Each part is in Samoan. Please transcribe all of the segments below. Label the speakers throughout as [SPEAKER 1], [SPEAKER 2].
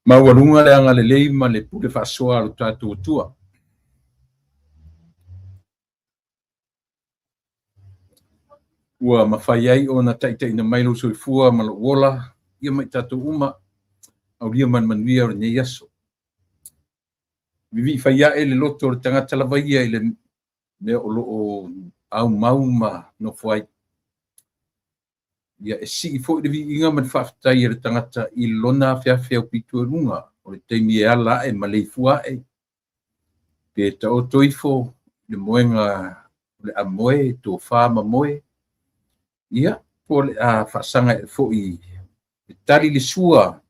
[SPEAKER 1] Maualuga le agalelei ma le pule faasoa a lo tatou Atua. Ua mafai ai ona taitaiina mai lou soifua ma lou ola ia ma i tatou uma, aulia ma le manuia o lenei aso. Vivii fai ae le loto o le tagata lava ia i le mea o lo o aumau ma nofo ai. Ia e sii foi le viiga ma le faafetai a le tagata i lona afeafe aupito i luga o le taimi e ala ae ma leifua ae, pe taoto ifo le moega o le amoe, tofa ma moe, ia, po o le a faasaga ae foi e tali le sua,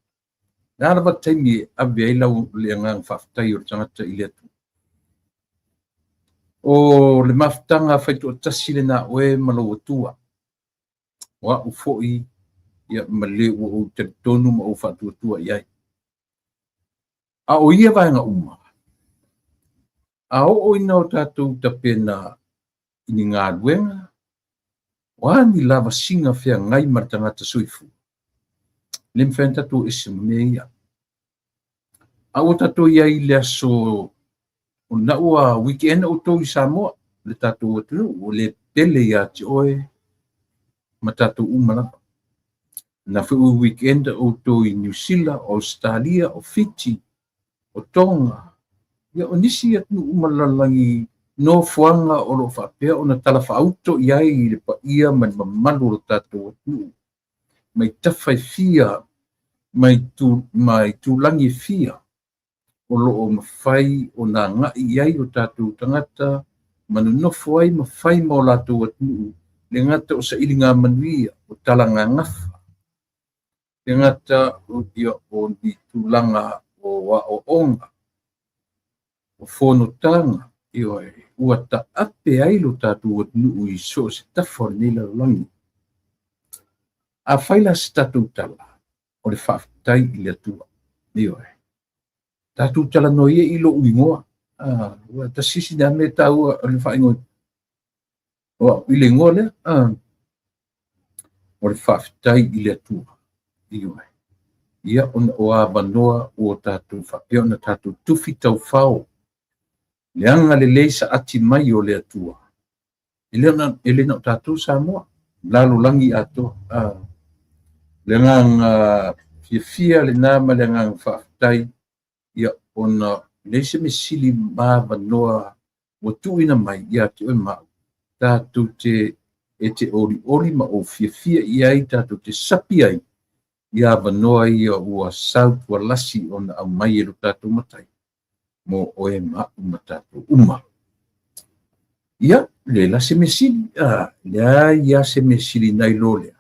[SPEAKER 1] le a lava taimi e ave ai lau le agaga faafetai o le tagata i le Atua. O le mafutaga faitoatasi lena a oe ma lou Atua. O au foi ia ma le ua ou talitonu ma ou faatuatua i ai. A o ia vaega uma, a oo ina o tatou tapena i ni galuega, o a ni lavasiga feagai ma le tagata soifua, e le mafai ona tatou ese ma mea ia. A ua tatou i ai i le aso o lena ua weekend outou i Samoa, le tatou atunuu, ua le pele ia te oe ma tatou uma lava. Na foi ua weekend outou i Niu Sila, o Ausetalia, o Fiti, o Tonga, ia o nisi atunuu uma o le lalolagi nofoaga o lo o faapea ona talafaauto i ai le paia ma le mamalu o le tatou atunuu mai tafa e fia, mai tu, mai tulagi e fia o lo o mafai ona agai i ai o tatou tagata ma nonofo ai ma fai ma o latou atunuu, le gata o sailiga manuia, o talagagafa, le gata o, ia, o ni tulaga o aoaoga, o fonotaga, ioe, ua taape ai lo tatou atunuu i so o se tafa o lenei lalolagi. Afai la se tatou tala, o le faafetai i le Atua. Ioe. Tatou talanoa ia i lou igoa. Ah, ua tasi isi nea mea taua o le faaigoa. O au i le igoa lea. Ah, o le faafetai i le Atua. Ioe. Ia ona o avanoa ua tatou faapea ona tatou tufi taufao le agalelei saati mai o le Atua. E le na, e le na o tatou Samoa, lalolagi atoa. Ah, le agaga fiafia lena ma le agaga faafetai, ia ona leai se mea sili ma avanoa ua tuuina mai ia te oe ma au, tatou te e te olioli ma ou fiafia i ai, tatou te sapi ai i avanoa ia ua sau tualasi ona aumai e lo tatou Matai mo oe ma au ma tatou uma. Ia, le la se mea sili, ah, leai ia se mea sili nai lo lea.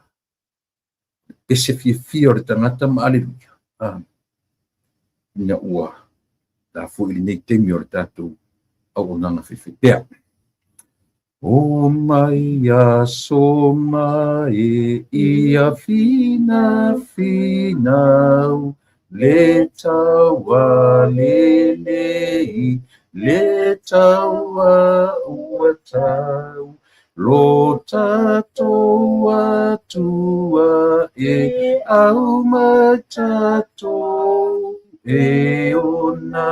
[SPEAKER 1] Pese fiafia o le tagata ma aleluia. Ah, ina ua ta foi i lenei taimi o le tatou auaunaga faifaipea. O mai aso mai ia fina finau le taua lelei le taua ua tau lo tatou Atua e aumai tatou e ona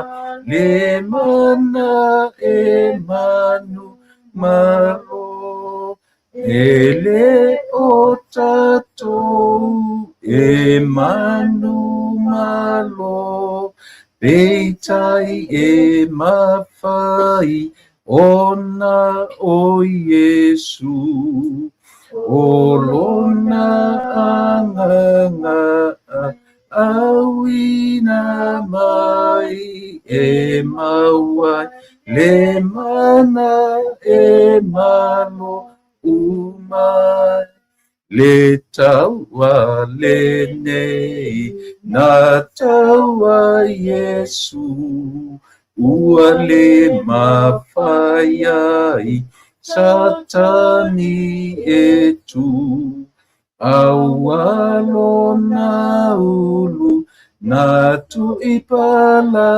[SPEAKER 1] le mana e manu malo e le o tatou e manu malo peitai e mafai ona o Iesu o lona agaga auina mai e mau ai le mana e malo uma le taua lenei na taua Iesu ua le mafai ai Satani e tu aua lona ulu na tuipala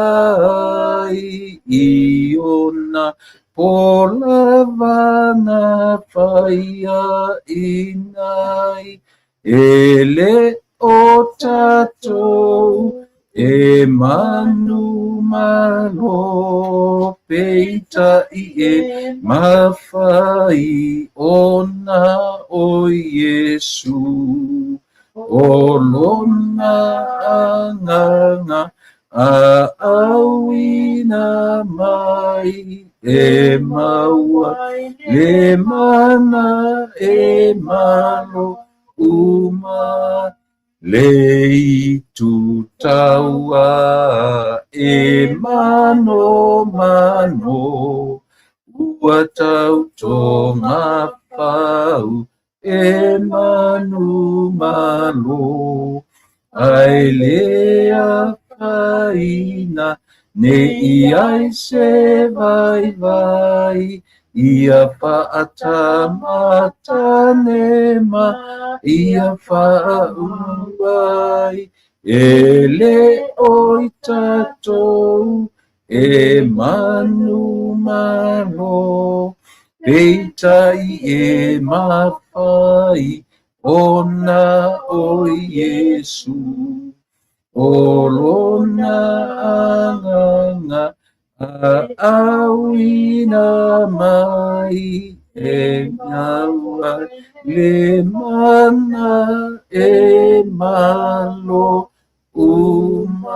[SPEAKER 1] ai i ona polava na faia inai e le o tatou. E manumalo peitai e mafai ona o Iesu, o lona agaga aauina mai e maua le mana e malo uma le itu taua e manomano ua tautogafau e manumalo ae le afaina nei ai se vaivai ia faatamatane ma ia faauai e le o i tatou e manumalo peitai e mafai ona o Iesu o lona agaga aauina mai e maua le mana e malo umai.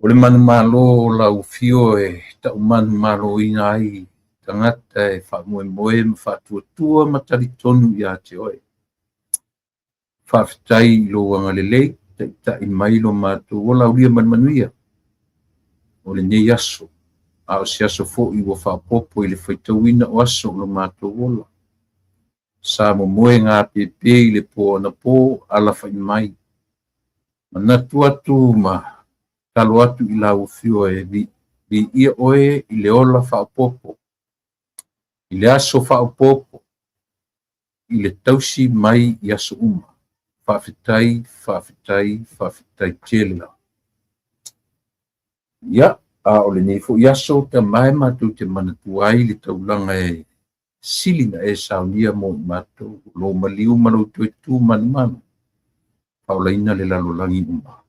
[SPEAKER 1] O le manumalo o lau afio e taumanumaloina ai tagata e faamoemoe ma faatuatua ma talitonu ia te oe. Faafetai i lou agalelei, taitai mai lo matou ola aulia ma le manuia o lenei aso, a o se aso foi ua faaopoopo i le faitauina o aso o lo matou ola. Sa momoe gapepe i le po anapo alafai mai. Manatu atu ma talo atu i lau afio e viia oe i le ola faaopoopo, i le aso faaopoopo, i le tausi mai i aso uma. Faafetai, faafetai, faafetai tele lava. Ia, a o lenei foi aso tama e matou te manatua ai le taulaga e sili na e saunia mo i matou, o lou maliu ma lou toe tu manumanu, faaolaina le lalolagi uma.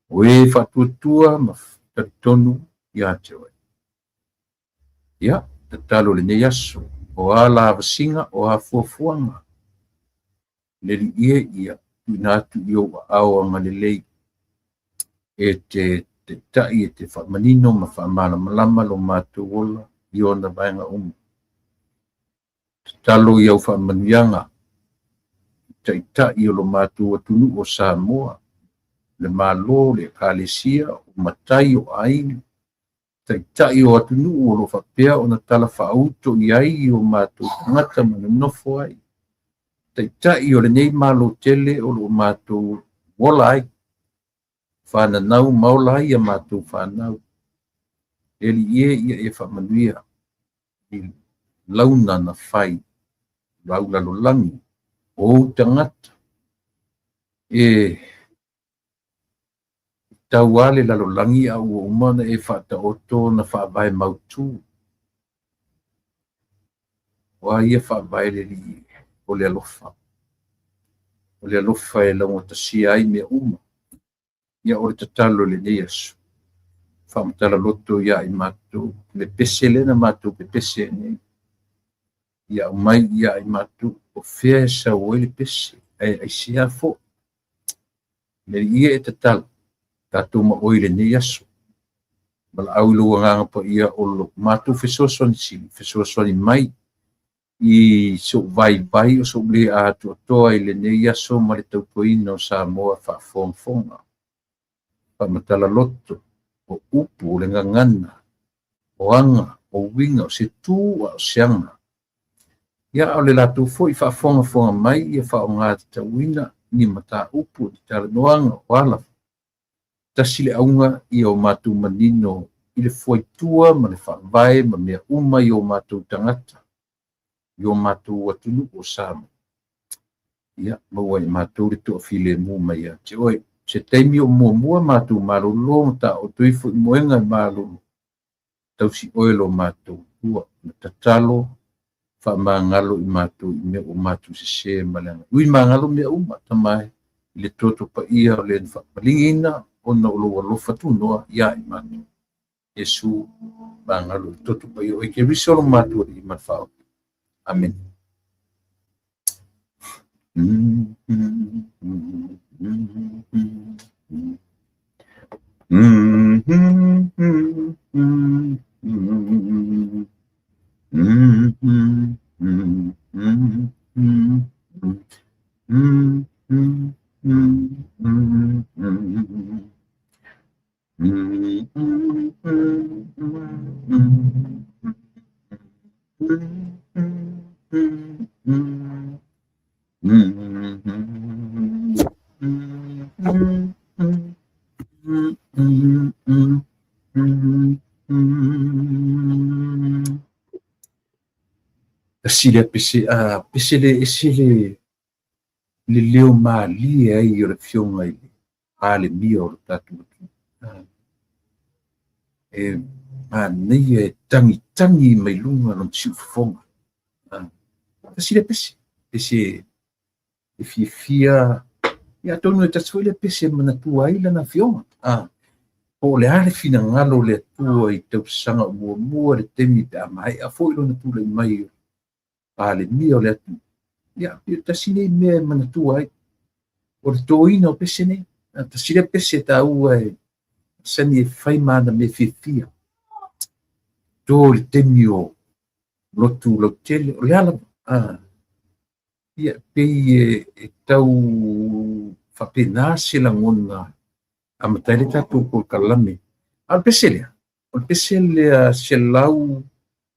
[SPEAKER 1] O e faatuatua ma talitonu ia te oe. Ia, tatalo lenei aso, o a lavasiga, o a fuafuaga, le Alii e ia tuuina atu i ou aao agalelei e te taitai e te faamanino ma faamalamalama lo matou ola i ona vaega uma. Tatalo i au faamanuiaga i taitai o lo matou atunuu o Samoa, le Malo, le Ekalesia, o matai o aiga, taitai o atunuu o lo o faapea ona talafaauto i ai i o matou tagata ma nonofo ai, taitai o lenei Malo tele o lo o matou ola ai, fananau ma ola ai a matou fanau. Le Alii e ia e faamanuia i launa na fai lau lalolagi o ou tagata e tau lava le lalolagi a ua uma ona e faataoto ona faavae mautu. O a ia faavae le Alii o le alofa. O le alofa e laugatasia ai mea uma. Ia o le tatalo i lenei aso, faamatala loto ia i matou le pese lea na matou pepese ai nei. Ia aumai ia i matou o fea e sau ai le pese, ae aisea foi. Le Alii e, e tatalo tatou ma oe i lenei aso. Valaau i lou agaga paia o lo matou fesoasoani sili, fesoasoani mai i sou vaivai o sou le atoatoa i lenei aso ma le tautuaina o Samoa faafogafoga. Faamatala loto, o upu, o le gagana, o aga, o uiga, o se tu a o se aga. Ia, a o le latou foi faafogafoga mai ia faaaoga tatauina ni mataupu, ni talanoaga, o ala. Tasi le auga ia o matou manino i le fuaitua ma le faavae ma mea uma i o matou tagata, i o matou atunuu o Samoa. Ia, maua e matou le toafilemu mai ia te oe. Se taimi o muamua matou malolo ma taoto ifo i moega e malolo, tausi oe lo matou Atua. Na tatalo faamagalo i matou i mea ua matou sese ma le agai. Ui magalo mea uma, Tama e. i le toto paia o le na faapaligiina ona o lou alofa tunoa iā i matou. Iesu, magalo i le toto paia o Keriso lo matou Alii ma le Faaola. Amene. Tasi lea pese, a pese le ese le le leo malie ai o le afioga i le Palemia o le tatou atunuu. E manaia e tagitagi mai luga lona siufofoga. Tasi lea pese, pese e fiafia, ia atonu e tasi foi lea pese e manatua ai lana afioga. Po o le a le finagalo o le Atua i tausaga o muamua le taimi pe a maea foi lona tulai mai o Palemia o le atunuu. Ia, pei o tasi nei mea e manatua ai. O le toina o pese nei. Tasi lea pese taua e masani e fai ma ana mea fiafia. To i le taimi o lotu lautele, o le a lava. Ia, pei e tau faapena se lagona amata ai le tatou polokalame. A o le pese lea, o le pese lea 166,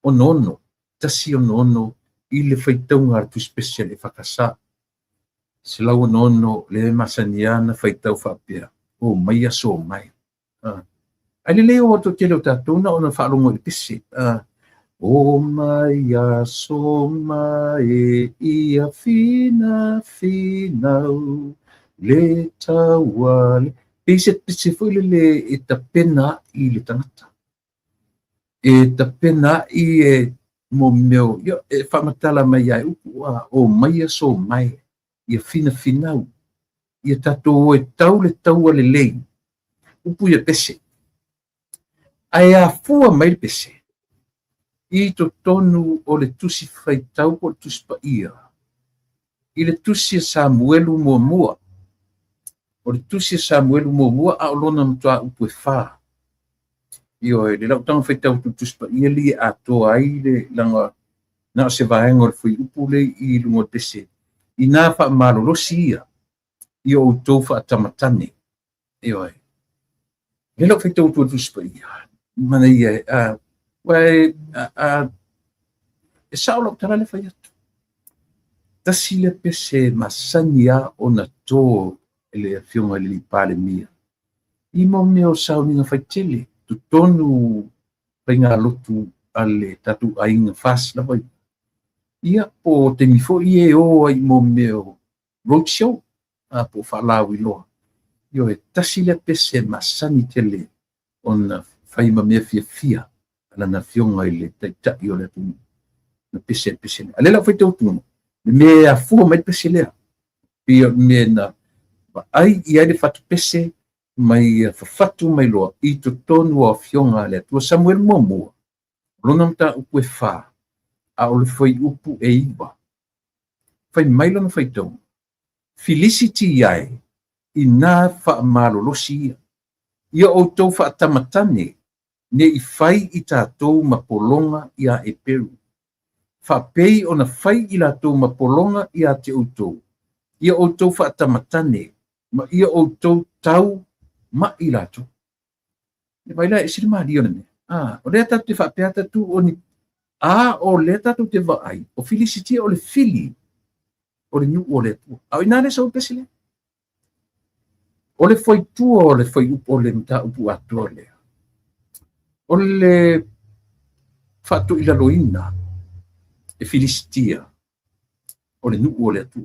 [SPEAKER 1] 166 i le faitauga a le Tusi Pese a le EFKS. 166 lea e masani lava ona faitau faapea, o mai aso mai. Ai lelei o atu tele o tatou na ona faalogo i le pese. O mai aso mai ia fina finau le taua le. Pei se pese foi lele e tapena i le tagata. E tapena i e mo mea, ia, e faamatala mai ai upu, o mai aso mai ia fina finau. Ia tatou o e tau le taua lelei. Upu ia pese. Ae afua mai le pese i totonu o le tusi faitau po o le tusi paia. I le tusi a Samuelu muamua. O le tusi a Samuelu muamua a o lona mataupu e 4. Ioe, le lautaga faitau atu tusi paia li e atoa ai le laga na o se vaega o le fuaiupu le i luga o le pese. Ina faamalolosi ia i o outou faatamatane. Ioe. Le lau faitau atu tusi paia. Mana ia, e sao lau tala le fai atu. Tasi le pese masani a ona tō e le afioga i le Palemia. I mo mea o sauniga faitele, totonu faigalotu a le tatou aiga FAST lava. Ia, po taimi foi e o ai mo mea o roadshow, po faalauiloa. Ioe, tasi le pese masani tele ona fai ma mea fiafia lana afioga i le taitai o le atunuu. Na pese pese lea. A le lau faitau atu, le mea e afua mai le pese lea. Pei o le mea na vaai i ai le fatu pese mai fafatu mai loa i totonu o afioga a le Atua. Samuelu muamua, lona mataupu e 4, a o le fuaiupu e 9. Fai mai lona faitauga, Filisiti ai ina faamalolosi ia. Ia outou faatamatane ne i fai i tatou ma pologa ia Eperu. Faapei ona fai i latou ma pologa ia te outou. Ia outou faatamatane ma ia outou tau ma i latou. E vai la e sili malia o le mea. O lea tatou te faapea tatu o ni a o lea tatou te vaai o Filisitia o le fili o le nuu o le Atua. A o ina le sau pese lea. O le fuaitua o le fuaiupu o le mataupu atoa lea. O le faatoilaloina e Filisitia o le nuu o le Atua.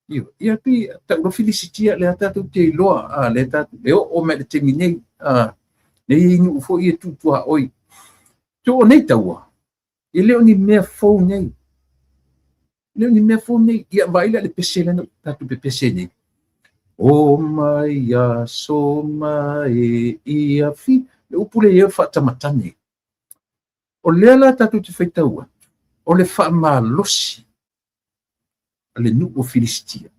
[SPEAKER 1] Io, ia pi tau lo Filisitia le tatou te iloa, le tatou le oo mai le taimi nei, nei nuu foi e tutua oi. Tu o nei taua, e le o ni mea fou nei. Le o ni mea fou nei. Ia vai le pese le tatou pepese nei. O mai aso ma e ia fi. Le upu le ia faatamatane. O lea la tatou te faitau atu, o le faamalosi a le nuu o Filistia.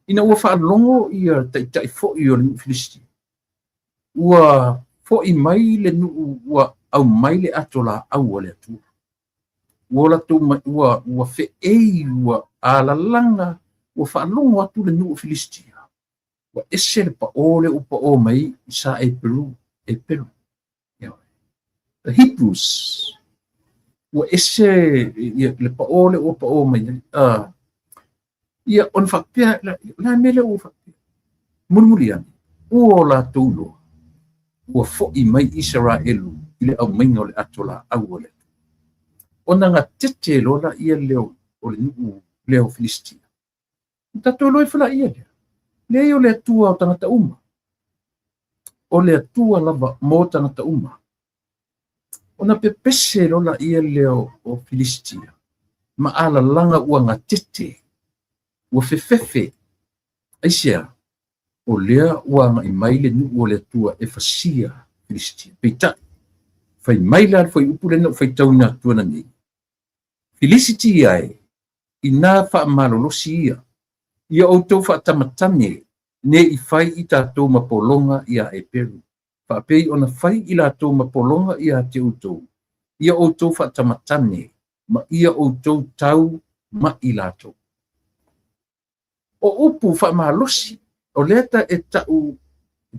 [SPEAKER 1] Ina ua faalogo ia taitai foi o le nuu Filistia, ua foi mai le nuu, ua aumai le ato laau a le Atua. Ua latou mai, ua feei, ua alalaga, ua faalogo atu le nuu o Filistia. Ua ese le pao le ua pao mai i sa Eperu, Eperu. The Hebrews. Ua ese le pao le ua pao mai ai. Ia, ona faapea, la mea lea ua faapea. Mulimuli ane, ua o latou iloa, ua foi mai Isaraelu i le aumaiga o le ato laau a le Atua. Ona gatete loa laia lea o le nuu lea o Filistia. Tatou iloa ifo laia lea. Leai o le Atua o tagata uma. O le Atua lava mo tagata uma. Ona pepese loa laia lea o Filistia ma alalaga ua gatete, ua fefefe. Aisea? O lea ua agai mai le nuu o le Atua e fasia Filistia. Peitai, fai mai la le fuaiupu lea na ou faitauina atu ananei, Filisitia e, ina faamalolosi ia, ia outou faatamatane ne i fai i tatou ma pologa ia Eperu, faapei ona fai i latou ma pologa ia te outou, ia outou faatamatane ma ia outou tau ma i latou. O upu faamalosi, o lea ta e tau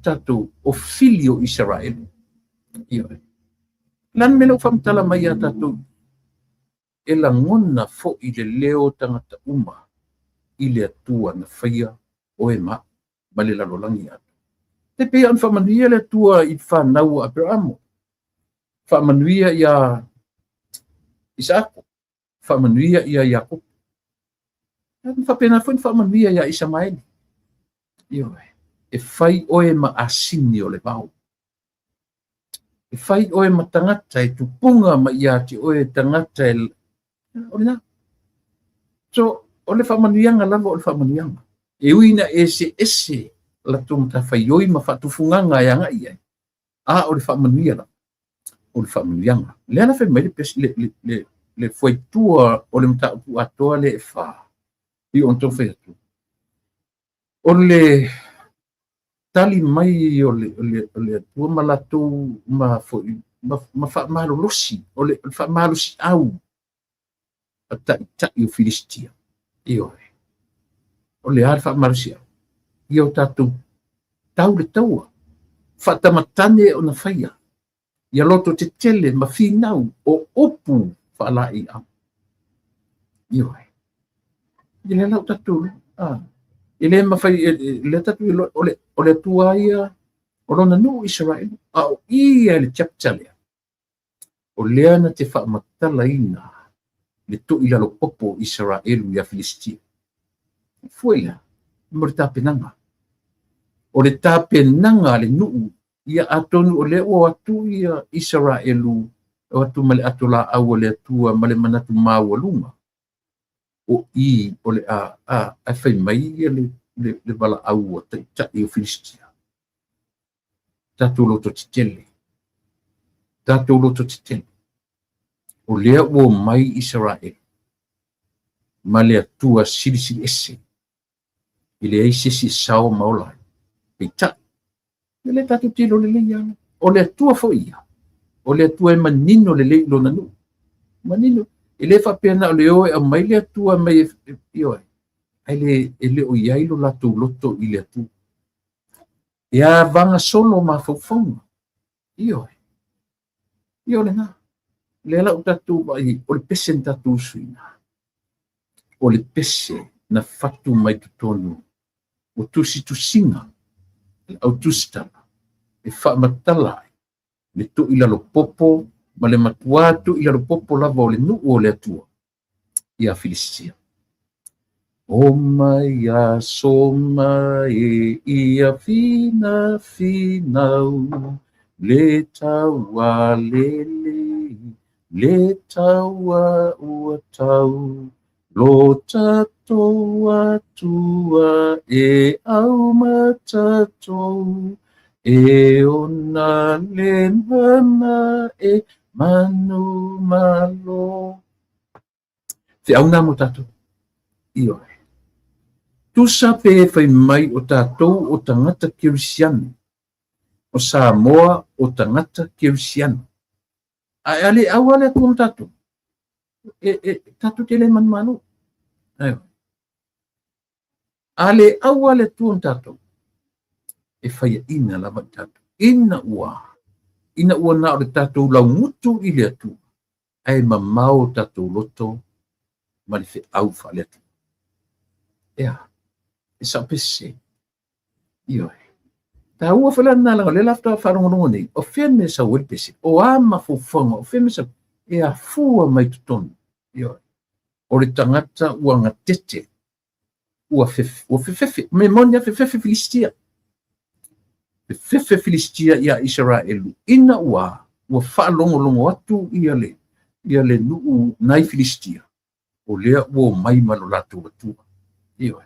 [SPEAKER 1] tatou o fili o Isaraelu. Ioe. Lana mea lau faamatala mai ia tatou, e lagona foi le leo tagata uma i le Atua na faia oe ma le lalolagi atu. Te pei ona faamanuia le Atua i fanau a Aperamo, faamanuia ia Isaako, faamanuia ia Iakopo. Faapena foi na faamanuia ia Isamaeli. Ioe. E fai oe ma asini o le vao. E fai oe ma tagata e tupunga ma ia te oe tagata e o lena. So, o le faamanuiaga lava o le faamanuiaga. E ui ina ese ese latou matafaioi ma faatufugaga e agai ai, a o le faamanuia lava, o le faamanuiaga. Lea la fai mai le fuaitua o le mataupu atoa le e fa, i ona taumafai atu. O le tali mai o le Atua ma latou ma foi ma faamalolosi, o le faamalosiau a taitai o Filistia. Ioe. O le a le faamalosiau? Ia o tatou tau le taua, faatamatane ona faia, ia loto tetele ma finau o upu faalaeiau. Ioe. I le lau tatou, e le mafai, le tatou o le Atua ia, o lona nuu Israel, a o ia le chapter lea, o lea na te faamatalaina le to'i lalo popo Israelu ia Filistia. Fua ia, mo le tapenaga. O le tapenaga le nuu, ia atonu o lea ua atu ia Israelu, o atu ma le ato laau o le Atua ma le manatu maualuga. O i o le a fai mai ia le valaau o taitai o Filistia. Tatou loto tetele. Tatou loto tetele. O lea ua mai Israel ma le Atua silisili ese. I le ai se isi e sao ma ola ai. Peitai, e le tatou tilo lelei ia. O le Atua foi ia. O le Atua e manino lelei i lona nuu. Manino. E le faapea na o le o e aumai le Atua mai ioe. Ai e le o iai lo latou loto i le Atua. E avaga solo mafaufauga. Ioe. Ia o lena. Lea lau tatou vai, o le pese na tatou usuina. O le pese na fatu mai totonu o tusitusiga, le autusitala, e faamatala ai le to'i lalo popo ma le matua to'i lalo popo lava o le nuu o le Atua ia Filistia. O mai aso mai ia fina finau, le taua lele, le taua ua tau, Lo tatou Atua e auma tatou, e ona le mana e manumalo. Feau na mo tatou. Ioe. Tusa pe fai mai o tatou o tagata kerisiano, o Samoa o tagata kerisiano. Ae a le aua le Atua ma tatou, e tatou te le manumalo. Ioe. A le aua le Atua ma tatou, e faiaina lava i tatou. Ina ua na o le tatou laugutu i le Atua, ae mamao tatou loto ma le feau faale-Atua. Ea, e sao pe sese. Ioe. Taua foi la lena leaga o lea la faatoa faalogologo nei, o fea le mea e sau ai le pese? O a mafaufauga? O fea le mea e sau? E afua mai totonu. Ioe. O le tagata ua gatete, ua fefefe, me moni a fefefe Filistia. Fefefe Filistia ia Isaraelu, ina ua faalogologo atu ia le nuu nai Filistia, o lea ua omai ma lo latou Atua. Ioe.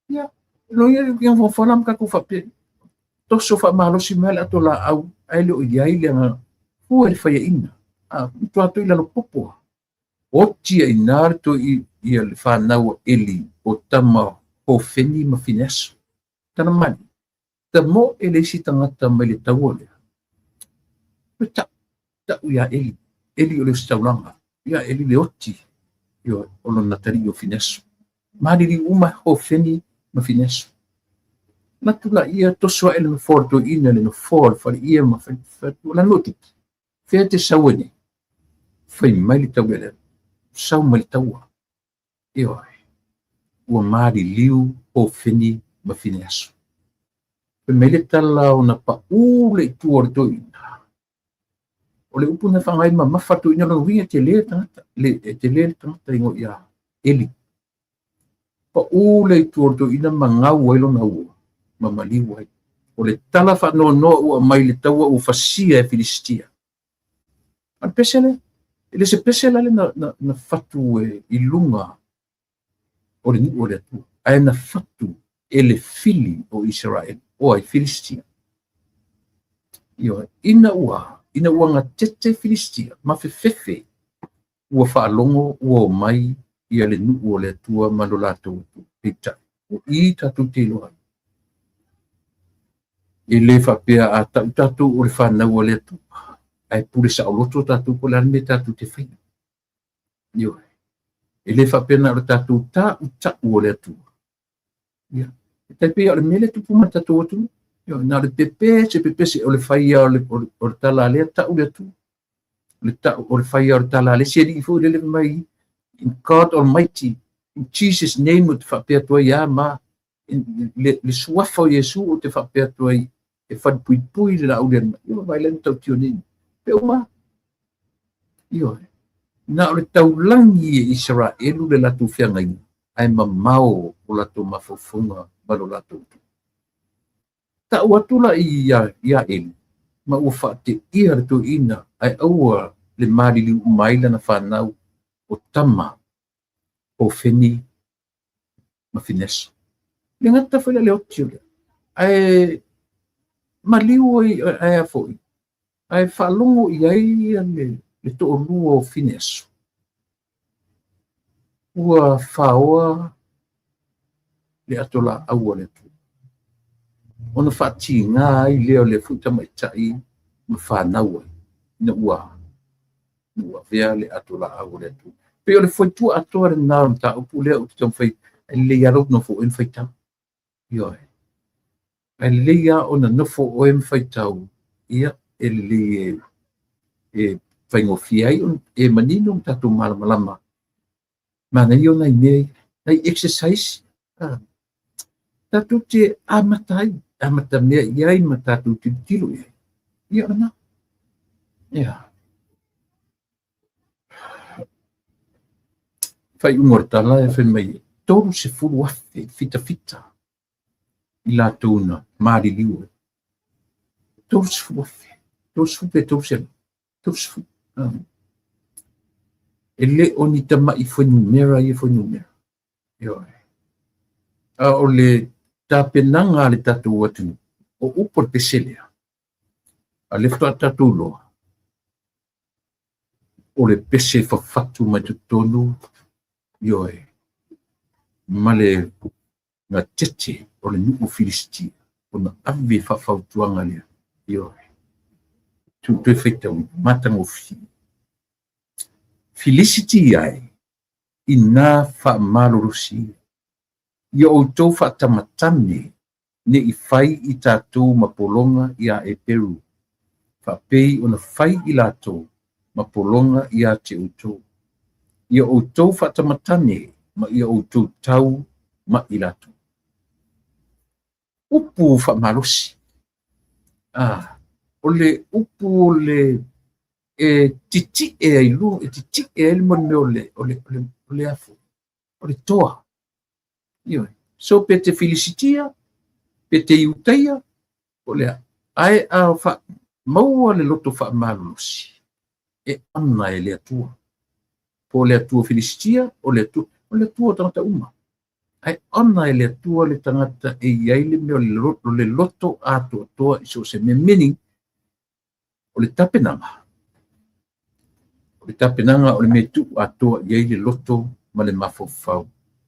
[SPEAKER 1] Ia, lo ia ia fofo la ma tatou faapea, toso faamalosi mai le ato laau, ae le o i ai le agaga fua i le faiaina. A, matua atu i lalo popo. Oti ai nā le toi ia le whanau a Eli o tama Hofeni ma Fineaso. Tana mani, ta mo e le isi tagata mai le taua lea. Pe tau ia Eli, Eli o le ositaulaga, ia Eli le oti, ia o lona tali o Fineaso. Malili uma Hofeni ma Fineaso. Latu la ia toso ae le nofoa le toeaina le nofoa o le faleia ma la no tupu. Fea te sau ai nei. Fai mai le tau lea. Sau mai le taua. Ioe. Ua maliliu Hofeni ma Fineaso. Fai mai le tala ona pau le itu o le toeaina. O le upu na whangai ma mafa toeaina lona uiga te le tagata. Le, te le tagata ingo ia Eli. Pau le itu o le toeaina ma ngau ai lona ua. Ma maliu ai. O le tala whaanoanoa ua mai le taua ua fasia e Filistia. A le pese le, e le se pese la le na fatu e i lunga o le nuu o le Atua. Ae na fatu e le fili o Israel, o ai Filistia. Ioe, ina ua gatete Filistia, ma fefefe, ua faalogo ua omai ia le nuu o le Atua ma lo latou Atua. Peitai, o i tatou te iloa ai. E le faapea a tau tatou o le whanau a le Atua, ae pule saoloto tatou po o le a le mea tatou te faia. Ioe. E le faapea na o le tatou ta'uta'u o le Atua. Ia. E tai pei o le mea lea e tupu ma le tatou atunuu. Ioe, na o le pepese, pepese o le faia o le tala a lea ta'u le Atua. O le ta'u o le faia o le tala a le isi alii foi lele mai in God Almighty, in Jesus name o te faapea atu ai a ma le suafa o Iesu o te faapea atu ai e falepuipui le laau le mai. Ia vai le tautio nei. Pe uma. Ioe. Na o le taulagi e Isaraelu le latou feagaiga, ae mamao o latou mafaufauga ma lo latou Atua. Ta'u atu la ia Eli, ma ua faateia le toeaina, ae aua le maliliu uma ai lana fanau o tama Hofeni ma Fineaso. Le gata foi la le oti o lea. Ae maliu ai, ae a foi, ae faalogo i ai le toalua o Fineaso. Ua faoa le ato laau a le Atua. Ona faatiga ai lea o le foi tamaitai ma fanau ai, ina ua avea le ato laau a le Atua. Pei o le fuaitua atoa lena o le mataupu lea ou te taumafai, e lelei lava lou nofo oe ma faitau. Ioe. Ae lelei lava ona nofo oe ma faitau, ia, e lelei e faigofie ai e manino ma tatou malamalama. Manaia o nai mea, nai exercise, tatou te amata ai, amata mea i ai ma tatou tilotilo i ai. Ia o lena. Ia. Faaiuga o le tala e fai mai, 30,000 fitafita i latou na maliliu ai. 30,000, 30 pe 300, 30. E le o ni tama'i fuainumera ia fuainumera. Ioe. A o le tapenaga a le tatou atunuu, o upu a le pese lea, a lea faatoa tatou iloa, o le pese fafatu mai totonu, ioe, ma le gatete o le nuu o Filisitia, ona ave faafautuaga lea, ioe, tuu toe faitauina, matagofie. Filisitia e, ina faamalolosi ia outou faatamatane ne i fai i tatou ma pologa iā Eperu, faapei ona fai i latou ma pologa iā te outou. Ia outou faatamatane ma ia outou tau ma i latou. Upu faamalosi. Ah, o le upu o le e titi'e ai luga, e titi'e ai le mea o le, o le, o le, o le afo, o le toa. Ioe. So pe te Filisitia, pe te Iutaia, o le a. Ae a fa, maua le loto faamalolosi, e ana e le Atua. Po o le Atua Filisitia, o le Atua, o le Atua o tagata uma. Ae ana e le Atua le tagata e i ai le mea o le loto atoatoa i so o se mea. Meaning, o le tapenaga, o le tapenaga o le mea e tuu atoa i ai le loto ma le mafaufau,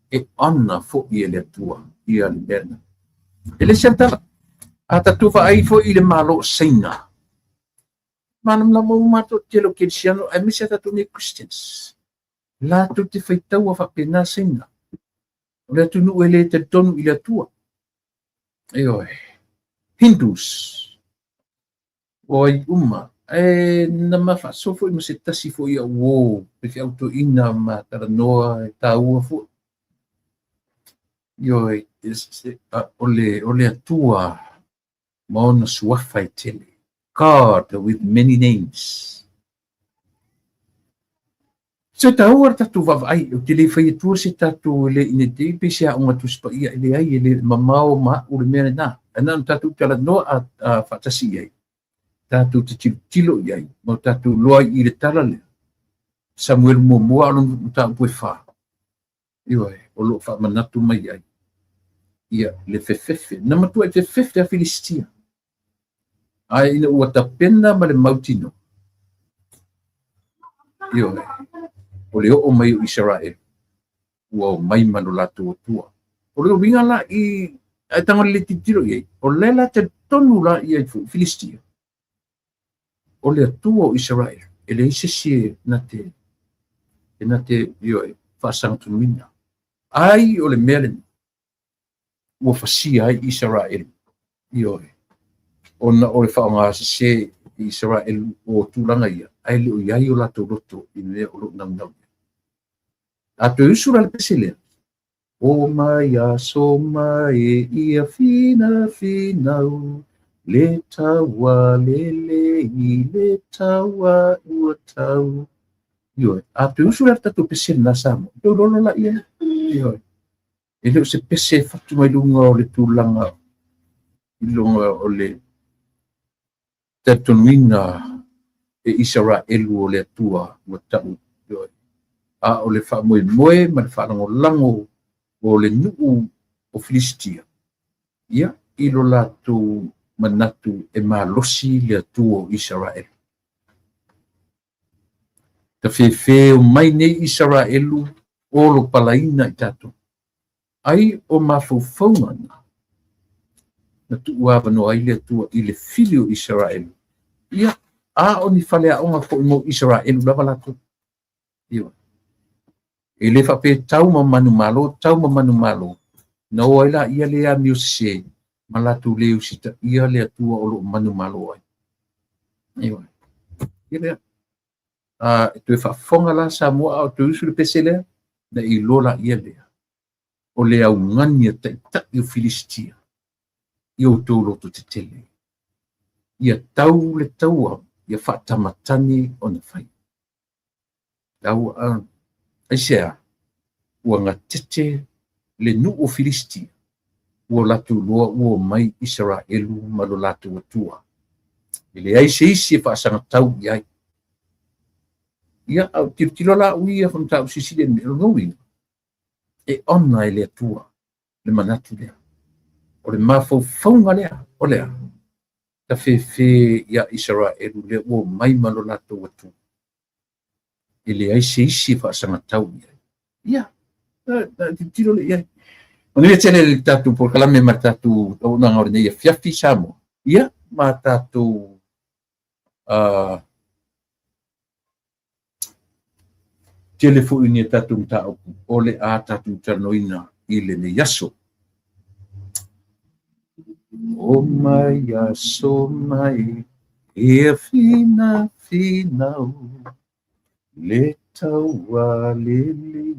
[SPEAKER 1] e ana foi e le Atua ia le mea lena. E le se tala. A tatou vaai foi i le Malo o Saina, malamalama uma lava toatele o Kerisiano aemaise a tatou nei Christians, latou te faitaua faapena Saina. O le atunuu e le talitonu i le Atua. Ioe. Hindus, o ai uma. Ae na ma faasoa foi ma se tasi foi au uō, faifeau toeaina ma talanoa e taua foi. Ioe, o le, o le Atua ma ona suafa e tele. God with many names. So e taua le tatou vaavaai, ou te le fai atua se tatou e le ina te i pei se aoga Tusi Paia, e leai, e le mamao ma a'u le mea lena. Ae na ona tatou talanoa a, a faatasi i ai, tatou te tilotilo i ai, ma tatou iloa ai i le tala lea. Samuelu muamua a o lona mataupu e 4. Ioe, o lo o faamanatu mai ai ia le fefefe. Na matuai fefefe a Filisitia. Ae ina ua tapena ma le mautinoa, ioe, o le oo mai o Isaraelu, ua omai ma lo latou Atua. O le uiga la i ae tago le tilotilo i ai, o lea la talitonu la i ai foi Filisitia, o le Atua o Isaraelu, e leai se isi e na te, e na te, ioe, faasagatunuina. Ai o le mea lena ua fasia ai Isaraelu, ioe, ona o le faaaoga sesē i Isaraelu o tulaga ia, ae le o i ai o latou loto i mea o lo o naunau i ai. A toe usu la le pese lea, O mai aso mai ia finafinau, le taua lelei, le taua ua tau. Ioe, a toe usu la le tatou pese lena Samoa, outou iloa loa laia. Ioe. E le o se pese e fatu mai luga o le tulaga i luga o le talitonuina e Isaraelu o le Atua ua tau, ioe, a o le faamoemoe ma le faalagolago o le nuu o Filisitia, ia, i lo latou manatu e malosi le Atua o Isaraelu. Tafefe o mai nei Isaraelu olo palaina i tatou. Ai o mafaufauga na, na tuu avanoa ai le Atua i le fili o Isaraelu. Ia, a o ni faleaoga foi mo Isaraelu lava latou. Ioe. E le faapea tau ma manumalo, tau ma manumalo, na o ai laia le amio sesē ma latou le usitaia le Atua o lo o manumalo ai. Ioe. Ia lea. A e toe faafofoga la Samoa a o toe usu le pese lea, na e iloa laia lea, o le augani a taitai o Filisitia i outou loto tetele. Ia tau le taua, ia faatamatane ona fai. Taua a, aisea, ua gatete le nuu o Filisitia, ua latou iloa ua omai Isaraelu ma lo latou Atua. E leai se isi e faasagatau i ai. Ia, a ou tilotilo la au ia mataupu silisili i le mea, o lona uiga, e ona e le Atua le manatu lea. O le mafaufauga lea, o le a? Tafefe ia Isaraelu lea ua omai ma lo latou Atua. E leai se isi e faasagatau i ai. Ia, tilotilo lea i ai. Manuia tele le tatou polokalame ma le tatou auaunaga o lenei afiafi Samoa. Ia, ma tatou tele foi ni a tatou mataupu o le a tatou talanoaina i lenei aso. O mai aso mai ia fina finau le taua lelei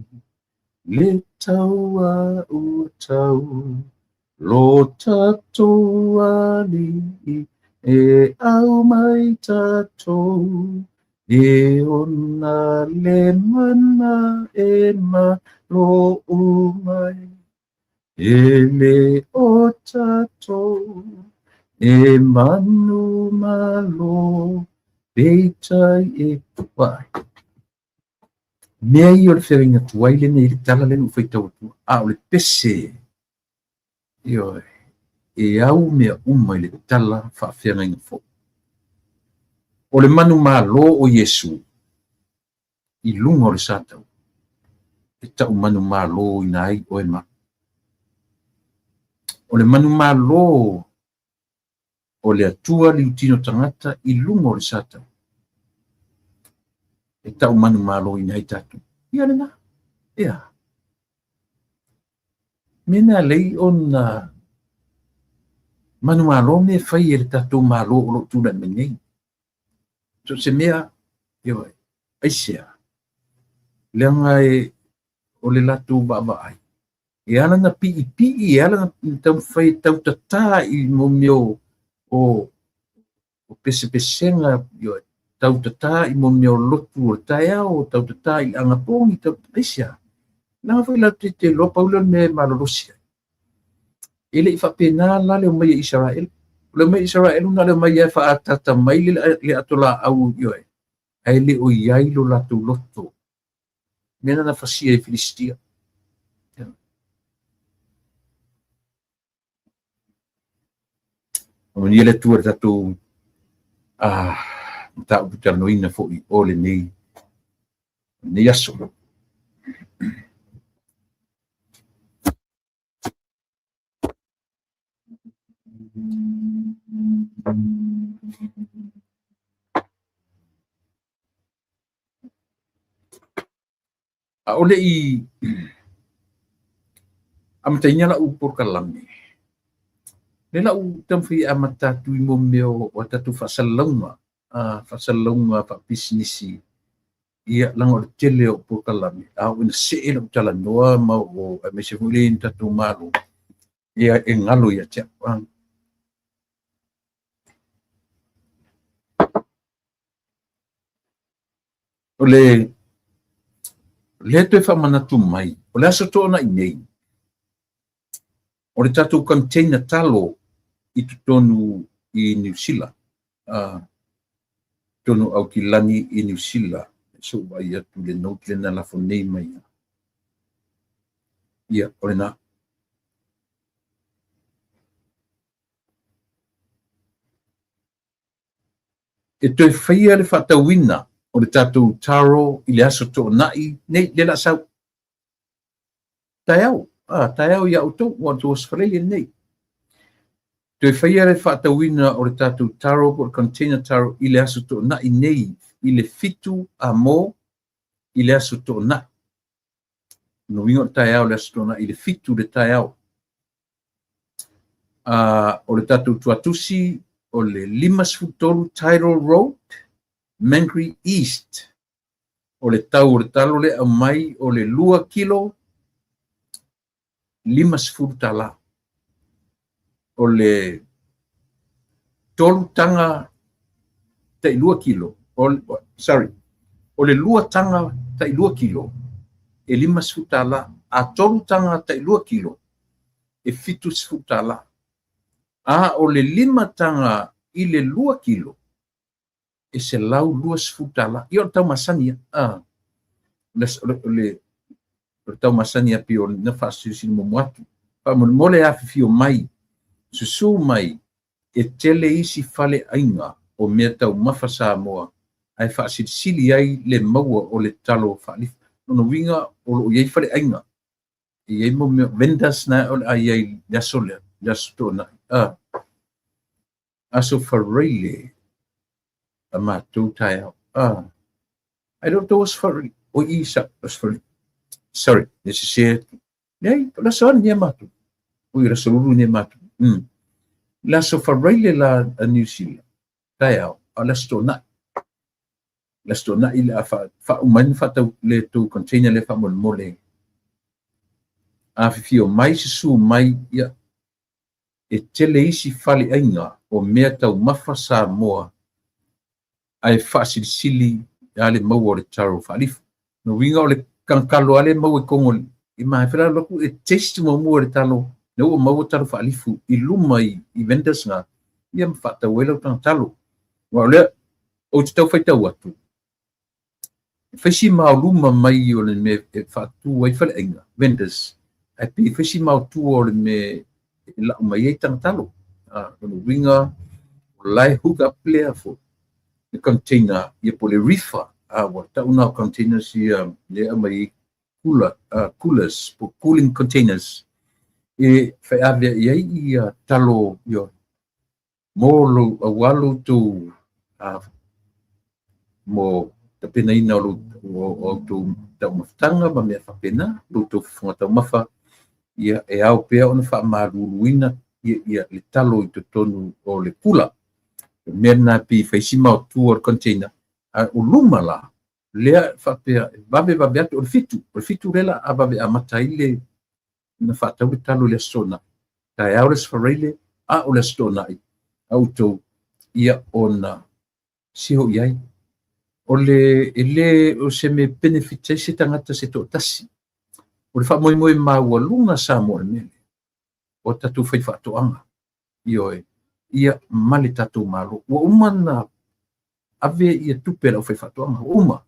[SPEAKER 1] le taua ua tau lo tatou Alii e aumai tatou e ona le mana e malo mai e le o tatou e manumalo peitai e vaai. Mea ia o le feagaiga tuai lenei i le tala lea na ou faitau atua, a o le pese, ioe, e au mea uma i le tala faafeagaiga fou. O le manumalo o Iesu i luga o le sa taua, e tau manumaloina ai oe ma au. O le manumalo o le Atua liutino tagata i luga o le sa taua, e tau manumaloina ai tatou. Ia lena, ia. Mea na alai ona manumalo mea e fai e le tatou Malo o lo o tulai mai nei. So o se mea, ioe, aisea? Leaga e o le latou vaavaai, e ala ona piipii, e ala ona taumafai e tautatā i mo mea o pesepesega, ioe, tautatā i mo mea o lotu o le taeao, tautatā i le anapogi, aisea? Leaga foi latou te iloa pau lea o le mea e malolosi ai. E le i faapena la le omai a Isaraelu. O le omai a Isaraelu na o le omai lava e faaataata mai le atolaau, ioe, ae le o i ai lo latou loto. Mea na na fasia e Filistia. Faamanuia le Atua i le tatou mataupu talanoaina foi o lenei aso. A o le i amataina lau polokalame, lea la ou taumafai e amata atu i mo mea o a tatou faasalalauga, faasalalauga faapisinisi, ia, leaga o le tele o polokalame, a oo ina see lau talanoa ma o aemaise foi le i tatou Malo, ia e galo ia te au. O le lea toe faamanatu mai, o le Aso Toonai nei, o le tatou container talo i totonu i Niu Sila, totonu o Aukilani i Niu Sila, se i ou vaai atu i le note lea na lafo nei mai. Ia, o lena. E toe faia le faatauina o le tatou taro i le Aso Toonai nei, lea o le a sau. Taeao, taeao ia outou, ua outou aso Faraile lenei. Toe faia le faatauina o le tatou taro po o le container taro i le Aso Toonai nei i le 7 amo i le Aso Toonai. Lona uiga o le taeao le Aso Toonai i le 7 le taeao. O le tatou tuatusi o le 53 Tidal Road, Mangere East. O le tau o le talo lea aumai o le 2 kilo 50 tala. O le 3 taga tai 2 kilo, sorry, o le 2 taga tai 2 kilo e 50 tala, a 3 taga tai 2 kilo e 70 tala. A o le 5 taga i le 2 kilo E $120. Ia o le tau masani ia. A, le, le, o le tau masani ia pei o na faasilisili muamua atu. Faamolemole afifio mai, susu mai, e tele isi faleaiga o mea taumafa Samoa ae faasilisili ai le maua o le talo faalifu. Lona uiga o lo o i ai faleaiga, e i ai mo mea vendors na o le a i ai le aso lea, le aso Toonai. A, Aso Faraile a matou taeao. Ah, ai le o tou Aso Faraile. O i sa Aso Faraile. Sorry, le sese. Leai, o le aso ni matou. O i le aso Lulu ni matou. Le aso Faraile la a New Zealand. Taeao, a le aso Toonai. Le aso Toonai le a faauma ai na faatau le tou container le faamolemole. Afifio mai, susu mai, ia, e tele isi faleaiga o mea taumafa Samoa ae faasilisili a le maua o le taro faalifu. No uiga o le kagakalo a le maua i kogo i ma fela loku e taste muamua le talo na ua maua talo faalifu i luma i vendors nga ia ma faatau ai lau taga talo. Aua o lea ou te tau faitau atu, e fai si maoluma mai o le mea e faatu ai faleaiga, vendors, ae pei e fai si maotua o le mea e lau mai ai taga talo. Lona uiga o la e hook up lea foi le container ia po o le reefer. Ua tau na o containers ia lea aumai ai cooler, coolers po cooling containers e faiave i ai ia talo ia mo lou aua lo outou mo tapenaina o lo outou taumafataga ma mea faapena, lo outou fofoga taumafa, ia e ao pea ona faamaluluina ia le talo i totonu o le kula. O mea lena pei fai si maotua o le container, a o luma la, lea faapea e vave vave atu, o le 7, o le 7 lea la a vave amata ai le na faatau le talo i le aso Toonai. Taeao le Aso Faraile, a o le Aso Toonai, a outou, ia ona siho i ai. O le, e le o se mea benefit ai se tagata se toatasi. O le faamoemoe maualuga Samoa i le mea lea, o tatou faifaatoaga, ioe, ia ma le tatou Malo. Ua uma na ave ia tupe a le aufaifaatoaga, ua uma,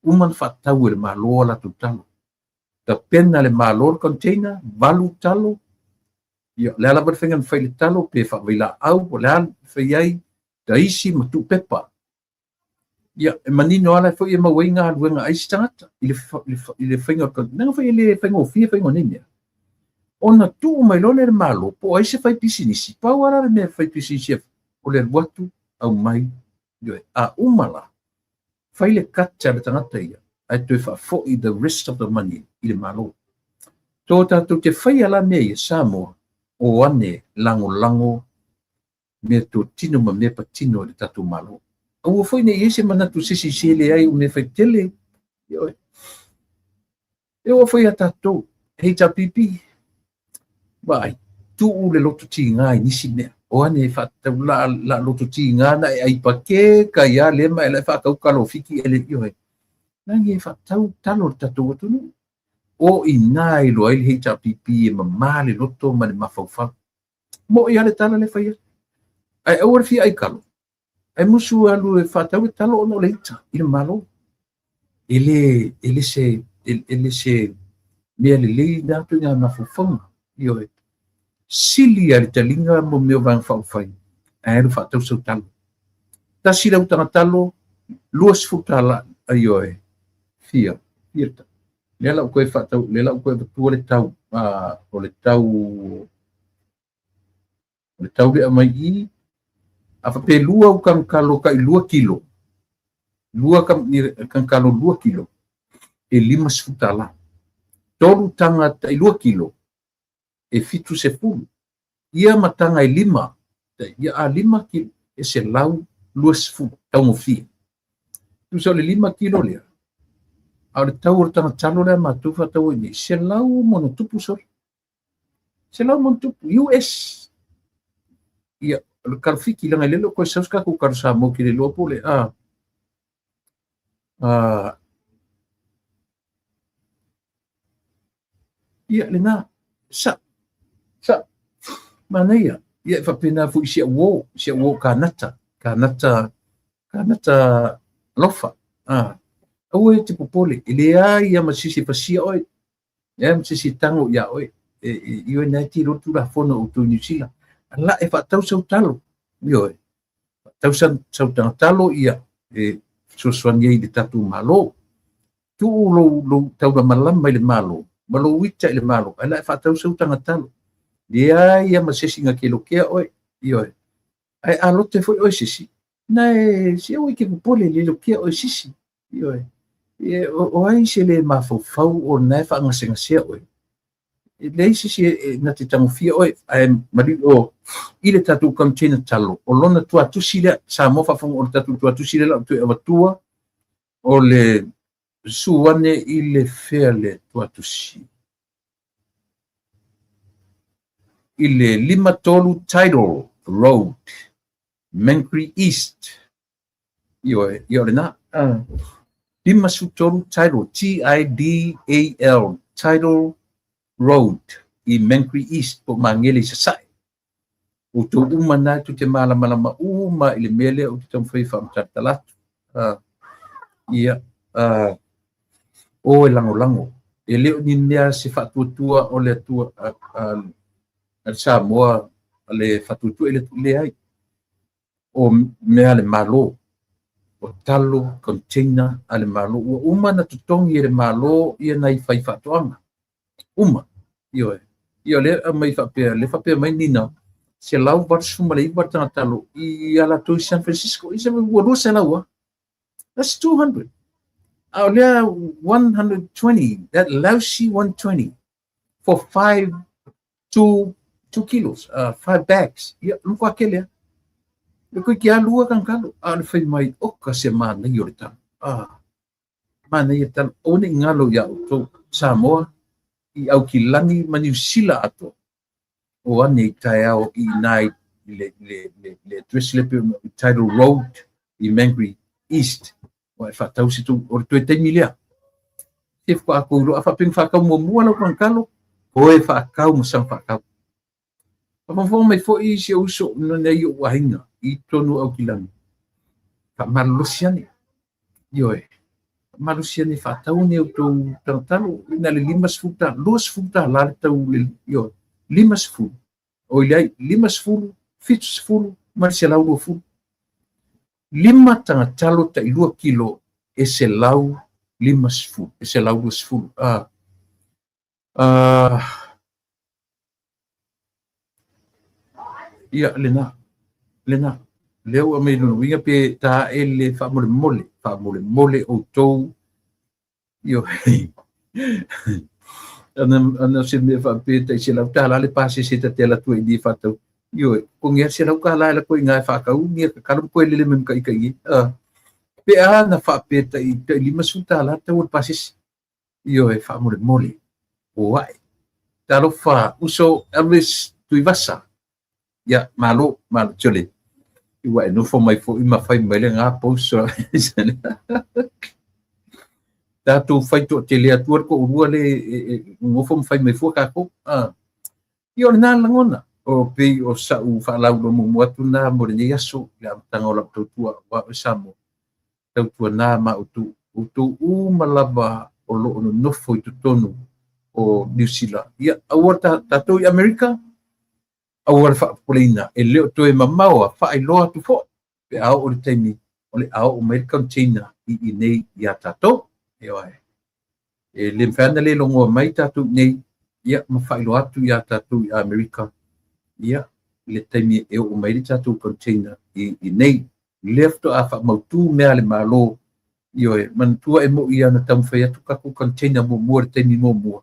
[SPEAKER 1] uma na faatatau e le Malo a latou talo. Tapena le Malo le container, 8 talo, ia, o le a lava le faiga na fai le talo, pe faavailaau, o le a le fai ai, taisi ma tuupepa. Ia, e manino ala foi e maua ai galuega a isi tagata i le faiga o le container. Leaga foi e le faigofie faiga o nei mea. Ona tuu mai loa lea le Malo, po o ai se fai pisinisi, pau lava la le mea fai pisinisi o le alu atu, aumai, ioe, a uma la, fai le cut a le tagata ia, ae toe faafoi the rest of the money i le Malo. To tatou te faia la mea ia Samoa, o ane lagolago mea totino ma mea patino i le tatou Malo. Aua foi ne i ai se manatu se isi sele ai o mea faitele. Ioe. E oo foi ia tatou, HRPP, vaai, tuu le loto tiga i nisi mea. O ane e faatatau la, la loto tiga na e ai pake ka ia le ma e la e faatau kalo fiki e le ioe. Lagi e faatau talo le tatou atunuu. O i nā i loa ai le HRPP e mamā le loto ma le mafaufau. Mo'i lava le tala lea e fai atu. Ae aua le fia ai kalo. Ae musu alu e faatau le talo ona o le ita i le Malo. E le, e le se, e le se mea lelei na atu i ngā mafaufauga. Ioe. Sili a le taliga mo mea o Vaega Faaupufai, ae alu faatau sau talo. Tasi lau taga talo, $20, ioe, fia, fia le Lea la ua toe faatau, lea la ua toe avatua le tau, o le tau, o le tau lea mai i, a faapea lua au kagakalo tai 2 kilo, lua kagakalo 2 kilo, e $50. Tolu taga tai 2 kilo, e 70. Ia ma taga e 5, ia a 5 kilo, e 120, taugofie. Tusa o le 5 kilo lea, a o le tau o le taga talo lea matou faatau ai nei, 100+, sorry. 100+ US. Ia, o le kalofiki, leaga e le o toe sau se tatou kalo Samoa ki le iloa po o le a. Ia, lena, sa, sa, manaia. Ia, e faapena foi i si au uo, si au uo Kanata, Kanata, Kanata alofa, aua e te popole, e leai ia ma sisi e fasia oe, leai ma sisi e tago iā oe, ioe na e tilo tulafono o outou i Niu Sila, a la e faatau sau talo, ioe, faatau sau tagatalo ia e fesoasoani ai i le tatou Malo. Tuu lou taulamalama i le Malo ma lou ita i le Malo, ae la e faatau sau tagatalo. Leai ia ma se isi na te lokea oe, ioe. Ae a lote foi oe sisi, na e se aua e te popole, le lokea oe sisi, ioe. O ai se le mafaufau o na e faagasegasea oe. E leai se isi na te tagofia oe, ae maliu o i le tatou container talo, o lona tuatusi lea, Samoa faafofoga, o le tatou tuatusi lea la o toe avatua, o le susu ane i le fea le tuatusi. I le 53 Tidal Road, Mangere East. Ioe, ia o lena. 53 Tidal, T-I-D-A-L, Tidal Road i Mangere East, po o Magele i Sasae. Outou uma na tou te malamalama uma i le mea lea ou te taumafai e faamatalatala atu. Ia, o e lagolago. E le o ni mea se faatuatua o le Atua a le Samoa, a le faatuatua i le Atua, leai. O mea a le Malo, o talo, container a le Malo. Ua uma na totogi e le Malo ia nai fai faatoaga. Uma. Ioe. Ia lea aumai faapea, le faapea mai Nina, 189 tagatalo i a latou i San Francisco. I se ua 200 a. That's 200. A o lea 120, that lousy 120 for 5, 2 kilos, 5 bags. Ia, matua tele a. Le koe ki a lua tagatalo. A o le fai mai, oka se manaia o le talo. Manaia talo. Aua ne i galo iā outou, Samoa, i Aukilani ma Niu Sila atoa. O ane i taeao i inā i le address lea pei ona i Tidal Road i Mangere East. Ua e faatau se tou, o le toe taimi lea. Se faatoa kou iloa, a faapea na faatau muamua lau tagatalo, toe faatau ma saga faatau. Faafogafoga mai foi si ou uso nei ou aiga i totonu o Aukilani. Faamalolosi ane. Ioe. Faamalosi ane faatau ni outou tagatalo na le 50 tala, 20 tala le tau le, ioe, 50. Oi leai, 50, 70 ma le 120. Lima tagatalo tai 2 kilo e 150, e 120. Ia, lena, lena. Lea ua aumai lona uiga pe ta ae le faamolemole, faamolemole outou. Ioe. Ana se mea faapea tai $100 le pasese ta te ala atu ai i ni e faatau. Ioe, ko ngea $100 e lako i ngā e whakau, ni ka kalo koe lele me mka i ka i. Pe a na faapea tai $50 tau o le pasese. Ioe, faamolemole, o ae. Talofa, uso Elvis Tuivasa. Ia, malo, malo, tiole. Ua e nofo mai foi ma fai mai le ngā pouso. Tātou whai toa te lea tua ko urua le nofo ma fai mai fua kākou. Ia o lena lagona, o pei o sa'u faalauiloa muamua atu lena mo lenei aso i le amataga o lau tautua aua oe Samoa. Tautuana ma outou, outou uma lava o lo o nonofo i totonu o Niu Sila. Ia, aua tatou i Amerika, aua le faapopoleina, e le o toe mamao a faailoa atu foi pe a oo le taimi o le a oo mai le container i inei iā tatou. Ioe. E le mafai ona le logoa mai tatou i nei, ia, ma faailoa atu iā tatou i Amerika, ia, le taimi e oo mai le tatou container i inei. Lea faatoa faamautu mea a le Malo, ioe, manatua e mo'i ana taumafai atu tatou container muamua i le taimi muamua,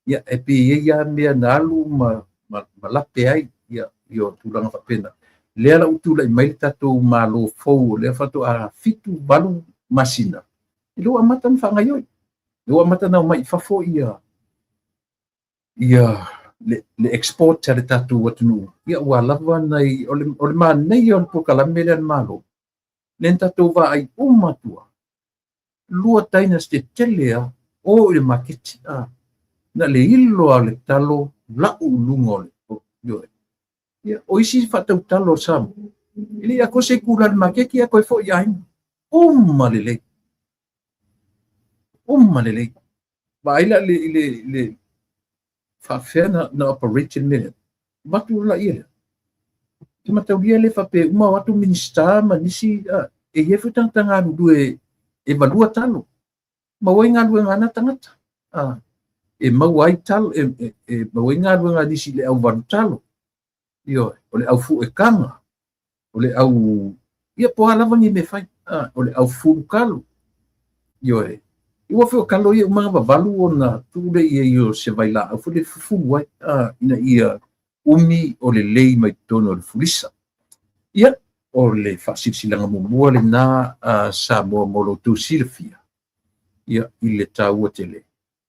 [SPEAKER 1] ia, e pei e i ai lava mea na alu ma lape ai, ia, ia tulaga faapena. Lea la ua tulai mai le tatou Malo fou, o lea faatoa 7, 8 masina, e le ua amata ona faagaoioi. Le ua amata ona omai i fafo ia ia le export a le tatou atunuu. Ia ua lava nai, o le manaia o le polokalame lea a le Malo, lea na tatou vaai uma atua, lua diners tetele a o i le maketi, na le ilo a le talo lau i luga o le, ioe. Ia, o isi faatautalo o Samoa, e le i atoa se itula i le maketi, ia toe foi i aiga. Uma lelei. Uma lelei. Vaai la i le, le faafefea na operate le mea lea. Avatu la ia lea. Te mataulia le faapea uma o atu Minisita ma nisi, e i ai foi tagata galulue e valua talo. Maua ai galuega a na tagata. E maua ai talo, e maua ai galuega a nisi i le au valu talo. Ioe, o le au fuekaga, o le au, ia po o a lava ni mea fai, o le au fulukalo. Ioe, ua foi o kalo ia uma na vavalu ona tuu lea i ai o se vailaau foi lea e fufulu ai, ina ia umi o lelei mai totonu o le fulisa. Ia, o le faasilasilaga muamua lena a Samoa mo lo outou silafia, ia, i le taua tele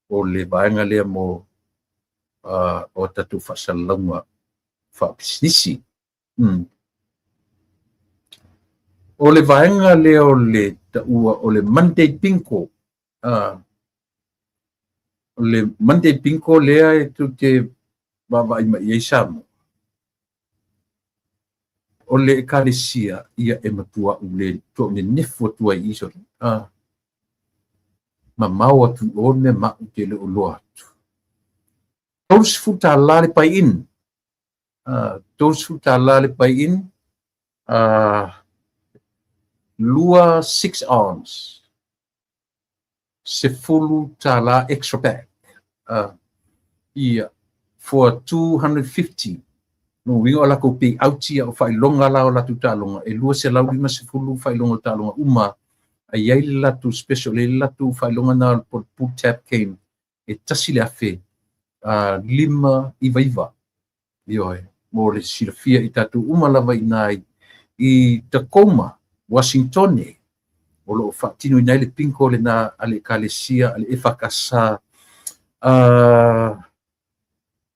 [SPEAKER 1] o le vaega lea mo o a tatou faasalalauga faapisinisi. O le vaega lea o le taua o le Monday Bingo. O le Monday Bingo lea e tou te vaavaai mai i ai Samoa. O le Ekalesia ia e matua ule tuau nenefu atu ai i sole. Mamao atu i o le mea ma ou te le o iloa atu. $30 le buy in. $30 le buy in. 2 6 ons. $10 extra back. Ia, for 250. Lona uiga o latou payout ia o faailoga la o latou taaloga e 250 faailoga o taaloga uma, a i ai le latou special, e i ai le latou faailoga na o le pull tab game e 1599. Ioe, mo le silafia i tatou uma lava i ina i Tacoma, Washingtone, o lo o faatinoina ai le bingo lena a le Ekalesia a le EFKS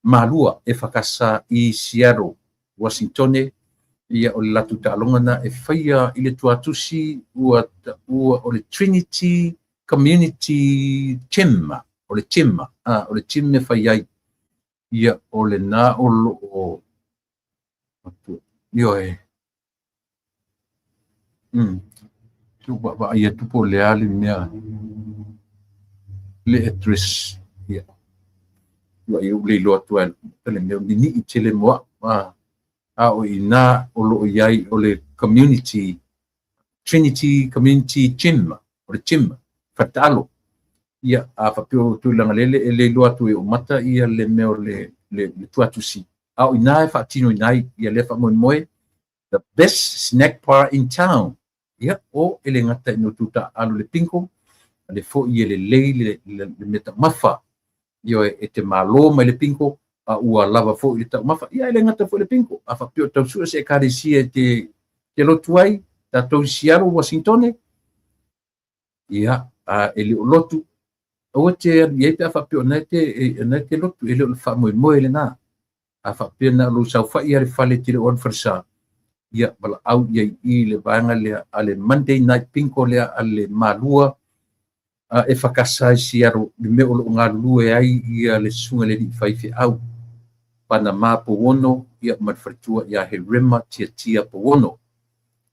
[SPEAKER 1] Malua, EFKS i Seattle, Washingtone. Ia, o le latou taaloga na e faia i le tuatusi ua taua o le Trinity Community Gym, o le gym, o le gym e fai ai. Ia, o lena o lo o ioe. Se ou vaavaai atu po o le a le mea le address. Ia. Ua i ou le iloa atu ai le mea o ninii tele mo au. A o i ina o lo o i ai o le community, Trinity Community Gym, o le gym, faletaalo. Ia, a faapea o Tuilagalele e le iloa atu e ou mata ia le mea o le tuatusi. A o ina e faatinoina ai ia lea faamoemoe, the best snack bar in town. Ia, o e le gata ina outou taaalo le bingo, a le foi e lelei le mea taumafa. Ioe, e te malo mai le bingo, a ua lava foi le taumafa. Ia, e le gata foi le bingo. A faapea o tau sue se ekalesia e te lotu ai, tatou i Seattle, Washingtone, ia, a e le o lotu, aua te alu i ai pe a faapea o na e te lotu, e le o le faamoemoe lena. A faapea na o lou saofai a le fale te le o alu falesa, ia, valaau i ai i le vaega lea a le Monday Night Bingo lea a le Malua EFKS i Seattle, le mea o lo o galulue ai ia le susuga i le alii faifeau Panama Pouono, ia, ma le faletua ia Herema Tiatia Pouono.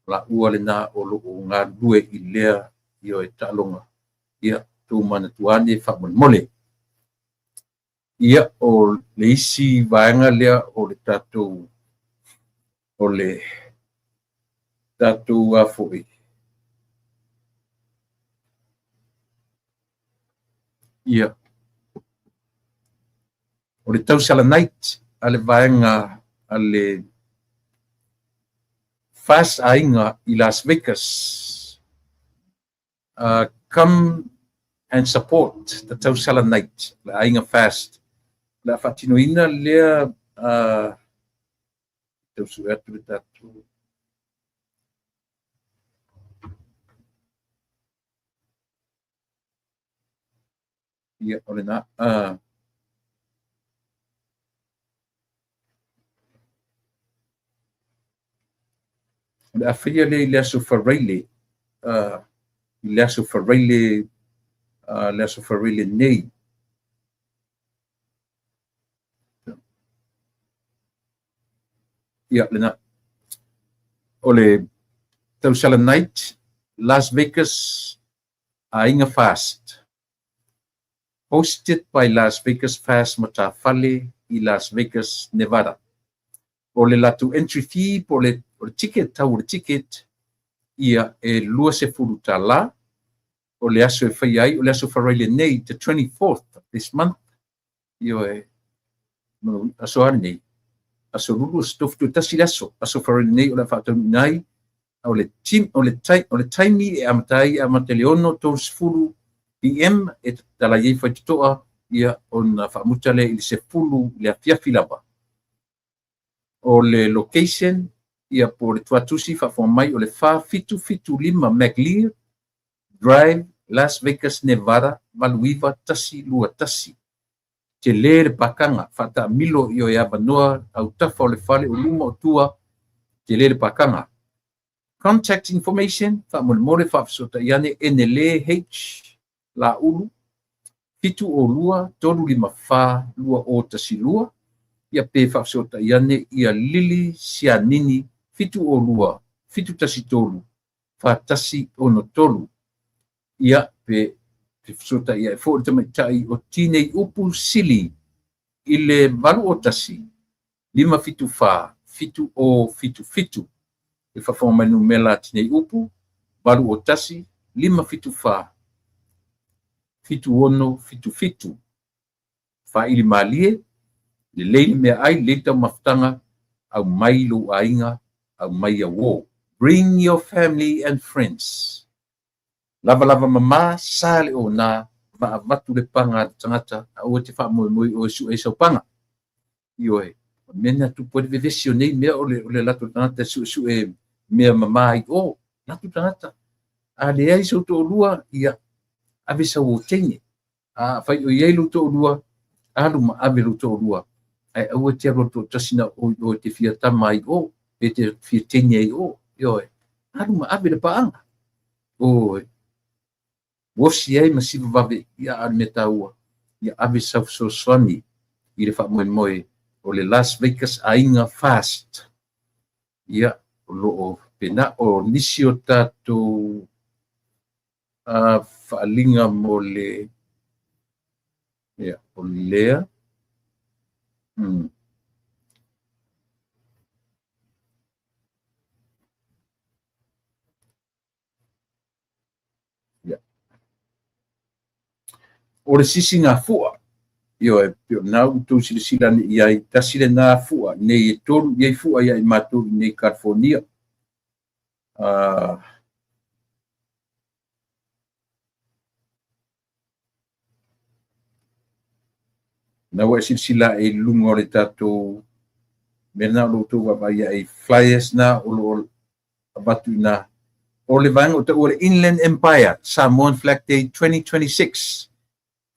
[SPEAKER 1] Laua lena o lo o galulue i lea ioe taaloga. Ia, tou manatua ane faamolemole. Ia, o le isi vaega lea o le tatou o le tatou a foi. Ia, o le Tausala Night a le vaega a le Fast Aiga i Las Vegas. Come and support the Tausala Night, le Aiga Fast. O le a faatinoina lea tau sue atu le tatou ia, o lena. O le a faia lea i le aso Faraile, i le aso Faraile, le aso Faraile nei. Ia, lena. O le Tausala Night, Las Vegas Aiga Fast, hosted by Las Vegas Fast Matafale i Las Vegas, Nevada. O le latou entry fee po o le ticket, tau o le ticket, ia e $20. O le aso e faia ai, o le aso Faraile nei, the 24th of this month, ioe, aso a lenei, aso Lulu, aso Tofu, toe tasi le aso, aso Faraile nei o le a faataunuuina ai. O le team, o le tai, o le taimi e amata ai, e amata i le 6:30 PM e tatala ai faitotoa, ia ona faamuta lea i le 10 i le afiafi lava. O le location, ia po o le tuatusi faafofoga mai, o le 4775 McLear Drive, Las Vegas, Nevada 89121. Tele le pakaga, faataamilo i o e avanoa autafa o le fale o luma o tua, tele le pakaga. Contact information, faamolemole faafesootai ane Enele H Laulu 702 354 2012, ia pe faafesootai ane ia Lili Sianini 702 713 4163, ia pe fesotai ai foi le tamaitai o Tinei Upu Sili i le 801 574 7077. E faafofoga mai le numera a Tinei Upu, 801 574 7677. Faili malie, lelei le meaai, lelei le taumafataga, aumai lou aiga, aumai auō. Bring your family and friends. Lava lava mama, sa le ona, vaavatu le paga a le tagata, aua e te faamoemoe o e sue ai sau paga. Ioe, o le mea lena e tupu ai le vevesi o nei mea o le, o le latou tagata e suesue mea mama ai o, latou tagata. A leai sou toalua, ia, ave sau o teine. A fai o i ai lou toalua, alu ma ave lou toalua. Ae aua e te alu alu toatasi na o i o e te fia tama ai o, pe te fia teine ai o. Ioe, alu ma ave le paaga. Oi, osi ai ma siva vave, ia a o le mea taua, ia ave sau fesoasoani i le faamoemoe o le Las Vegas Aiga Fast. Ia, o lo o pena o nisi o tatou faaaliga mo le, ia, o lea. Ia. O le sisigafua, ioe, pei o lena ua outou silasila ane i ai, tasi lena fua nei e tolu i ai fua ia i matou i nei California. Na ua e silasila ae i luga o le tatou mea lena o lo o outou vaavaai ae i flyers na o lo o avatu i ina. O le vaega o taua le Inland Empire Samoan Flag Day 2026,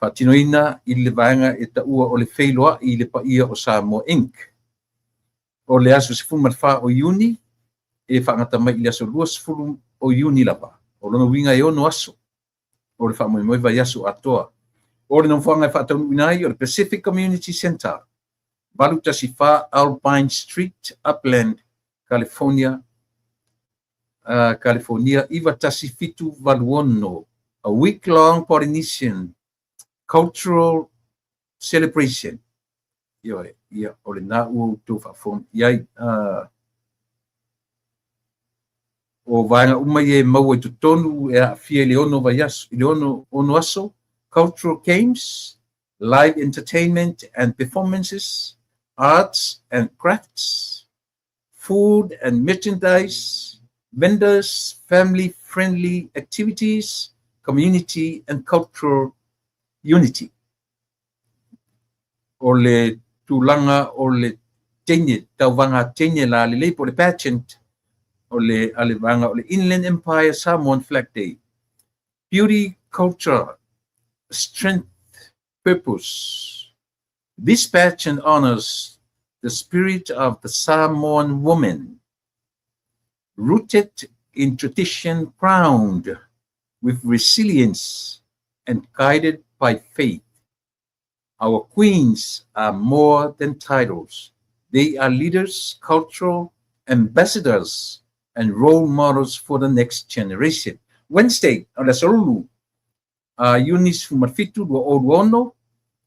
[SPEAKER 1] faatinoina i le vaega e taua o le Feiloai i le Paia o Samoa Inc. O le aso 14 o Iuni e faagata mai i le aso 20 o Iuni lava. O lona uiga e 6 aso o le faamoemoe vaiaso atoa. O le nofoaga e faataunuuina ai o le Pacific Community Centre, 814 Alpine Street, Upland, California, California 91786. A week-long Polynesian cultural celebration. Ioe, ia, o lena ua outou faafofoga i ai. O vaega uma ia e maua i totonu e aafia i le 6 vaiaso, i le 6 aso, cultural games, live entertainment and performances, arts and crafts, food and merchandise, vendors, family-friendly activities, community and cultural unity. O le tulaga o le teine, tauvaga teine la lelei po o le pageant o le a le vaega o le Inland Empire Samoan Flag Day. Beauty, culture, strength, purpose. This pageant honors the spirit of the Samoan woman, rooted in tradition, crowned with resilience and guided by faith. Our queens are more than titles. They are leaders, cultural ambassadors, and role models for the next generation. Wednesday, o le aso Lulu, Iuni 17 2026,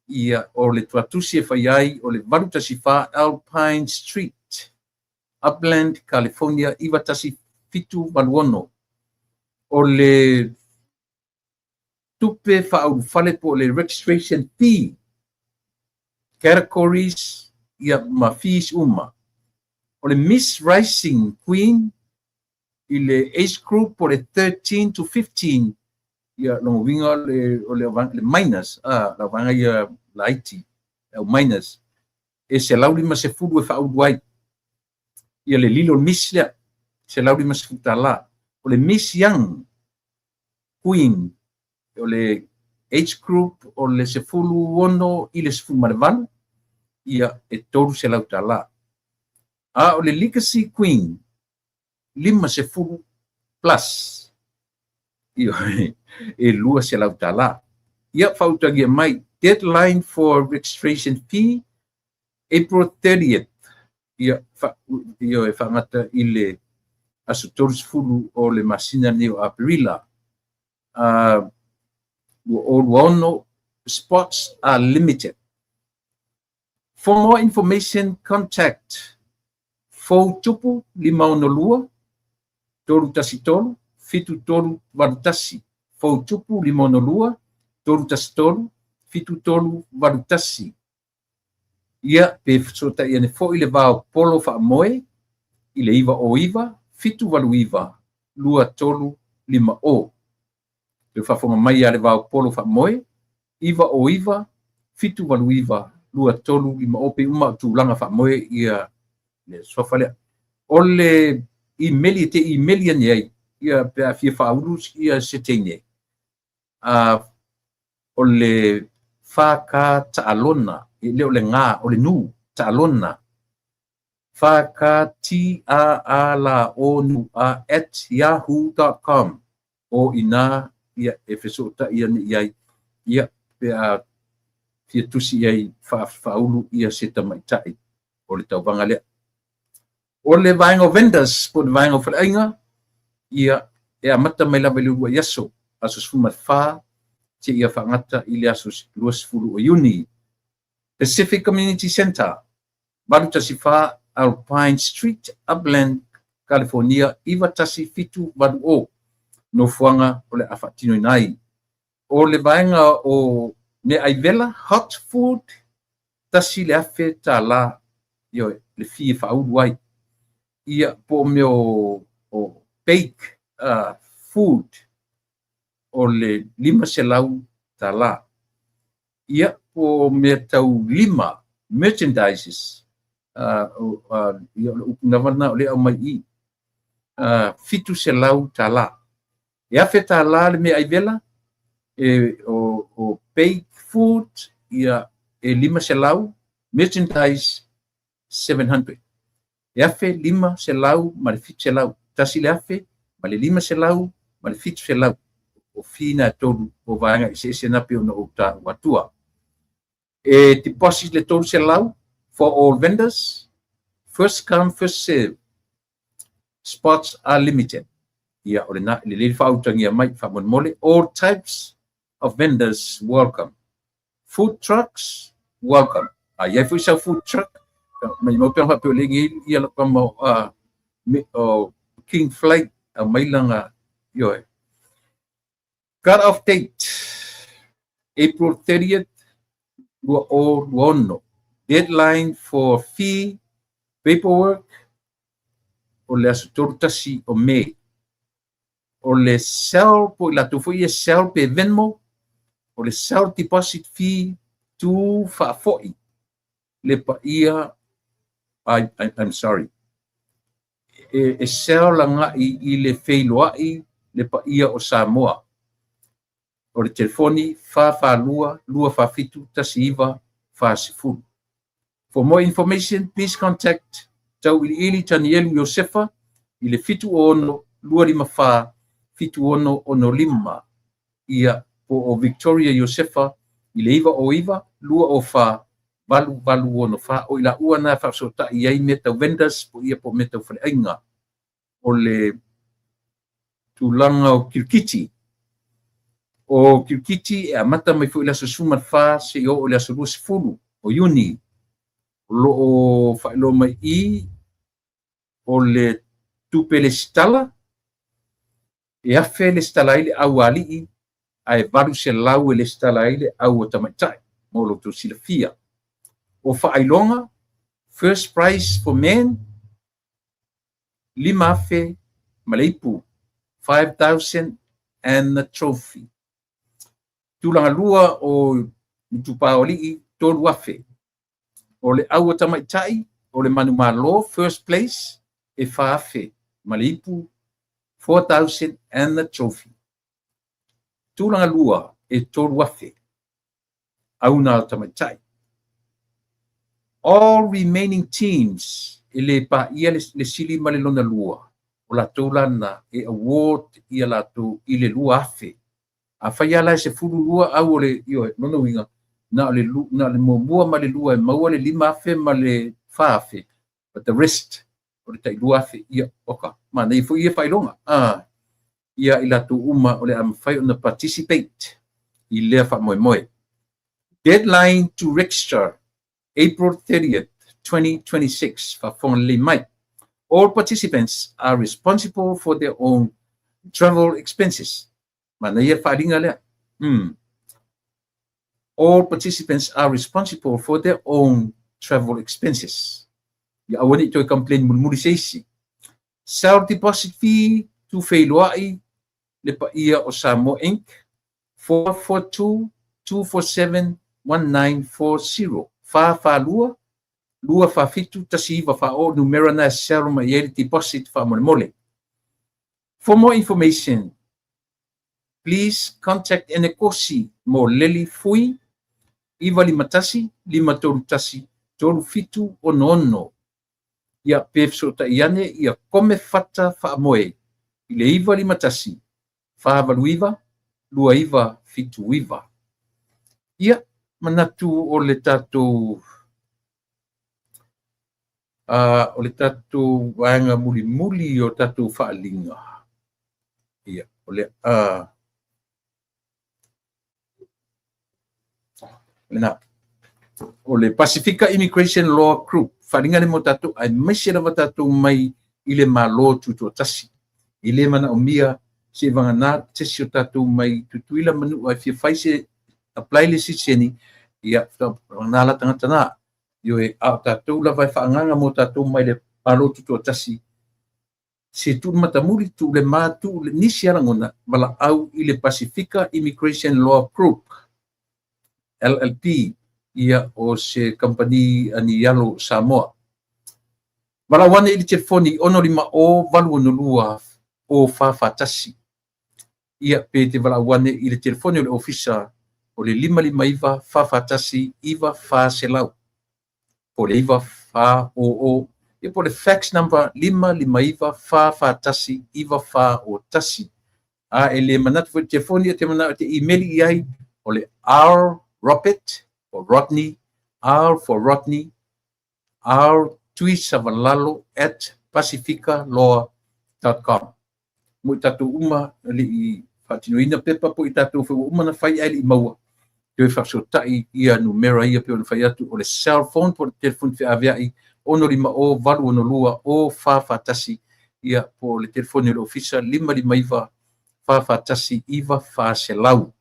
[SPEAKER 1] ia, o le tuatusi e fai ai o le 814 Alpine Street, Upland, California 91786. O le tupe faaulufale po o le registration fee, categories, ia, ma fees uma. O le Miss Rising Queen i le age group o le 13 to 15, ia, lona uiga o le minors, la vaega ia laiti, au minors, e $150 e faaulu ai. Ia le lilo Miss lea, $150. O le Miss Young Queen, o le age group o le 16 i le 18, ia, e $300. A o le Legacy Queen, 50 plus, ia, e $200. Ia, faautagia mai, deadline for registration fee, April 30th, ia, ia, e faagata i le aso 30 o le masina nei o Aperila. 2026, spots are limited. For more information, contact Fou Tupu 562 313 7381. Fou Tupu 562 313 7381. Ia, pe fesootai ane foi le vao polo faamoe i le 909 789 2350. Le faafofoga mai ia le vao polo faamoe 909 789 2350 pe uma o tulaga faamoe ia le suafa lea. O le imeli e te imeli ane ai, ia, pe a fia faaulu ia se teine. O le whaka taalona, e le o le ngā, o le nu, taalona. whakataalonu@yahoo.com. O ina ia e fesootai ane i ai, ia, pe a fia tusi ai faaulu ia se tamaitai o le tauvaga lea. O le vaega o vendors, po o le vaega o faleaiga, ia, e amata mai lava i le uluai aso, aso 14, seia faagata i le aso 20 o Iuni. Pacific Community Center, 814 Alpine Street, Upland, California 91780. Nofoaga o le a faatinoina ai. O le vaega o meaai vela, hot food, $1,000, ioe, le fee e faaulu ai. Ia, po o mea o bake food, o le $500. Ia, po o mea tau lima, merchandises, ia, o le upu lava lena o le au mai i, $700. E $1,000 le meaai vela, e, o bake food, ia, e 500, merchandise 700. E 1,500 ma le 700. 1,500 ma le 700. O fee na e tolu o vaega eseese na pe ona o ta atua. E deposit le 300 for all vendors. First come, first serve. Spots are limited. Ia, o le na, le lele faautagia mai, faamolemole. All types of vendors welcome. Food trucks welcome. A iai foi sau food truck, mai mau pea faapea o le ngi ia la kama o King Flight a mai langa ioe. Cut off date April 30th 2026. Deadline for fee paperwork o le aso 31 o Mei. O le Zelle po i latou foi e Zelle pe Venmo, o le Zelle deposit fee tu faafoi le paia, I'm sorry. E Zelle agai i le feiloai le paia o Samoa. O le telefoni 442 247 1940. For more information, please contact Tauiliili Tanielu Iosefa i le 76 254 7665. Ia, po o Victoria Iosefa i le 909 204 8864. O i la ua na faafesootai ai mea tau vendors po ia po mea tau faleaiga. O le tulaga o kirikiti. O kirikiti e amata mai foi i le aso 14 seia oo i le aso 20 o Iuni. O lo o faailoa mai i o le tupe lesitala, e 1,000 lesitala ai le aualii ae 800 e lesitala ai le au a tamaitai, mo lo outou silafia. O faailoga, first prize for men, 5,000 ma le ipu, 5,000 and the trophy. Tulaga lua o itupa o alii, 3,000. O le au a tamaitai, o le manumalo, first place, e 4,000 ma le ipu, 4,000 and the trophy. Tulaga lua e 3,000 auna a tamaitai. All remaining teams e le paia le sili ma le lona lua, o latou la na e award ia latou i le 2,000. A fai lava la e 12 au o le, ioe, lona uiga, na o le, na o le muamua ma le lua e maua le 5,000 ma le 4,000, but the rest o le tai 2,000, ia, oka, manaia foi ia faailoga. Ah, ia i latou uma o le a mafai ona participate i lea faamoemoe. Deadline to register, April 30th, 2026. Faafofoga lelei mai. All participants are responsible for their own travel expenses. Manaia le faaaliga lea. All participants are responsible for their own travel expenses. Ia aua ne i toe complain mulimuli se isi. Sell deposit fee, tuufeiloai le paia o Samoa Inc. 442 247 1940 442 247 1940 numera na e sell mai ai le deposit faamolemole. For more information, please contact Enekosi mo Leli Fui 951 531 3766. Ia pe fesootai ane ia Kome Fata Faamoe i le 951 489 2979. Ia, manatu o le tatou o le tatou vaega mulimuli o tatou faaaliga. Ia, o le lena. O le Pasifika Immigration Law Group, faaaliga lea mo tatou, aemaise lava tatou mai i le Malo Tutoatasi. E le manaomia se vagana se isi o tatou mai Tutuila Manua e fia fai se apply le sitiseni, ia, vagana la tagata na. Ioe, a o tatou lava e faaagaga mo tatou mai le Malo Tutoatasi, se tuu le matamuli, tuu le ma, tuu le nisi lagona, valaau i le Pasifika Immigration Law Group, LLP, ia o se kamupani anialo Samoa. Valaau ane i le telefoni 650 862 0441. Ia pe te valaau ane i le telefoni o le ofisa o le 559 441 9400 po le 9400, ia po le fax number 559 441 9401. A e le manatu foi i le telefoni, e te manao e te email i ai, o le R Robert o Rodney, R for Rodney, R Tuisavalalo at pacificalaw.com. Mo i tatou uma le i faatinoina pepa po i tatou foi ua uma na fai ae le i maua, toe faafesootai ia numera ia pei ona fai atu, o le cell phone po o le telefoni feaveai 650 862 0441, ia po o le telefoni o le ofisa 559 441 9400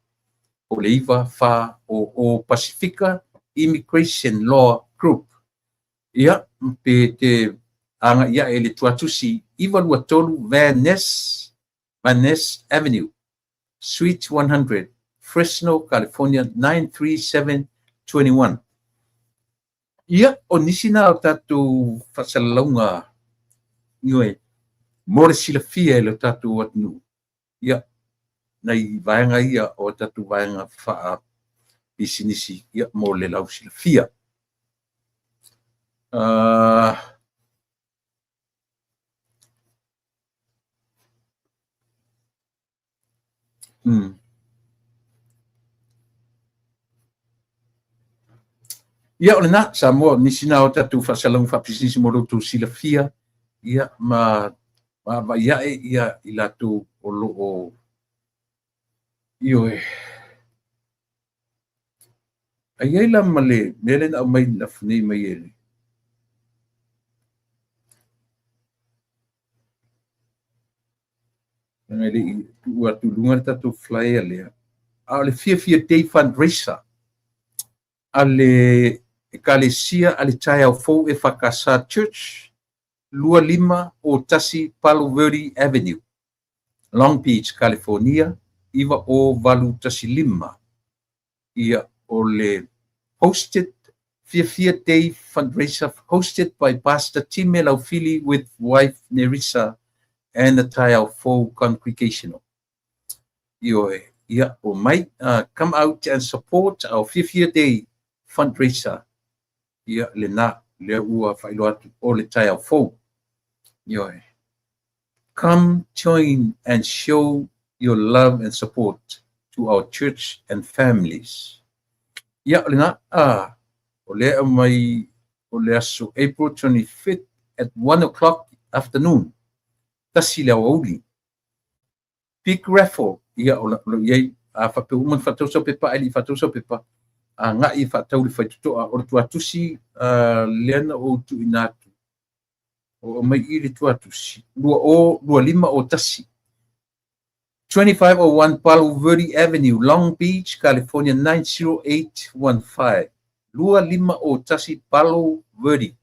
[SPEAKER 1] po o le 9400. Pasifika Immigration Law Group. Ia, pe te agai ae i le tuatusi 923 Van Ness, Van Ness Avenue, Suite 100, Fresno, California 93721. Ia, o nisi na o tatou faasalalauga, ioe, mo le silafia e le tatou atunuu. Ia, nai vaega ia o tatou vaega faapisinisi, ia, mo le lausilafia. Ia, o lena, Samoa, nisi na o tatou faasalalauga faapisinisi mo lo outou silafia, ia, ma vaavaai ae ia i latou o lo o ioe. Ae i ai la ma le mea lea na aumai lafo nei mai e le leaga e le i tuu atu i luga le tatou flyer lea, a o le Fiafia Day Fundraiser a le Ekalesia a le Taeao Fou EFKS Church, 2501 Palo Verde Avenue, Long Beach, California 90815. Ia, o le hosted Fiafia Day Fundraiser hosted by Pastor Time Laufili with wife Nerissa and the Taeao Fou Congregational. Ioe, ia, o mai, come out and support our Fiafia Day Fundraiser. Ia, lena, lea ua faailoa atu o le Taeao Fou. Ioe. Come join and show your love and support to our church and families. Ia, o lena, o lea e aumai o le aso April 25th at 1 o'clock afternoon, tasi le aoauli. Big raffle, ia, o lo i ai, a faapea uma ona faatau sau pepa, ae le i faatau sau pepa, agai e faatau i le faitotoa. O le tuatusi lea na ou tuuina atu, o aumai i le tuatusi, 202501. 2501 Palo Verde Avenue, Long Beach, California 90815. 2501 Palo Verde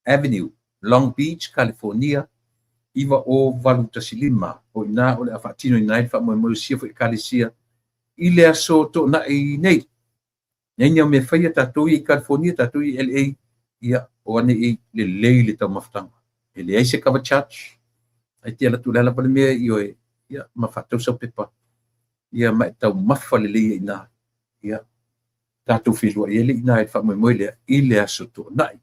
[SPEAKER 1] Avenue, Long Beach, California 90815. O i ina o le a faatinoina ai le faamoemoe o sia foi Ekalesia i le aso Toonai nei. Nei ni au mea faia tatou ia i California, tatou ia i LA, ia, o ane i lelei le taumafataga. E leai se cover charge. Ai te alu atu o le a lava le mea ioe, ia, ma faatau sau pepa, ia, ma e taumafa lelei ai i ina. Ia, tatou feiloai ai lea i ina i le faamoemoe lea i le aso Toonai.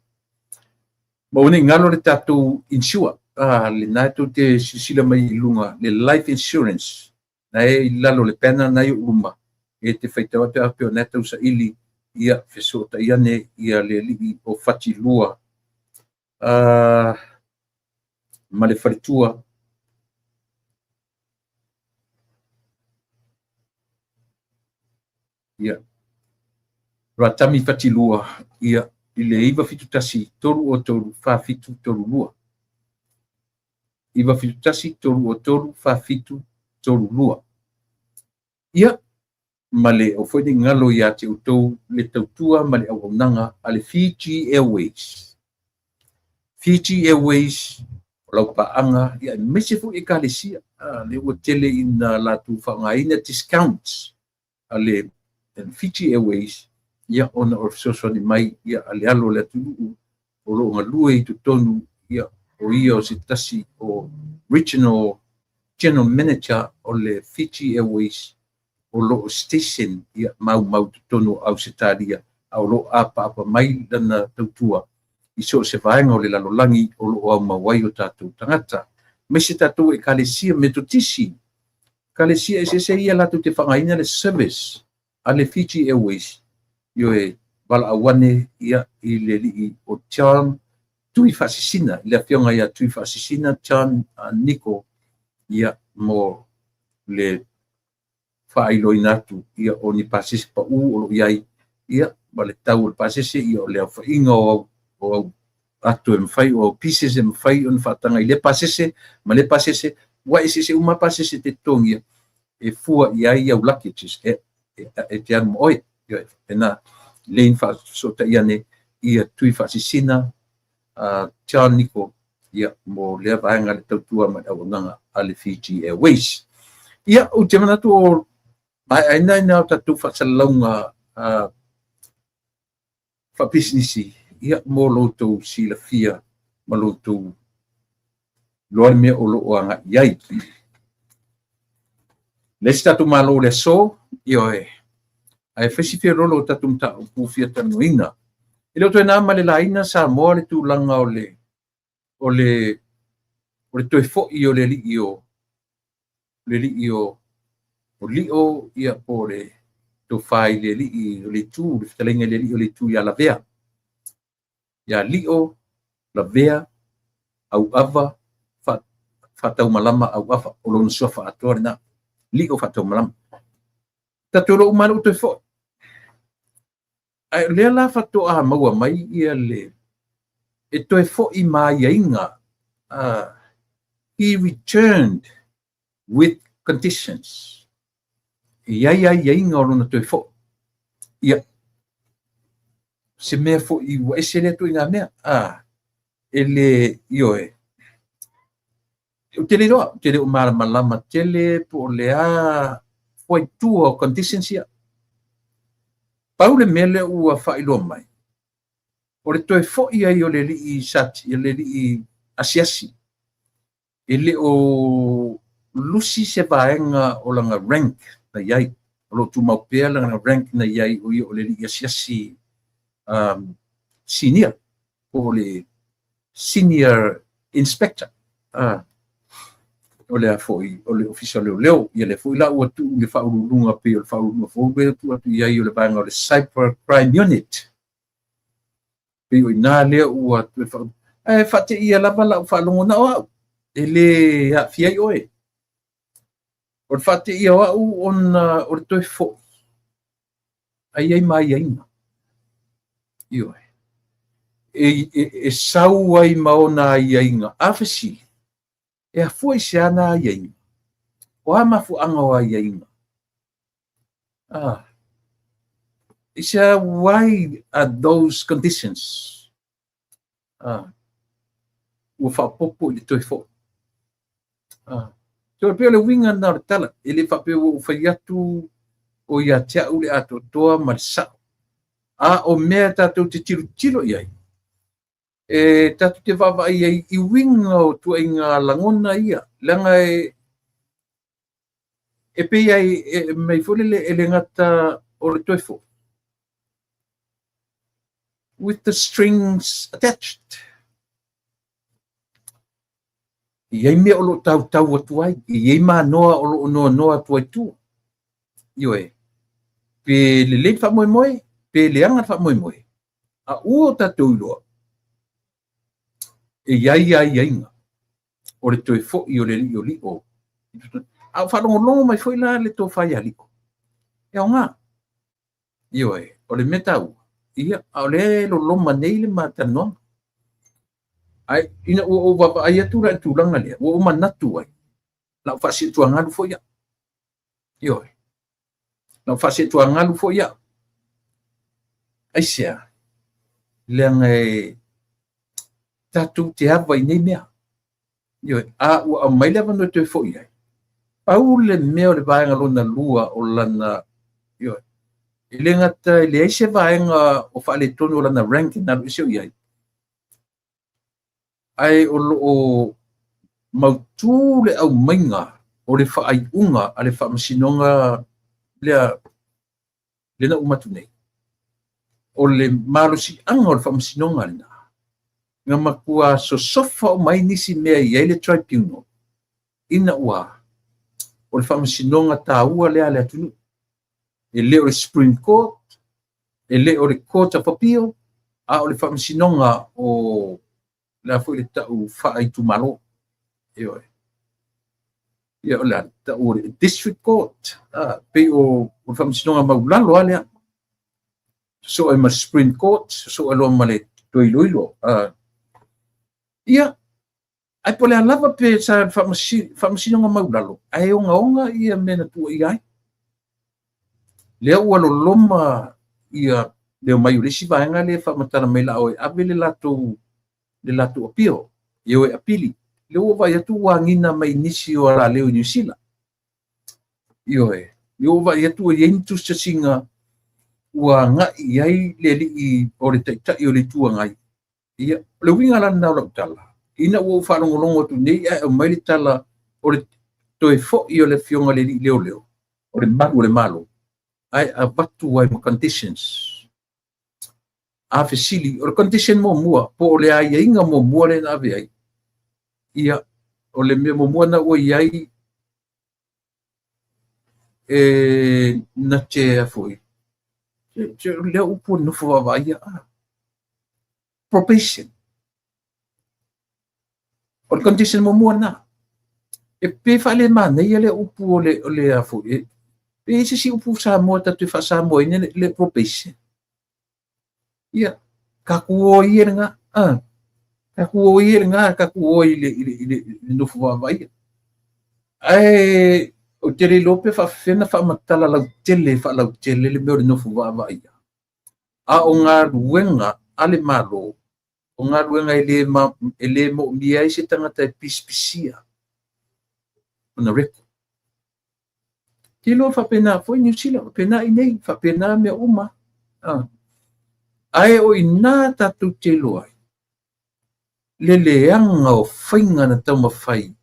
[SPEAKER 1] Ma ua ne i galo le tatou insure, lena e tou te silasila mai i luga, le life insurance, na e i lalo o le banner na i ou luma, e te faitau atu e pei o na e tausaili, ia, fesootai ane ia le alii o Fatilua ma le faletua. Ia, Ratami Fatilua, ia, i le 971 303 4732. 971 303 4732. Ia, ma le aua foi ne i galo ia te outou le tautua ma le auaunaga a le Fiji Airways. Fiji Airways, o lau paaga, ia, aemaise foi Ekalesia, lea ua tele ina latou faaaogaina discounts a le Fiji Airways, ia, ona o le fesoasoani mai, ia, a le alo o le atunuu o lo o galue i totonu, ia, o ia o se tasi o Regional General Manager o le Fiji Airways o lo o station, ia, maumau i totonu o Ausetalia, a o lo o apaapa mai lana tautua i so o se vaega o le lalolagi o lo o aumau ai o tatou tagata, aemaise tatou Ekalesia Metotisi. Ekalesia eseese ia latou te faaaogaina le service a le Fiji Airways, ioe, valaau ane, ia, i le alii o John Tuifaasisina, i le afioga ia Tuifaasisina John Niko, ia, mo le faailoaina atu, ia, o ni pasese pau o lo o i ai, ia, ma le tau o le pasese, ia, o le aofaiga o au, o au ato e mafai, o au pieces e mafai ona faataga i lea pasese ma lea pasese, ua eseese uma pasese te totogia e fua i ai au luggages e te alu ma oe. Ioe, lei na faafesootai ane ia Tuifaasisina John Niko, ia, mo lea vaega le tautua ma le auaunaga a le Fiji Airways. Ia, ou te manatu o maeaina ina o tatou faasalalauga faapisinisi, ia, mo lo outou silafia ma lo outou iloa le mea o lo o agai i ai. Le isi tatou Malo o le aso, ioe, ae fai si feoloolo o tatou mataupu fia talanoaina. E le o toe na ma le laina Samoa le tulaga o le o le o le toe foi o le alii o le alii o o Lio, ia, po o le tofa i le alii o le itu, le fetalaiga i le alii o le itu ia Lavea. Ia Lio, Lavea, Auava, Faataumalama Auafa, o lona suafa atoa lena, Lio Faataumalama. Tatou iloa uma lava lea ua toe foi. Ae o lea la faatoa maua mai ia le e toe foi ma aiaiga, he returned with conditions. E i ai aiaiga o lona toe foi. Ia, se mea foi ua ese lea ituaiga mea. E le, ioe, ou te le iloa, ou te le o malamalama tele po o le a fuaitua o conditions ia. Pau le mea lea ua faailoa mai, o le toe foi ai o le alii sati, le alii asiasi, e le o lusi se vaega o lana rank na i ai. O lo o tumau pea lana rank na i ai, o ia o le alii asiasi senior, po o le senior inspector. O le a foi, o le Ofisa o Leoleo. Ia lea foi la ua tuu le faauluuluga pei o le faauluuluga fou lea ua tuu atu i ai o le vaega o le Cyber Crime Unit. Pei o i ina lea ua toe faa... Ae faateia lava lau faalogo na o au, e le aafia ai oe. O le faateia o au ona o le toe foi, ai ai ma aiaiga. Ioe. E sau ai ma ona aiaiga. A fesili, e afua i se ana aiaiga? O a mafuaaga o aiaiga? Is why are those conditions? Ua faaopoopo i le toe foi. So e pei o le uiga lena o le tala, e le faapea ua ou fai atu o ia te au le atoatoa ma le sao. A o mea tatou te tilotilo i ai, e tatou te vaavaai ai i uiga o tuaiga lagona ia, leaga e pei ai e mai foi lele e le gata o le toe foi, with the strings attached. E i ai mea o lo o tautau atu ai, e i ai manoa o lo o noanoa atu ai tua. Ioe, pe lelei le faamoemoe, pe leaga le faamoemoe, a ua o tatou iloa, e i ai aiaiga o le toe foi o le alii o Lio. A o faalogologo mai foi la le tofa ia Lio, e aoga. Ioe, o le mea taua, ia, a o lea e loloma nei le matalanoaga. Ae ina ua ou vaavaai atu la i le tulaga lea, ua ou manatu ai, lau faasiutuagalu foi au. Ioe, lau faasiutuagalu foi au. Aisea, leaga e tatou te ava i nei mea. Ioe, a ua aumai le avanoa e toe foi ai, pau le mea o le vaega lona lua o lana, ioe, e le gata e leai se vaega o faaletonu o lana rank na alu ese o i ai, ae o lo o mautu le aumaiga o le faaiuga a le faamasinoga lea lena ua matu nei. O le malosiaga o le faamasinoga lena, na matua sosofa uma ai nisi mea i ai le tribunal, ina ua o le faamasinoga taua lea a le atunuu. E le o le Supreme Court, e le o le Court of Appeal, a o le faamasinoga o le a foi le tau faaitumalo. Ioe. Ia o le a tau o le District Court, pei o le faamasinoga maulalo a lea. Sosoo ai ma le Supreme Court, sosoo ai loa ma le toe iloilo. Ia, ae po o le a lava pe sa faamasinoga maulalo, ae ogaoga ia mea na tuuaia ai. Lea ua loloma ia le omai o le isi vaega lea e faamatala mai la o e ave le latou appeal, e o e apili. Lea ua vaai atu ua agiga mai nisi o alaleo i Niu Sila. Ioe, lea ua vaai atu ua i ai ni tusitasiga ua agai i ai le alii o le taitai o le Itu Agai. Ia, o le uiga la lena o lau tala, ina ua ou faalogologo atu nei ae aumai le tala o le toe foi o le afioga i le alii leoleo, o le malu o le Malo, ae avatu ai ma conditions. A fesili, o le condition muamua, po o le aiaiga muamua lea na ave ai, ia, o le mea muamua na ua i ai, e na te a foi, lea upu nofo vaavaaia, probation. O le condition muamua lena. E pe faalemanaia le upu o le o le a foi e pe i ai se isi upu Samoa tatou te faasamoaina le probation. Ia, tatou o ai ia lena, tatou o ia lena, tatou o i le, i le, i le, i le nofo vaavaaia. Ae ou te le iloa pe faapefea ona faamatala lautele, faalautele le mea o le nofo vaavaaia. A o galuega a le Malo, o galuega e le, e le moomia ai se tagata e pisipisia ona record. Te iloa faapena foi Niu Sila, faapena i inei, faapena mea uma. Ae o i ina tatou te iloa ai le leaga o faiga na taumafai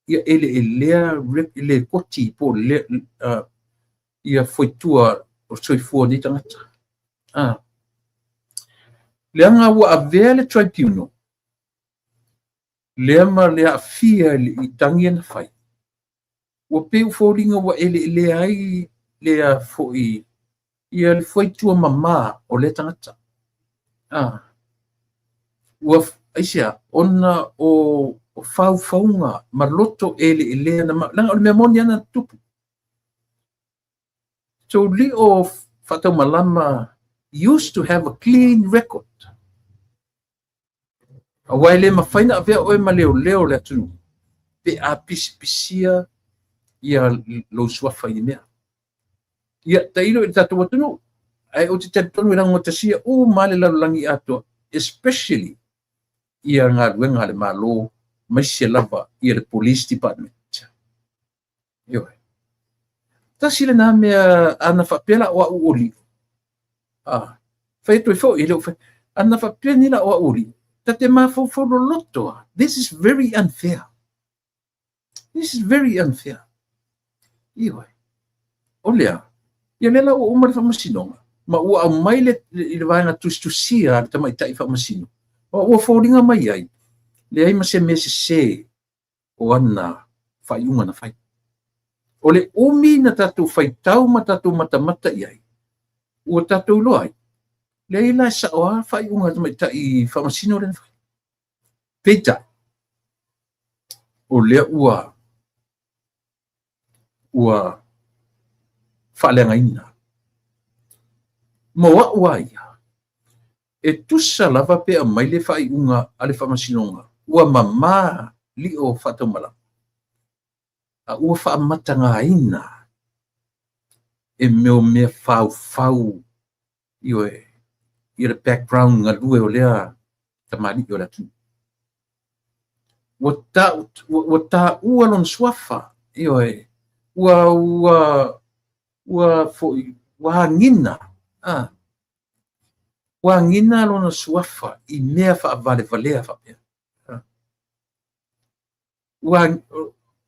[SPEAKER 1] ia eleelea lekoti po o le, ia foitua o soifua o nei tagata. Leaga ua avea le tribunal lea ma le aafia i tagi na fai, ua pei ua foliga ua eleelea ai le a foi ia le fuaitua mamā o lea tagata. Ua aisea? Ona o faufauga ma loto eleelea na leaga o le mea moni lava na tupu. So Lio Faataumalama used to have a clean record. Aua e le mafai ona avea oe ma leoleo o le atunuu pe a pisipisia ia lou suafa i ni mea. Ia, tailo i le tatou atunuu, ae ou te talitonu e laugatasia uma lava le lalolagi atoa, especially ia galuega a le Malo, aemaise lava ia le Police Department. Ioe. Tasi lena mea ana faapea la o au o Lio. Fai atu ai foi, e le o fai. Ana faapea nei la o au o Lio, ta te mafaufau loloto lava. This is very unfair. This is very unfair. Ioe. O lea, ia lea la ua uma le faamasinoga, ma ua aumai le, i le vaega tusitusia a le tamaitai faamasino, ma ua foliga mai ai, leai ma se mea sese o ana faaiuga na fai. O le umi na tatou faitau ma tatou matamata i ai, ua tatou iloa ai, leai la e sao lava faaiuga a le tamaitai faamasino lea na fai. Peitai, o lea ua ua faaleagaina. Mo au lava ia, e tusa lava pe aumai le faaiuga a le Faamasinoga ua mamā Lio Faataumalama, a ua faamatagaina e mea o mea faufau, ioe, ia le background galue o lea tamalii o le atunuu. Ua ta, ua taua lona suafa, ioe, ua, ua, ua foi, ua agina, ua agina lona suafa i mea faavalevalea faapea. Ua,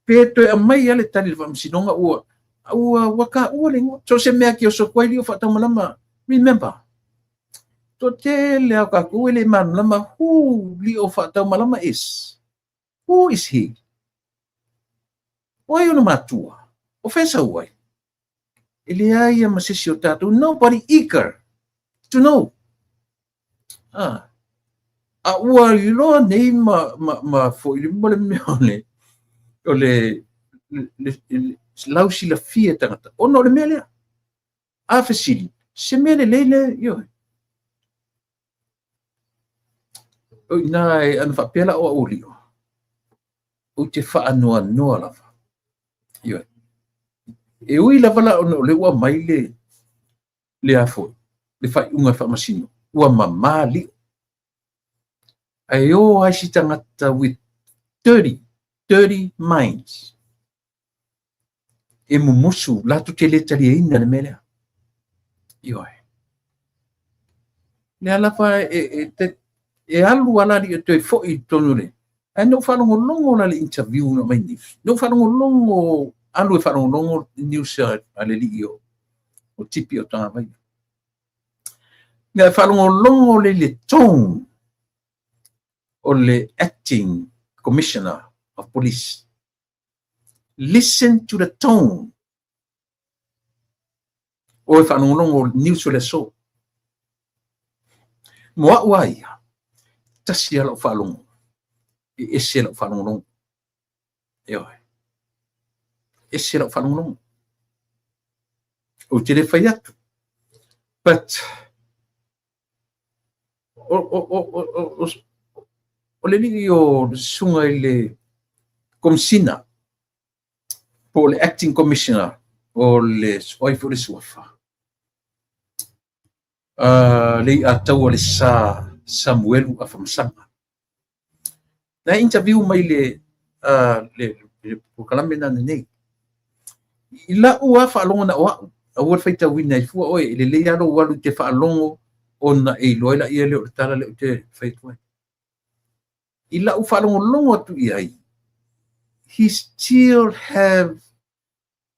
[SPEAKER 1] pe toe aumai lava le tali i le Faamasinoga, ua, ua, ua taua le igoa. So o se mea e oso atu ai Lio Faataumalama, remember, toatele lava o tatou e le malamalama who Lio Faataumalama is. Who is he? O ai ona matua? O fea e sau ai? E leai ia ma se isi o tatou. Nobody eager to know. A ua iloa nei ma, ma, ma foi le ma le mea o le, o le, le, le, lau silafia e tagata, ona o le mea lea. A fesili, se mea lelei lea, ioe. O i ina e ana faapea la o au o Lio, ou te faanoanoa lava. Ioe. E ui lava la ona o lea ua aumai le, le a foi, le faaiuga a le Faamasino, ua mamā Lio. Ae o lava isi tagata with dirty, dirty minds e mumusu, latou te le taliaina le mea lea. Ioe. Lea lava e, e, e, e alu ala alii e toe foi i totonu o le... Ae na ou faalogologo la i le interview na aumai news. Na ou faalogologo, alu e faalogologo news a le alii o, o Tipi o Tagavai. Na e faalogologo le i le tone o le acting commissioner of police. Listen to the tone. O e faalogologo news o le aso. Mo au lava ia, tasi lava lau faalogo, e ese lau faalogologo. Ioe. Ese lau faalogologo. Ou te le fai atu. But o le alii o le susuga i le Komesina po o le Acting Commissioner o le o ai foi le suafa. Le Iataua le Sa Samuelu Afamasaga. Na interview mai le polokalame na nei. I lau a faalogo na o au, aua le faitauina ai fua oe, e lelei lava lou alu i te faalogo ona e iloa ai laia lea o le tala lea ou te fai atu ai. I lau faalogologo atu i ai, he still have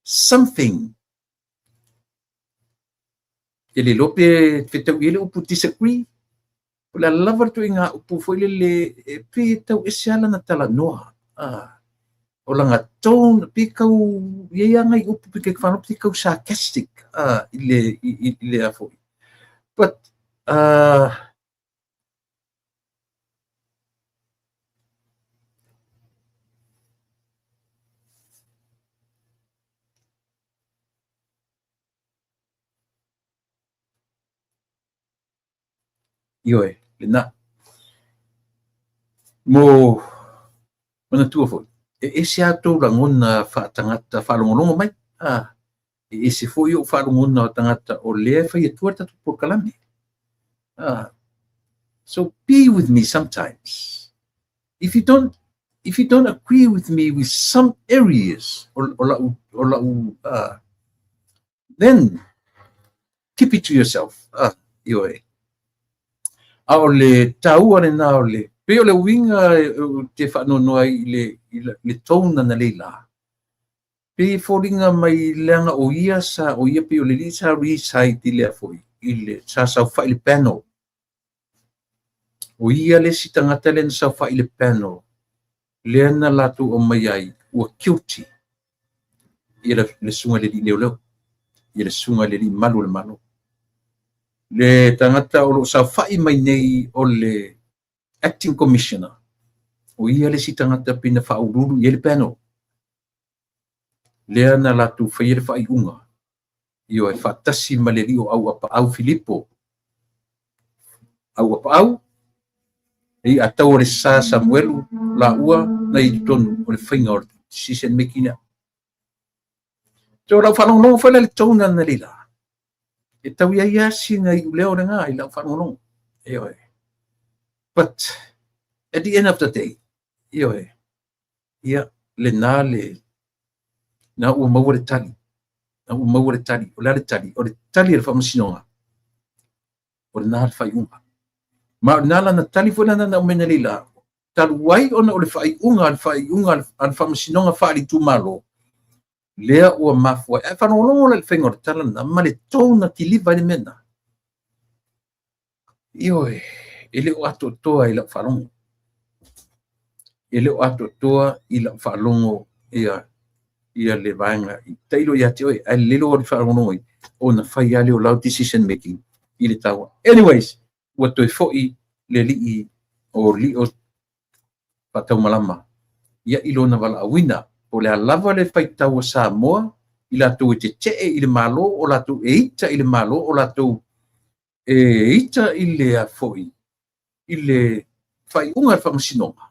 [SPEAKER 1] something. Te le iloa pe fetau i ai le upu disagree, o le a lava le ituaiga upu foi lele e pei e tau ese lava lana talanoa. O lana tone, pei tau i ai lava nai upu pei te faalogo pei tau sarcastic i le a foi. But ioe, lena. Mo manatua foi, e ese a tou lagona faatagata faalogologo mai. E ese foi ou faalogona o tagata o lea e fai atua le tatou polokalame. So be with me sometimes. If you don't agree with me with some areas o lau, then keep it to yourself. Ioe. A o le taua lena o le, pei o le uiga te faanoanoa ai i le tone na leila. Pei e foliga mai leaga o ia sa, o ia pei o le alii sa reside i lea foi, i le, sa saofai i le panel. O ia le isi tagata lea na saofai i le panel, lea na latou aumai ai, ua guilty ia le susuga i le alii leoleo, ia le susuga i le alii malu o le Malo. Le tagata o lo o saofai mai nei o le acting commissioner, o ia le isi tagata pei na faauluulu i ai le panel. Lea na latou faia le faaiuga, ioe, faatasi ma le alii o Auapaau Filipo. Auapaau, e Iataua le Sa Samuelu laua na i totonu o le faiga o le decision making lea. So lau faalogologo foi la i le tone na leila. E tau i ai lava sina iuleo lena i lau faalogologo. Ioe. But at the end of the day, ioe, ia, lena le, na ua maua le tali. Na ua maua le tali. O le a le tali? O le tali o le faamasinoga. O lena le faaiuga. Ma o lena lana tali foi lana na aumai na leila. Talu ai ona o le faaiuga a le faaiuga a le faamasinoga faale-itumalo, lea ua mafua ai. Ae faalogologo la i le faiga o le tala lena ma le tone na kiliva ai le mea lena. Ioe, e le o atoatoa i lau faalogo. E le o atoatoa i lau faalogo ia le vaega i tailo ia te oe. Ae lelei lou alu faalogologo i ona fai lava lea o lau decision making i le taua. Anyways, ua toe foi le alii o Lio Faataumalama ia i lona valaauina. O le a lava le faitau a Samoa i latou e tetee i le Malo, o latou e ita i le Malo, o latou e ita i le a foi, i le faaiuga a le faamasinoga.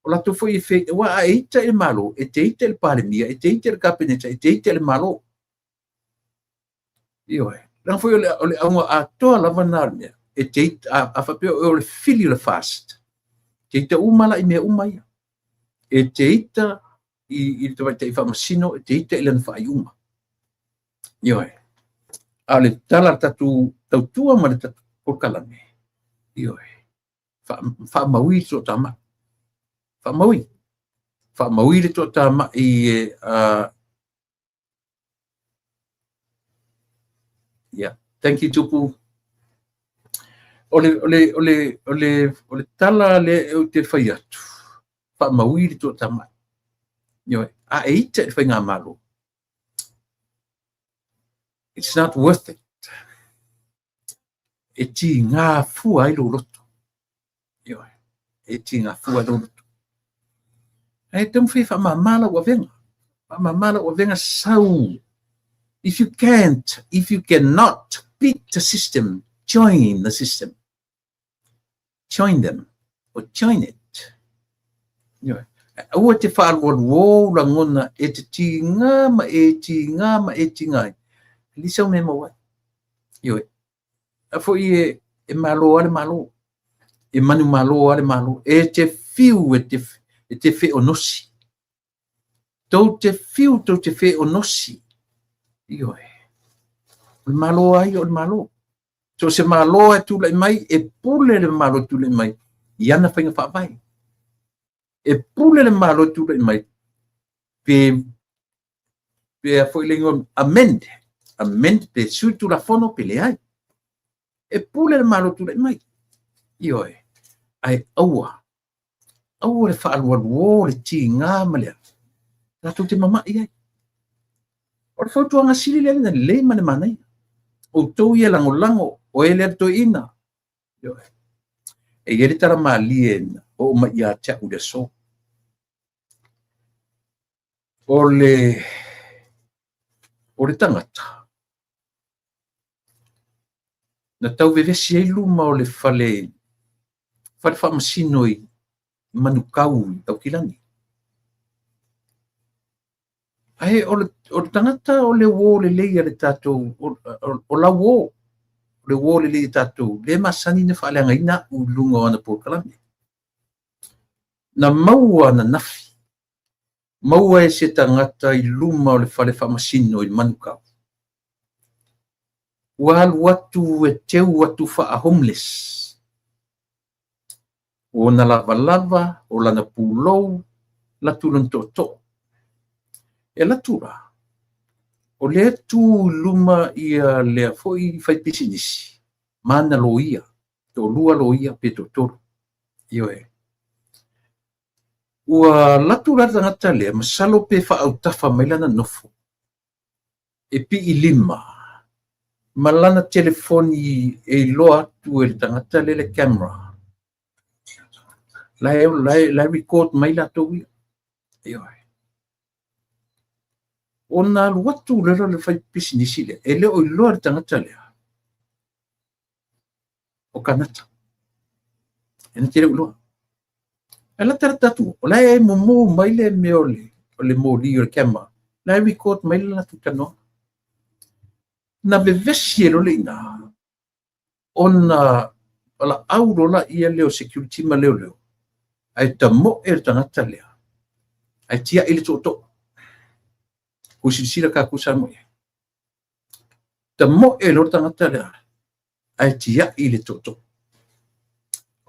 [SPEAKER 1] O latou foi e fe, aua a e ita i le Malo, e te ita i le Palemia, e te ita i le Kapeneta, e te ita i le Malo. Ioe. Leaga foi o le auga atoa lava na o le mea. E te ita, a faapea o le fili o le FAST. E te ita uma la i mea uma ia. E te ita i le tamaitai faamasino, e te ita i lana faaiuga. Ioe. A o le tala a le tatou tautua ma le tatou polokalame, ioe, faamaui le toatamai. Faamaui. Faamaui le toatamai e yeah. Thank you, Tupu. O le tala le ou te fai atu, faamaui le toatamai. Ioe, a e ita i le faigamalo, it's not worth it. E tiga fua ai lou loto. Ioe, e tiga fua ai lou loto. Ae taumafai e faamama lau avega. Faamama lau avega sau. If you can't, if you cannot beat the system, join the system. Join them or join it. Ioe. Aua te whaalualu lagona e te tīngā ma e tīngā ma e tīngā ai. Lisa o me maua ai. Ioe. A foi e, e malo a le malo. E manu malo a le malo. E te fiu e te, e te wheonosi. Tou te fiu, tou te feonosi. Ioe. O le Malo lava ia o le Malo. So o se Malo e tulai mai, e pule le Malo e tulai mai i ana faiga faavae. E pule le Malo e tulai mai pe pe a foi le igoa amend, amend pe sui tulafono pe leai. E pule le Malo e tulai mai. Ioe. Ae aua Aua le faalualuō le tigā ma le afi, tatou te mama'i ai. O le fautuaga sili lea na lelei ma le manaia. Outou ia lagolago, oe lea le toeaina. Ioe. E i ai le tala malie na oo mai ia te au i le aso. O le, o le tagata, na tau vevesi ai luma o le fale, fale faamasino i Manukau i Aukilani. Ae o le, o le tagata o le uō lelei a le tatou, o, o, o lau uō, o le uō lelei a tatou, le masani na faaleagaina a'u i luga o ana polokalame. Na maua ananafi, maua e se tagata i luma o le fale faamasino i Manukau. Ua alu atu e teu atu faa-homeless. O ona lavalava, o lana pulou, latu lona tootoo. E alu atu la, o lea e tu i luma ia lea foi faipisinisi ma ana loia, toalua loia pe toatolu. Ioe. Ua alu atu la le tagata lea, masalo pe faaautafa mai lana nofo, e pii lima ma lana telefoni e iloa atu e le tagata lea le camera. La e, la e, la e record mai latou ia. Ioe. Ona alu atu lea le fai pisinisi lea, e le o iloa le tagata lea o Kanata. E na te le o iloa. E lata lata atu, o la e mumu mai le mea o le, o le moli o le camera. La e record mai le latou talanoaga. Na vevesi e loa le iina, ona valaau loa laia lea o security ma leoleo, ae tamoe le tagata lea, ae tiai le tootoo. Ua silasila tatou Samoa i ai. Tamoe loa le tagata lea, ae tiai le tootoo.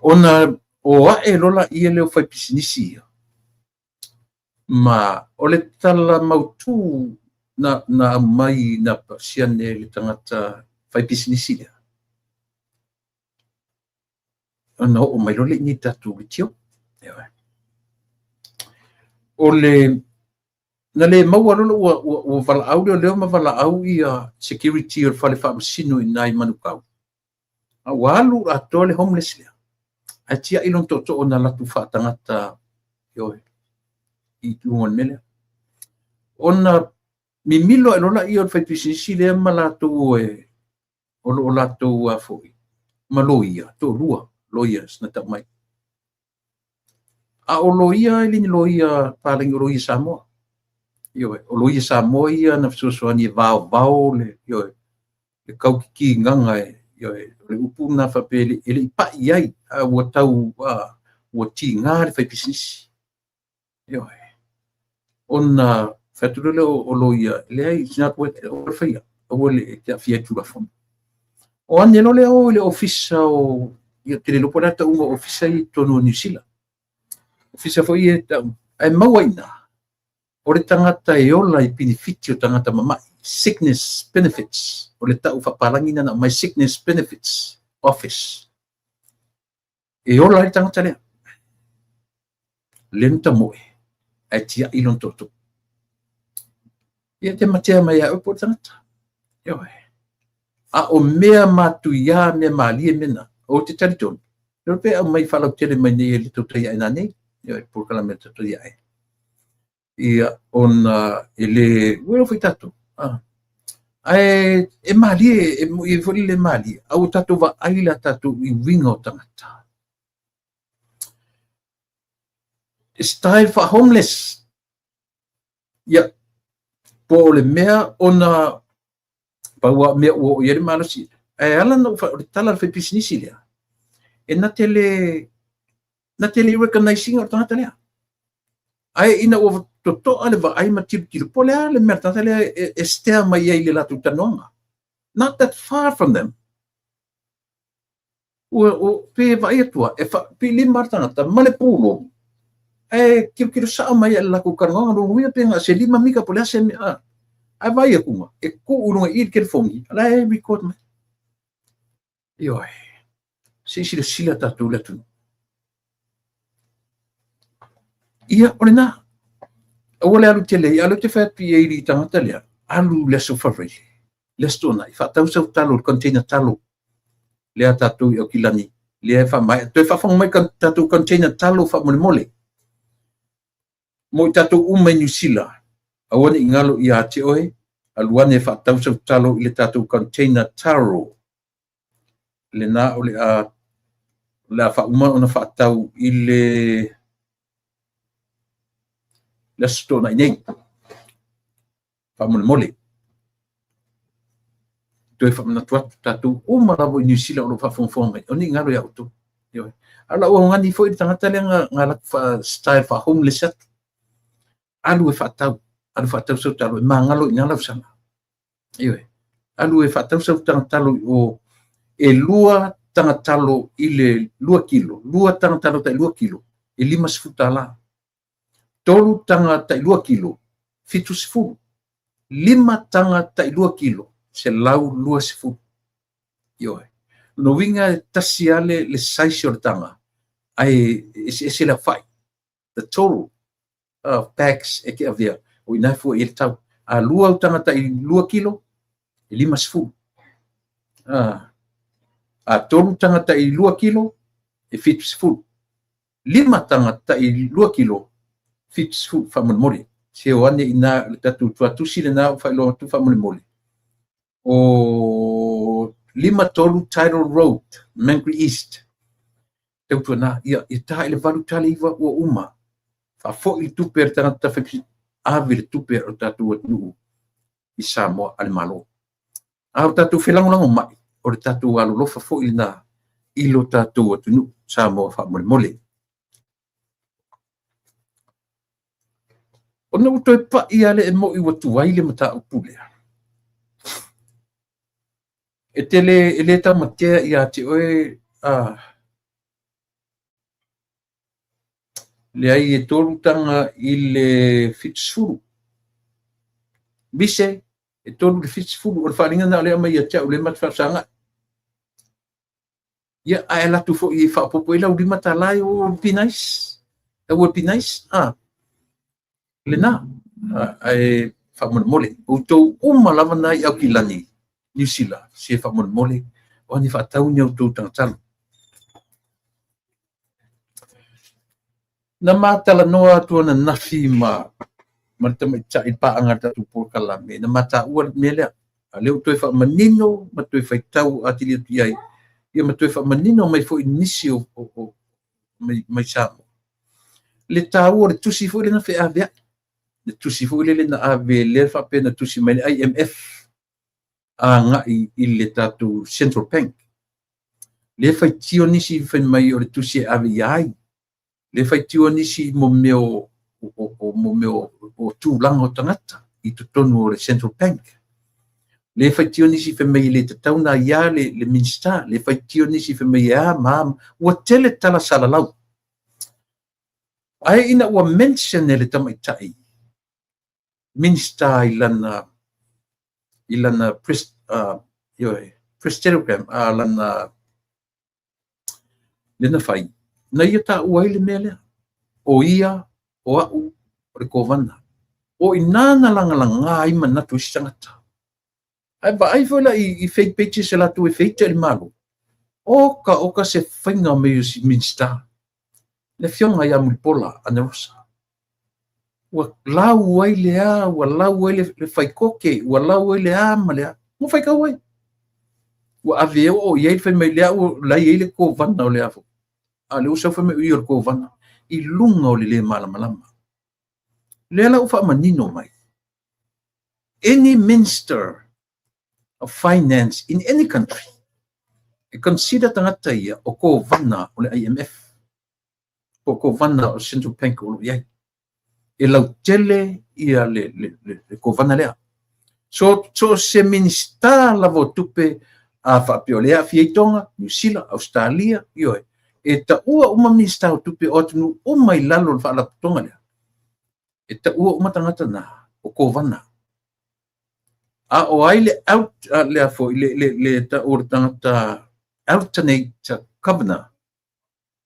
[SPEAKER 1] Ona o ae loa laia lea o faipisinisi ia, ma o le tala mautu na, na aumai na siane le tagata faipisinisi lea, ona oo mai loa lea i inei i tatou leitio. O le na le maua loa ua, ua, ua valaau leoleo ma valaau ia security o le fale faamasino i ina i Manukau. A ua alu atoa le homeless lea. Ae tiai lona tootoo na alu atu faatagata, ioe, i luga o le mea lea. Ona mimilo ae loa laia o le faipisinisi lea ma latou e o lo o latou a foi ma loia, toalua lawyers na tau mai. A o loia e le ni loia palagi, o loia Samoa. Ioe, o loia Samoa ia na fesoasoani e vaovao le, ioe, le kaukikigaga e, ioe, o le upu na faapea e le i pai ai, a ua tau, a, ua tiga le faipisinisi. Ioe. Ona fai atu lea o loia, leai, it's not worth it, aua le faia, aua le e te aafia ai Tulafono. O ane loa lea o i le ofisa o, ia, te le iloa po o le a tauga o ofisa ia i totonu o Niu Sila. Ofisa foi ia e tau, ae maua i ina, o le tagata e ola i pinifiti o tagata mama'i, sickness benefits, o le tau faapalagi na na aumai, sickness benefits office. E ola ai le tagata lea. Lea na tamoe, ae tiai lona tootoo. Ia te matea mai ia oe po o le tagata. Ioe. A o mea matuia, mea malie mea na, ou te talitonu, leo pe aumai faalautele mai nei e le tautai ae nanei, ioe, polokalame a le tautai ae. Ia, ona e le, ua iloa foi tatou. Ae e malie, e moi foi le malie, a ua tatou vaai la tatou i uiga o tagata. Style faa-homeless. Ia, po o le mea ona pau a mea ua oo i ai le malosi. Ae ala na o le tala a le faipisinisi lea, e na te le na te le recognize ina o le tagata lea. Ae ina ua totoa le vaai ma tilotilo, po o le a le mea le tagata lea e stare mai ai i le latou talanoaga. Not that far from them. Ua, pe vaai atu e pilima le tagata ma le pulou, ae tilotilo sao mai i le latou talanoaga, lona uiga pe na o se 5 mita po o le a se mea. Ae vaai atu e tuu i luga i le telefoni, o la e record mai. Ioe, se i silasila tatou i le atunuu. Ia, o lena. Aua le alu tele ai, a o lea ou te fai atu i ai i le tagata lea, alu i le Aso Faraile, le Aso Toonai, faatau sau talo, le container talo lea a tatou i Aukilani, lea e faamaea. Toe faafofoga mai tatou container talo faamolemole. Mo i tatou uma i Niu Sila, aua ne i galo ia te oe, alu ane e faatau sau talo i le tatou container taro. Lena o le a faauma ona faatau i le Aso Toonai nei. Faamolemole. Toe faamanatu atu tatou uma lava i Niu Sila o lo o faafogafoga mai, aua ne i galo ia outou. A o lau augani foi le tagata lea na alu atu faa-style faa-homeless atu. Alu e faatau, alu faatau sau talo, e magalo i ina lau sala. Ioe. Alu e faatau sau tagatalo i o, e 2 tagatalo i le 2 kilo, 2 tagatalo tai 2 kilo, e $50. 3 taga tai 2 kilo, 70. 5 taga tai 2 kilo, 120. Ioe. Lona uiga e tasi lava le size o le taga, ae eseese le aofai. The total of packs e te avea, o i ina e fua i ai le tau. A 2 au taga tai 2 kilo, e 50. A 3 taga tai 2 kilo, e 70. 5 taga tai 2 kilo, 70. Faamolemole. Se o ane i ina le tatou tuatusi lena o faailoa atu faamolemole. O 53 Tidal Road, Mangere East. Tautuana, ia, ia ta i le 8 ta le 9 ua uma. Faafoi le tupe a le tagata fai, ave le tupe a le tatou atunuu i Samoa a le Malo. A o tatou felagolago mai, o le tatou alolofa foi lena i lo tatou atunuu Samoa faamolemole. Ona ua toe pai lava le e moi ua tuai le mataupu lea. E te le, e le taumatea ia te oe a leai e 3 taga i le 70. Mise e 3 i le 70. O le faaaliga na o lea aumai ia te au le ma te faafesagai. Ia, ae alu atu foi e faaopoopo i lau $5, it will be nice. That will be nice. Lena. Ae faamolemole. Outou uma lava na i Aukilani, Niu Sila, se faamolemole, o ni faatau ni outou tagatalo. Na matalanoa atu ananafi ma le tamaitai i paaga a le tatou polokalame, na mataua le mea lea. A lea ua toe faamanino ma toe faitau atili atu i ai, ia ma toe faamanino mai foi nisi o mai Samoa. Le taua o le tusi foi lea na feaveai. Le tusi foi lea na ave lea faapea na tusi mai le IMF agai i le tatou Central Bank. Le faitio nisi fai mai o le tusi e ave i ai. Le faitio nisi mo mea o o tulaga o tagata i totonu o le Central Bank. Le faitio nisi fai mai le tatau na ia le Minista. Le faitio nisi fai mai e a ma ua tele tala salalau. Ae ina ua mention e le tamaitai Minista i lana press, press telegram, a lana lena fai, na ia taua ai le mea lea. O ia, o au, o le kovana. O ina na lagalaga ai manatu i si tagata. Ae vaai foi la i fake pages e latou e feita i le Malo. O ka se faiga mai o si Minista. Le afioga ia Mulipola Anarosa. Ua lau ai le a, ua lau ai le faikoke, ua lau ai le a ma le a. Ua faitau ai. Ua ave oo i ai le fai mai lea ua la i ai le kovana o le a foi. A o lea ua sau fai mai o ia o le kovana i luga o le le malamalama. Lea la ua faamanino mai. Any minister of finance in any country e consider tagata ia o kovana o le IMF po o kovana o Central Bank o lo o i ai. E lautele ia le kovana lea. So se Minisita lava o tupe a faapea o lea e aafia ai Toga, Niu Sila, Ausetalia, ioe, e taua uma Minisita o tupe o atunuu uma i lalo o le faalapotopotoga lea. E taua uma tagata na o kovana. A o ai le out, lea foi, le taua o le tagata alternate governor,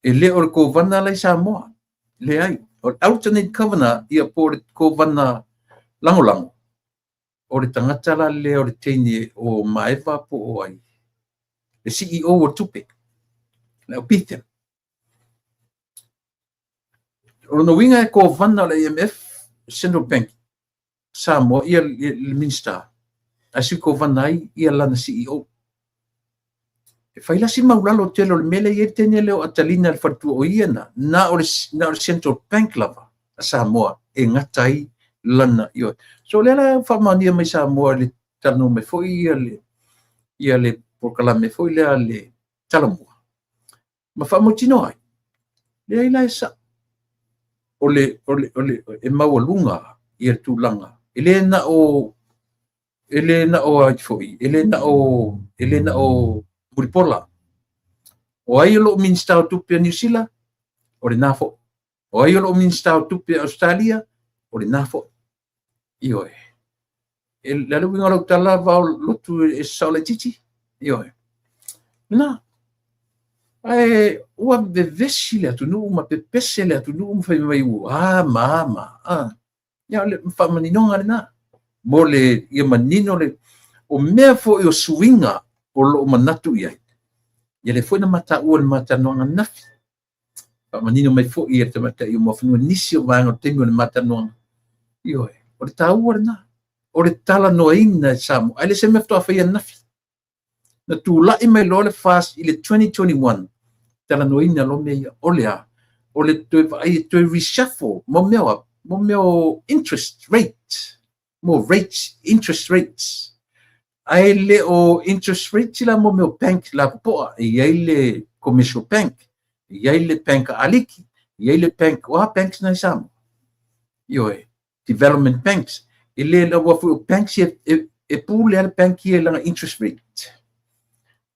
[SPEAKER 1] e le o le kovana la i Samoa. Leai, o le alternate governor ia po o le kovana lagolago, o le tagata la lea o le teine o Maeva po o ai, le CEO o tupe, le au Peter. O lona uiga e kovana o le IMF, Central Bank, Samoa, ia le Minista, ae sui kovana ai ia lana CEO. E fai la si maulalo tele o le mea lea e i ai le teine lea o Atalina le faletua o ia na, na o le Central Bank lava a Samoa e gata ai lana ioe. So lea la faamaonia mai Samoa le talanoa mai foi ia le polokalame foi lea le Talomua. Ma faamautinoa ai, leai la e sao. O le e maualuga ia le tulaga. E le na o ai foi, e le na o Mulipola. O ai o loo Minista o Tupe a Niu Sila, o lena foi. O ai o loo Minista o Tupe a Australia, o lena foi. Ioe. E le ale uiga o lau tala vao lotu e sao laitiiti. Ioe. Lena. Ae ua vevesi le atunuu ma pepese le atunuu ma fai mai ua ma ma. Ia o le faamaninoga lena. Mo le ia manino le o mea foi o suiga o loo manatu i ai. Ia le foi na mataua le matalanoaga nafi. Faamanino mai foi e le tamaitai o Muafanua nisi o vaega o le taimi o le matalanoaga. Ioe, o le taua lena. O le talanoaina e Samoa. Ae le se mea faatoa faia nafi. Na tulai mai loa le FAST i le 2021. Talanoaina loa mea ia. O le a? O le toe vaai e toe reshuffle. Mo mea o interest rate. Mo rates, interest rates. Ae le o interest rates la mo mea o bank la popoa. E i ai le commercial bank. E i ai le bank aliki. E i ai le bank, o a banks na i Samoa. Ioe, development banks. E le laua foi o banks e pule a le bank ia lana interest rate.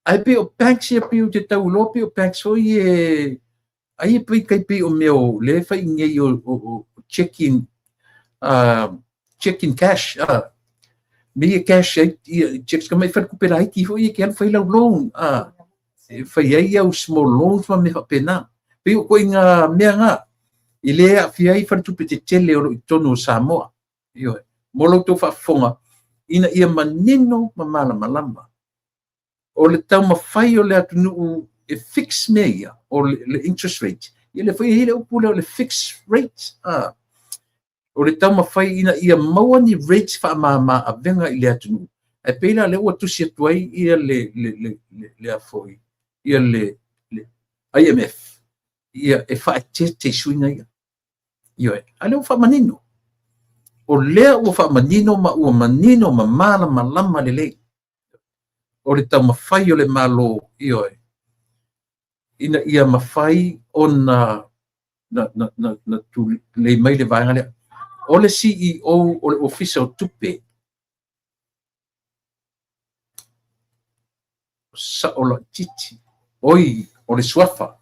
[SPEAKER 1] Ae pe o banks ia pe o te tau loa pe o banks foi e ai e pei kai pe o mea o le fai nei o check-in check-in cash me e cash ai checks ka mai fai kupe laiti foi e ke alu fai lau loan e fai ai au small loans ma me faapena. Pei o koe ngā mea ngā i le aafia ai faletupe tetele o loo i totonu o Samoa. Ioe, mo lo outou faafofoga ina ia manino ma malamalama. O le taumafai o le atunuu e fix mea ia, o le interest rate. Ia le foi e i ai le upu lea o le fixed rate. O le taumafai ina ia maua ni rates faamama avega i le atunuu. Ae pei la lea ua tusi atu ai ia le afoi, ia le IMF, ia e faaeteete i suiga ia. Ioe, a lea ua faamanino. O lea ua faamanino ma ua manino ma malamalama lelei. O le taumafai o le Malo, ioe, ina ia mafai ona na tulei mai le vaega lea. O le CEO o le Ofisa o Tupe, Sao Laitiiti, oi, o le suafa,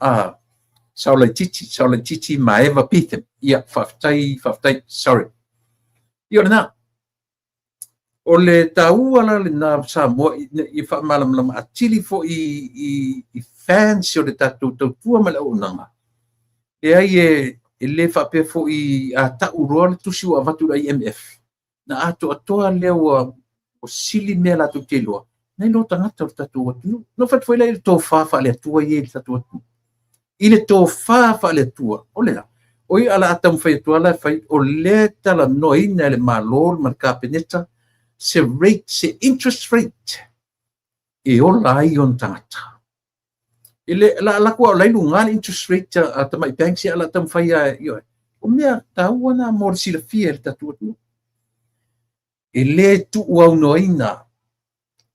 [SPEAKER 1] Sao Laitiiti Maeva Peter. Ia, faafetai, sorry. Ia o lena. O le taua la lena Samoa i faamalamalama atili foi i fans o le tatou tautua ma le auaunaga. Leai e le faapea foi a tau loa le tusi ua avatu i le IMF. Na atoatoa lea ua sili mea latou te iloa, nai lo tagata o le tatou atunuu. No fatu foi lea i le tofa faale-Atua i le tatou atunuu. I le tofa faale-Atua, o le a? O ia o le a taumafai atu lava la e fai, o lea e talanoaina e le Malo ma le Kapeneta se rate, se interest rate e ola ai ona tagata. E le, la alu atu a o la e i luga le interest rate a tamai banks, ia o le a taumafai lava, ioe. O mea taua na mo le silafia e le tatou atunuu. E le tuuaunoaina,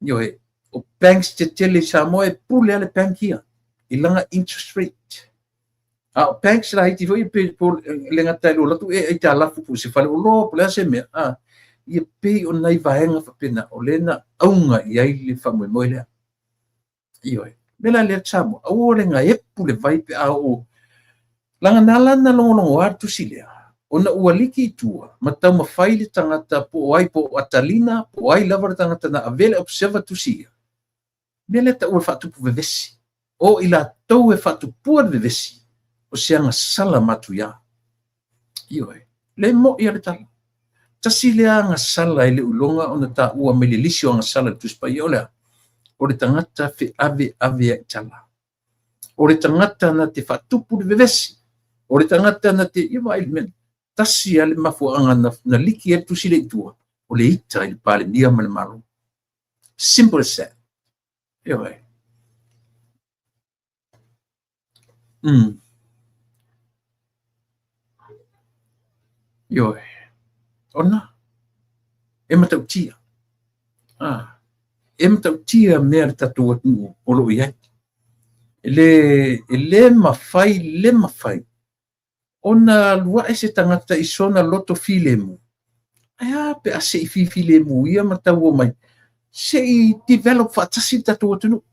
[SPEAKER 1] ioe, o banks tetele i Samoa e pule lava le bank ia i lana interest rate. A o banks laiti foi pe le gata e alu atu e aitalafu po o se faleoloa po o le a se mea, a, ia pei o nai vaega faapena o lea na auga i ai le faamoemoe lea. Ioe. O le mea la lea Samoa, aua le gaepu le vai pe a oo. Leaga na ala ona logologoa le tusi lea, ona ua liki i tua ma taumafai le tagata po o ai, po o Atalina, po o ai lava le tagata na avea le observer tusi ia. O le mea lea e taua o le faatupu vevesi. O i latou e faatupua le vevesi, o se agasala matuia. Ioe. Le mo'i a le tala. Tasi lea agasala e le o iloga ona taua mai le lisi o agasala i le Tusi Paia, o le a? O le tagata feaveavea'i tala. O le tagata na te faatupu le vevesi. O le tagata na te, ia vaai i le mea, tasi lava le mafuaaga na liki ai le tusi lea i tua, o le ita i le Palemia ma le Malo. Simple as that. Ioe. Ioe. Ona, e matautia. Ah, e matautia mea le tatou atunuu o lo o i ai. E le mafai, le mafai ona alu ae se tagata i sona loto filemu. Ae a pe a se i fifilemu ia ma tau omai, se i develop faatasi le tatou atunuu.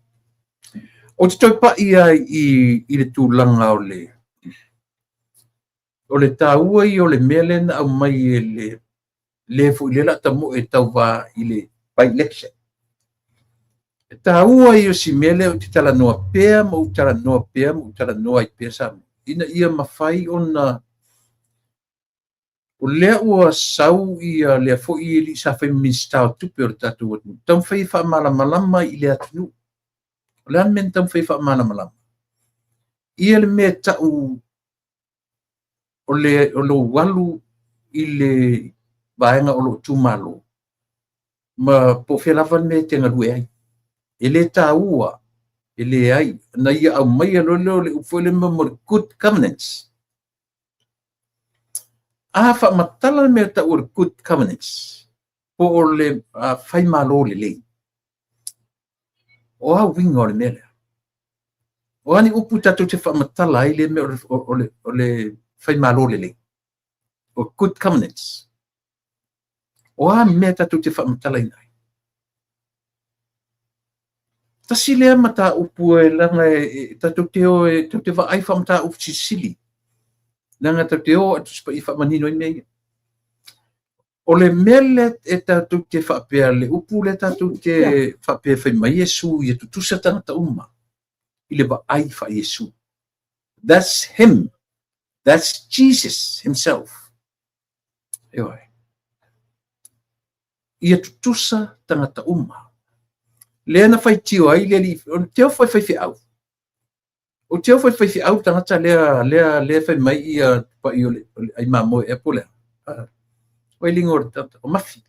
[SPEAKER 1] Ou te toe pai lava i le tulaga o le taua ia o le mea lea na aumai e le le foi lea o le a tamoe e tauva i le by-election. E taua ia o si mea lea ou te talanoa pea ma ou talanoa pea ma ou talanoa ai pea Samoa, ina ia mafai ona o lea ua sau ia lea foi alii sa fai ma Minisita o Tupe o le tatou atunuu, taumafai e faamalamalama i le atunuu. O le a le mea na taumafai e faamalamalama? Ia le mea e tau o lou alu i le vaega o lou itumalo, ma po o fea lava le mea e te galue ai. E le taua, e leai, na ia aumaia loa lea o le upu foi lea mo le good governance. A faamatala le mea e tau o le good governance, po o le faimalo lelei. O a uiga o le mea lea? O a ni upu tatou te faamatala ai le mea o le faimalo lelei? O good governance. O a mea tatou te faamatalaina ai? Tasi lea mataupu e leaga e tatou te o e tatou te vaai faamataupu silisili. Leaga tatou te o atu i faamanino ai mea ia. O le mea lea e tatou te faapea, le upu lea tatou te faapea fai mai Iesu ia tutusa tagata uma i le vaai faa-Iesu. That's him. That's Jesus himself. Ioe. Ia tutusa tagata uma. Lea na faitio ai le alii, o te ofo e faifeau. O te ofo e faifeau tagata lea fai mai ia tupai o le ai mamoe ea po o le a. O e ligo o le tagata, o mafi.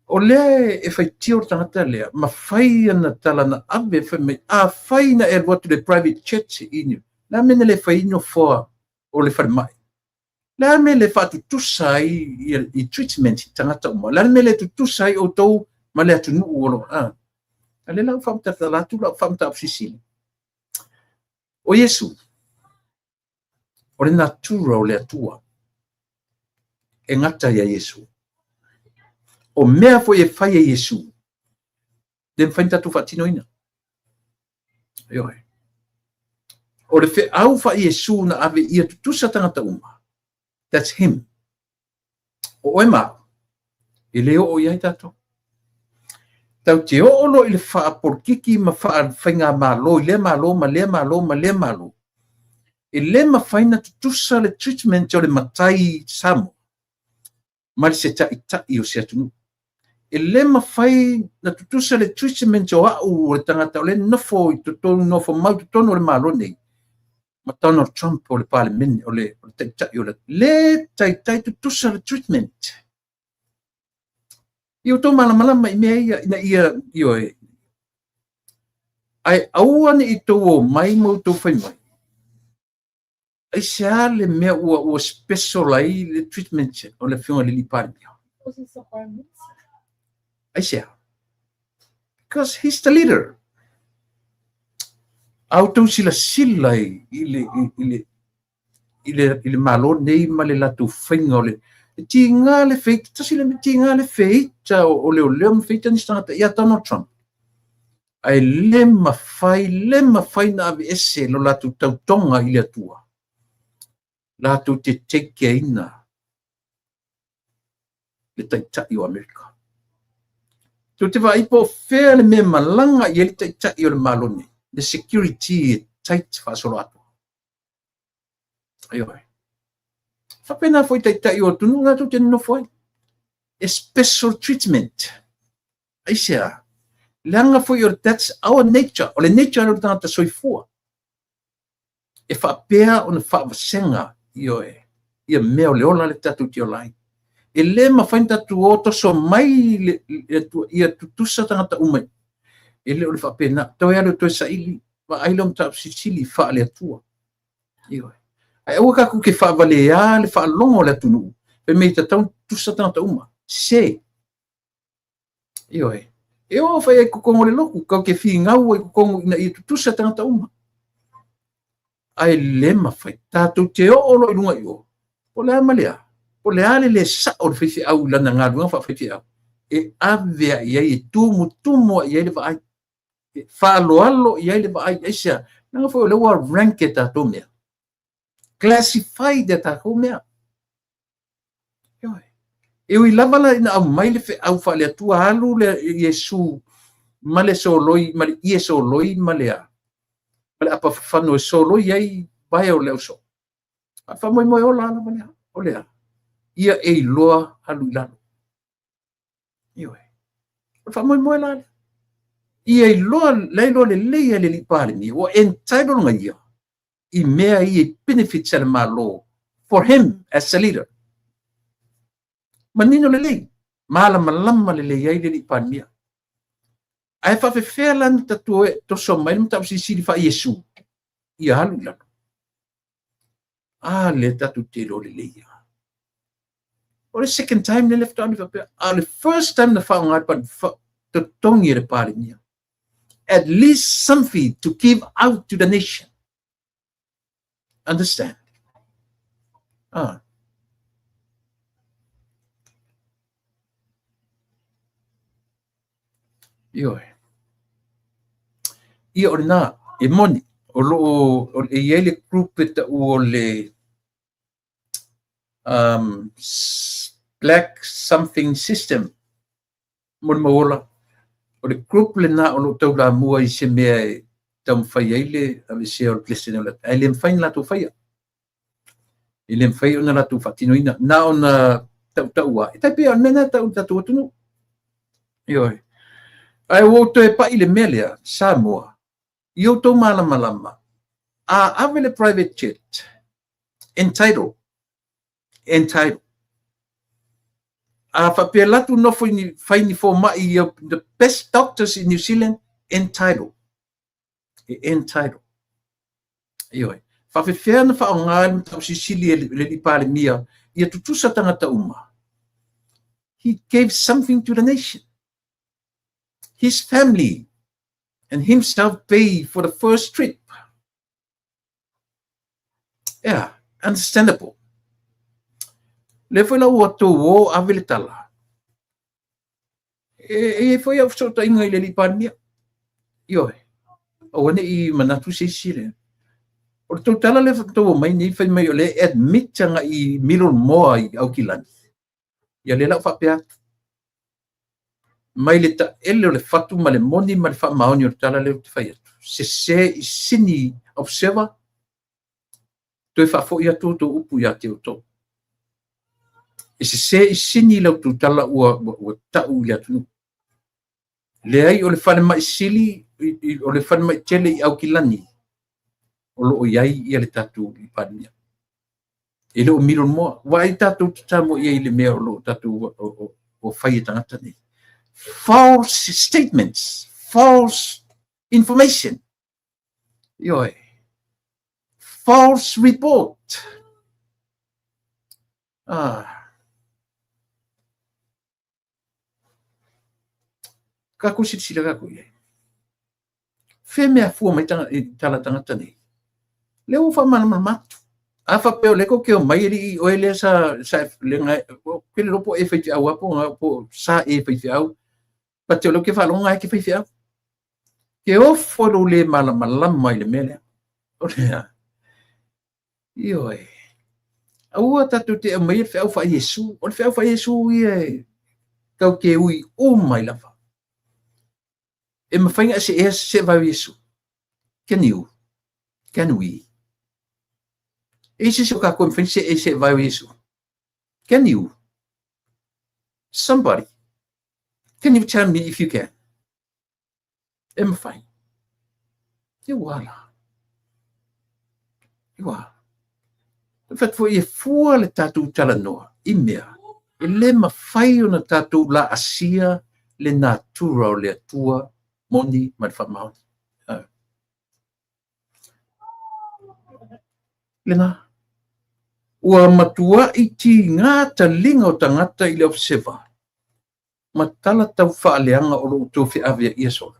[SPEAKER 1] O lea e faitio le tagata lea, ma fai ana tala na ave fai mai, a fai na e alu atu le private jet i ni, le a mea na le fai nofoa o le falemai. Le a mea le faatutusa ai i treatment i tagata uma. Le a mea le tutusa ai outou ma le atunuu o lo a. A le lau faamatala atu lau faamataupu silisili. O Iesu, o le natura o le Atua, e gata ia Iesu. O mea foi e fai e Iesu, le mafai ona tatou faatinoina. Ioe. O le feau faa Iesu na ave ia tutusa tagata uma. That's him. O oe ma au, e le oo i ai tatou. Tau te oo loa i le faapolitiki ma faafaigamalo i lea malo ma lea malo ma lea malo, e le mafai ona tutusa le treatment o le matai Samoa ma le se taitai o se atunuu. E le mafai na tutusa le treatment o au o le tagata o le nofo i totonu, nofo mau totonu o le Malo nei, Ma Donald Trump o le Palemene, o le taitai o le le taitai tutusa le treatment. Ia outou malamalama i mea ia ina ia, ioe, ae aua ne i tou omai ma outou fai mai, aisea le mea ua special ai le treatment o le afioga i le alii Palemia? Aisea? Because he's the leader. A outou silasila i le Malo nei ma le latou faiga o le tiga le feita, tasi le tiga le feita o leoleo ma feita nisi tagata ia Donald Trump. Ae le mafai, le mafai na aveese lo latou tautoga i le Atua. Latou te take care-ina le taitai o Amerika. Tou te vaai po o fea le mea malaga i ai le taitai o le Malo nei. Le security e tight faasolo atu. Ioe. Faapena foi taitai o atunuu latou te nonofo ai. E special treatment. Aisea? Leaga foi o that's our nature. O le nature o le tagata soifua. E faapea ona faavasega, ioe, ia mea o le ola le tatou te ola ai. E le mafai ona tatou o toso mai le ia tutusa tagata uma. E le o le faapena. Toe alu toe saili, vaai lea o mataupu silisili faale-Atua. Ioe. Ae aua tatou te faavalea le faalogo o le atunuu. Fai mai tatau tutusa tagata uma. Se. Ioe. E oo fai ai totonu o le lotu, tatou te finau ai totonu ina ia tutusa tagata uma. Ae le mafai. Tatou te oo loa i luga i o. Po o le a ma le a. Po o le a le le sao o le faifeau i lana galuega faafaifeau. E ave ai i ai, e tumutumu ai i ai le vaai. E faaloalo i ai le vaai. Aisea? Leaga foi o lea ua rank e tatou mea. Classified e tatou mea. Ioe. E ui lava la ina aumai le feau faale-Atua, alu le Iesu ma le soloi, ma le ie soloi ma le a, ma le apafafano e soloi ai vae o le ausoo. A faamoemoe ola lava lea, o le a, ia e iloa alu i lalo. Ioe. O le faamoemoe la lea. Ia iloa, la iloa lelei e le alii Palemia, ua entitled nga ia i mea ia i benefits a le Malo for him as a leader. Manino lelei, malamalama lelei ai le alii Palemia. Ae faafefea la na tatou e toso mai le mataupu silisili faa Iesu, ia alu i lalo. A lea tatou te iloa lelei ia. O le second time lea faatoa faapea, a o le first time na faaaoga le totogi e le Palemia. At least something to give out to the nation. Understand? Ah. Ioe. Ia o lena, e moni, o loo, o, e i ai le group e tau o le Black Something System, mo le mauola. O le group lena o loo taulamua i se mea e taumafai ai le aveesea o le President o le, ae le mafai ona latou faia. E le mafai ona latou faatinoina. Na ona tautaua. E tai pei o le mea lena e tau i le tatou atunuu. Ioe. Ae ua ou toe pai i le mea lea, Samoa, i outou malamalama, a ave le private jet, entitle, entitle. A faapea latou nofo i ni, fai ni fomai i the best doctors in New Zealand, entitle. E entitle. Ioe. Faafefea na faaaoga le mataupu silisili e le alii Palemia ia tutusa tagata uma. He gave something to the nation. His family and himself paid for the first trip. Yeah, understandable. Lea foi la ua tou o ave le tala. E i ai foi au fesootaiga i le alii Palemia. Ioe. Aua ne i manatu se isi le. O le tou tala lea tou omai nei fai mai o le admit agai i Middlemoa i Aukilani. Ia lea la ua faapea atu. Mai le taele o le fatu ma le moni ma le faamaoni o le tala lea ou te fai atu. Sese i sini observer, toe faafoi atu outou upu ia te outou. E sese i sini la outou tala ua tau i le atunuu. Leai o le falemai sili, o le falemai tele i Aukilani. o lo o i ai ia le tatou Palemia. E le o milo moa. Ua ai tatou te tamo i ai le mea o lo o tatou o fai e tagata nei. False statements, false information. Ioe. False report. Ah. Ka ku silasila ka ku i ai. Fea mea fua mai i tala tagata nei. Lea ua faamalamalama atu. A faapea o lea kou ke omai e lii oe lea sa le ngai ke le lopo e faifeau a po po sa e faifeau. Pate o lea ke faalogo ai ke faifeau. Ke ofo lo le malamalama i le mea lea. O lea. Ioe. Aua tatou te aumai le feau faa Iesu. O le feau faa Iesu ia e tau te ui uma i lava. E mafai ona e seea se vae o Iesu. Can you? Can we? E se o kākou e mafai se e se vae o Iesu. Can you? Somebody. Can you tell me if you can? E mafai. E ua la. E ua. E fatu foi e fua le tatou talanoa i mea. E le mafai ona tatou la asia le natura o le Atua moni ma le faamaoni. Lena. Ua matuai tiga taliga o tagata i le Observer ma tala tau faaleaga o lo o outou feavea ia solo.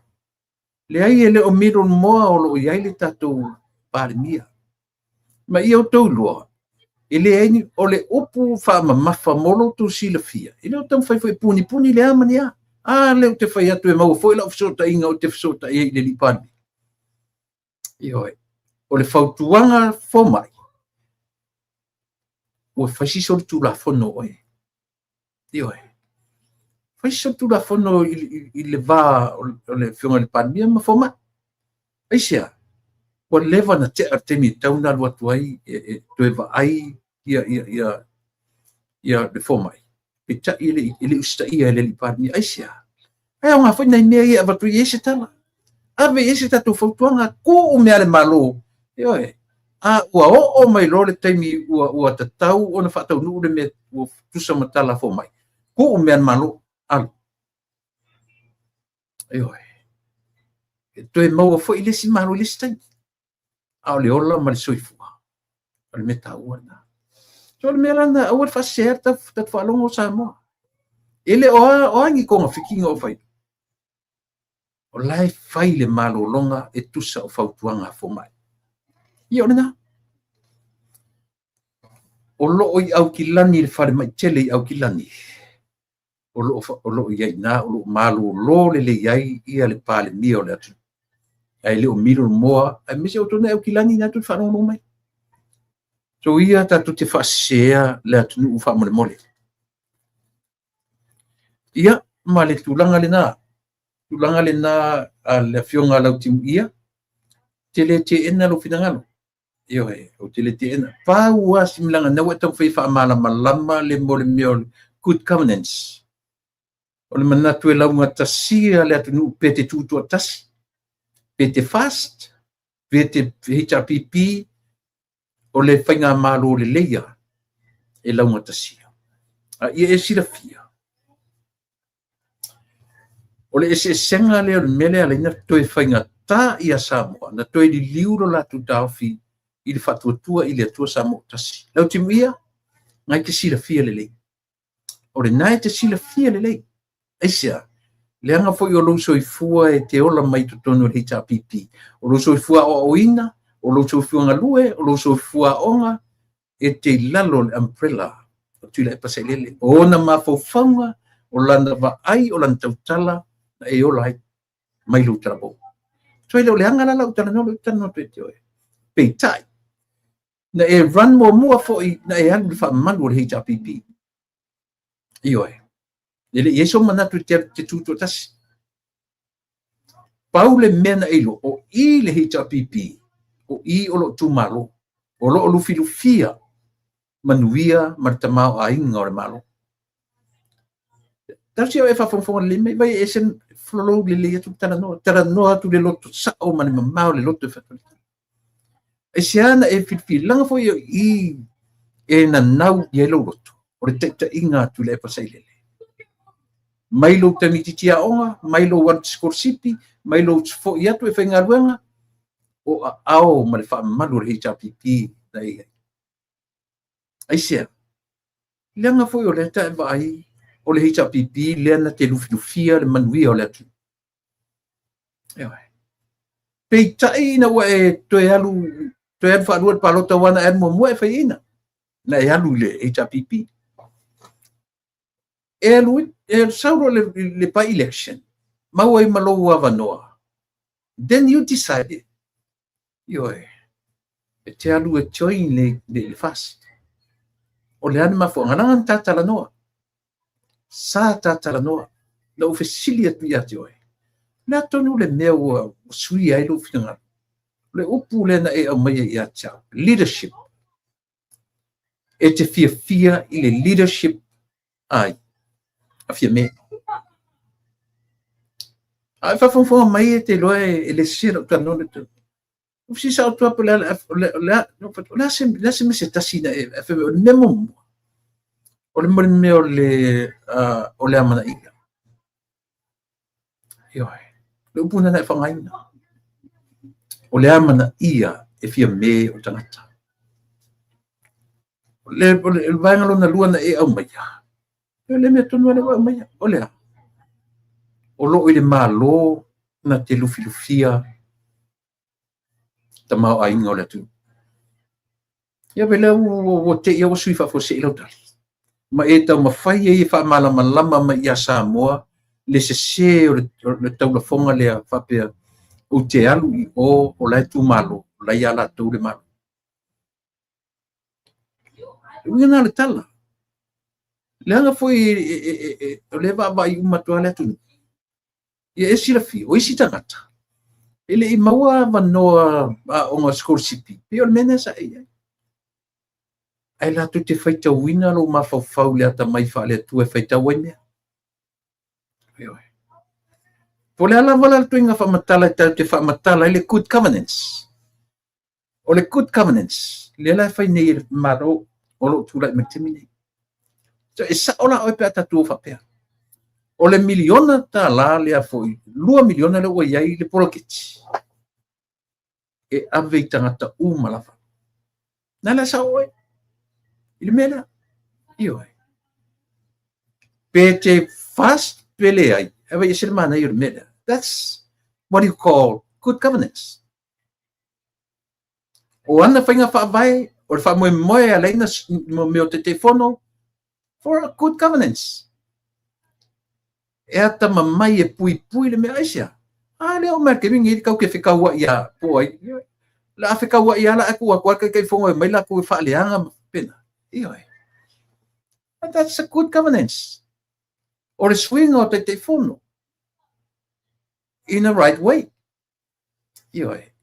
[SPEAKER 1] Leai e le o milo moa o lo o i ai le tatou Palemia. Ma ia outou iloa, e leai ni, o le upu faamamafa mo lo outou silafia. E le o taumafai foi e punipuni le a ma ni a. A lea ou te fai atu e maua foi lau fesootaiga ou te fesootai ai i le alii Palemia. Ioe. O le fautuaga fomai, ua fai si solitulafono oe. Ioe. Fai si solitulafono i le va o le afioga i le Palemia ma fomai. Aisea, ua leva na tea le taimi e tatau ona alu atu ai e toe vaai ia le fomai. Peitai e le usitaia e le alii Palemia. Aisea, ai aoga foi nai mea ia e avatu i ai se tala. Ave i ai se tatou fautuaga, tuu mea le Malo. Ioe. A ua oo mai loa le taimi ua tatau ona faataunuu le mea ua tusa ma tala fomai. Tuu mea le Malo. Alu. Ioe. E toe maua foi le isi Malo i le isi taimi. A o le ola ma le soifua. O le mea taua lena. So o le mea lana, aua le faasesea le tatou faalogo o Samoa. E le o a ni togafitiga o fai. O la e fai le malologa e tusa o fautuaga a fomai. Ia o lena. O lo o i Aukilani le falemai tele i Aukilani. O lo o i ai ina, o lo o malolo lelei ai ia le Palemia o le atunuu. Ae le o milo le moa, aemaise outou na Aukilani na tou te faalogologo mai. So ia tatou te faasesea le atunuu faamolemole. Ia, ma le tulaga lena. Tulaga lena a le afioga a Lautimuia, te le teena lou finagalo. Ioe, ou te le teena. Pau lava si milaga na ua e taumafai e faamalamalama le mo le mea o le good governance. O le manatu e laugatasia le atunuu pe te tutoatasi, pe te fast, pe te HRPP, o le faigamalo leleia e laugatasia. A ia e silafia, o le eseesega lea o le mea lea e ala ai ona toe faigata ia Samoa, na toe liliu lo latou taofi i le faatuatua i le Atua Samoa tasi. Lautimuia, ngai te silafia lelei. O lena e te silafia lelei. Aisea, leaga foi o lou soifua e te ola mai totonu o le HRPP. O lou soifua aoaoina, o lou soifua galue, o lou soifua aoga, e te i lalo o le umbrella o Tuilaepa Sailele. O ona mafaufauga, o lana vaai, o lana tautala, na e ola ai mai lou talavou. So e le o le aga la lau talanoa, lou talanoa atu e te oe. Peitai, na e run muamua foi, na e alu le faamalu o le HRPP. Ioe. E le i ai so manatu i te tutoatasi. Pau le mea na e iloa, o i le HRPP, o i o loo tumalo, o loo lufilufia manuia ma le tamaoaiga o le Malo. Tausi au e faafogafoga lelei mai, vai e ese flolou lelei atu le talanoa, talanoa atu le loto sao ma le mamao le loto e faatalitali. Aisea na e filifililaga foi i e nanau i ai lou loto, o le taitaiga a Tuilaepa Sailele. Mai lou taimi itiiti aoga, mai lou alu sikolasipi, mai lou foi atu e faigaluega, o aao ma le faamamalu o le HRPP na e i ai. Aisea? Leaga foi o lea ta e vaai o le HRPP lea na te lufilufia le manuia o le atunuu. Ioe. Peitai ina ua e toe alu faalua i le palota aua na e alu muamua e faiaina, na e alu i le HRPP. E alu e sau loa le by-election, maua ai ma lou avanoa. Then you decide, ioe, e te alu e join le FAST. O le a le mafuaaga, leaga na ta talanoa. Sa ta talanoa. Na ou fesili atu ia te oe. O le a tonu le mea ua suia ai lou finagalo? O le upu lea na e aumaia ia te au, leadership. E te fiafia i le leadership ai a Fiame. A e faafogafoga mai e te iloa e le sese lau talanoa le tau. O sisa o tua le o le se se mea se tasi na e o le mea muamua. O le mea o le amanaia. Ioe. Le upu na e faaaogaina. O le amanaia e Fiame o tagata. O le vaega lona lua na e aumaia. O le mea tonu lea ua aumaia. O le a? O loo i le Malo na te lufilufia tamaoaiga o le atunuu. Ia vele ua te ia ua sui faafuasei lau tali. Ma e taumafai ai e faamalamalama mai ia Samoa le sese o le taulafoga lea faapea ou te alu i o la e tumalo, o la ia latou le Malo. Le uiga na o le tala. Leaga foi o le vaavaai uma atu lava le atunuu. Ia e silafia, o isi tagata, e le i maua avanoa aoga sikolasipi, pei o le mea lena sa e i ai. Ae latou te faitauina lou mafaufau i le atamai faale-Atua e faitau ai mea. Ioe. Po o le a lava la le ituaiga faamatala e tatou te faamatala ai le good governance. O le good governance, lea la e fai nei e le Malo o lo o tulai mai i le taimi nei. So, e sao la oe pe a tatou faapea. O le miliona tala lea foi, 2 miliona lea ua i ai le poloketi, e ave i tagata uma lava. Na la sao oe i le mea lea. Ioe. Pe te FAST pe leai, e vai ese le manaia o le mea lea. That's what you call good governance. O ana faiga faavae, o le faamoemoe a leina mo mea o Taitaifono, for good governance. E atamamai e puipui le mea aisea. A lea o mai le taimi lenei kau te fekauai ia po o ai. La a fekauai lava la a tuu atu lava le Taitaifono e aumai latou e faaleaga ma faapena. Ioe. But that's a good governance. O le suiga o Taitaifono in the right way. Ioe.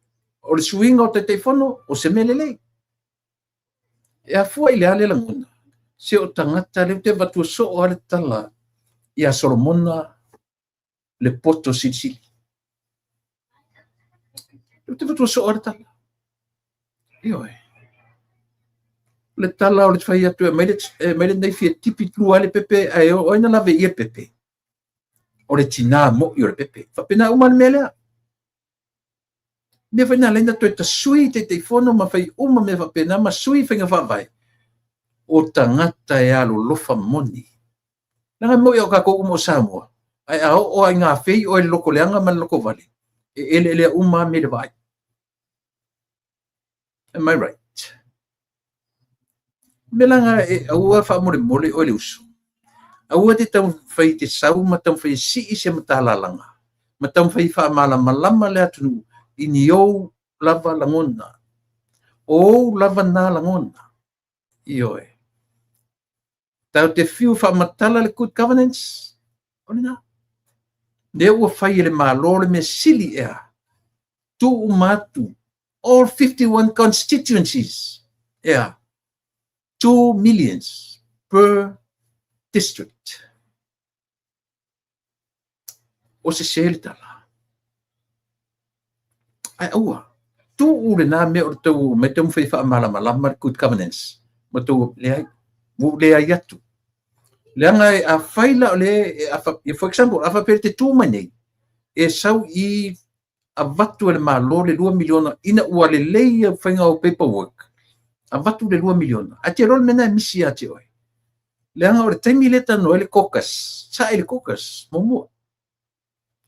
[SPEAKER 1] O le suiga o Taitaifono o se mea lelei. E afua i le a le lagona, se o tagata lea ou te avatua soo lava le tala ia Solomona le poto silisili. Lea ou te avatua soo lava le tala. Ioe. O le tala o le fai atu e aumai lenei fia tipi lua ai le pepe, ae o ai na lave i le pepe? O le tinā mo'i o le pepe. Faapena uma le mea lea. Mea foi na ala ai na toe tasui Taitaifono ma fai uma mea faapena ma sui faiga faavae. O tagata e alolofa moni. Leaga e mo'i o tatou uma o Samoa, ae a oo lava i ngā fei oe le loko leaga ma le loko vale, e eleelea uma lava mea i le vaai. Am I right? Me langa e aua faamolemole oe le uso. Aua te taumafai te sau ma taumafai e sii se matalalaga, ma taumafai e faamalamalama le atunuu i ni ou lava lagona. O ou lava nā lagona. Ioe. Tatou te fiu faamatala le good governance, o lena. Lea ua fai e le Malo le mea sili ea. Tuu uma atu all 51 constituencies ea. 2 millions per district. O sese le tala. Ae aua. Tuu lena mea o le tau mai taumafai e faamalamalama le good governance ma tou leai, ua ou leai atu. Leaga afai la o le, for example, a faapea e te tu mai nei, e sau i avatu e le Malo le $2 miliona ina ua lelei le faiga o paperwork, avatu le $2 miliona, ae te iloa le mea lena e misi ia te oe. Leaga o le taimi lea e talanoa ai le caucus, sae le caucus muamua.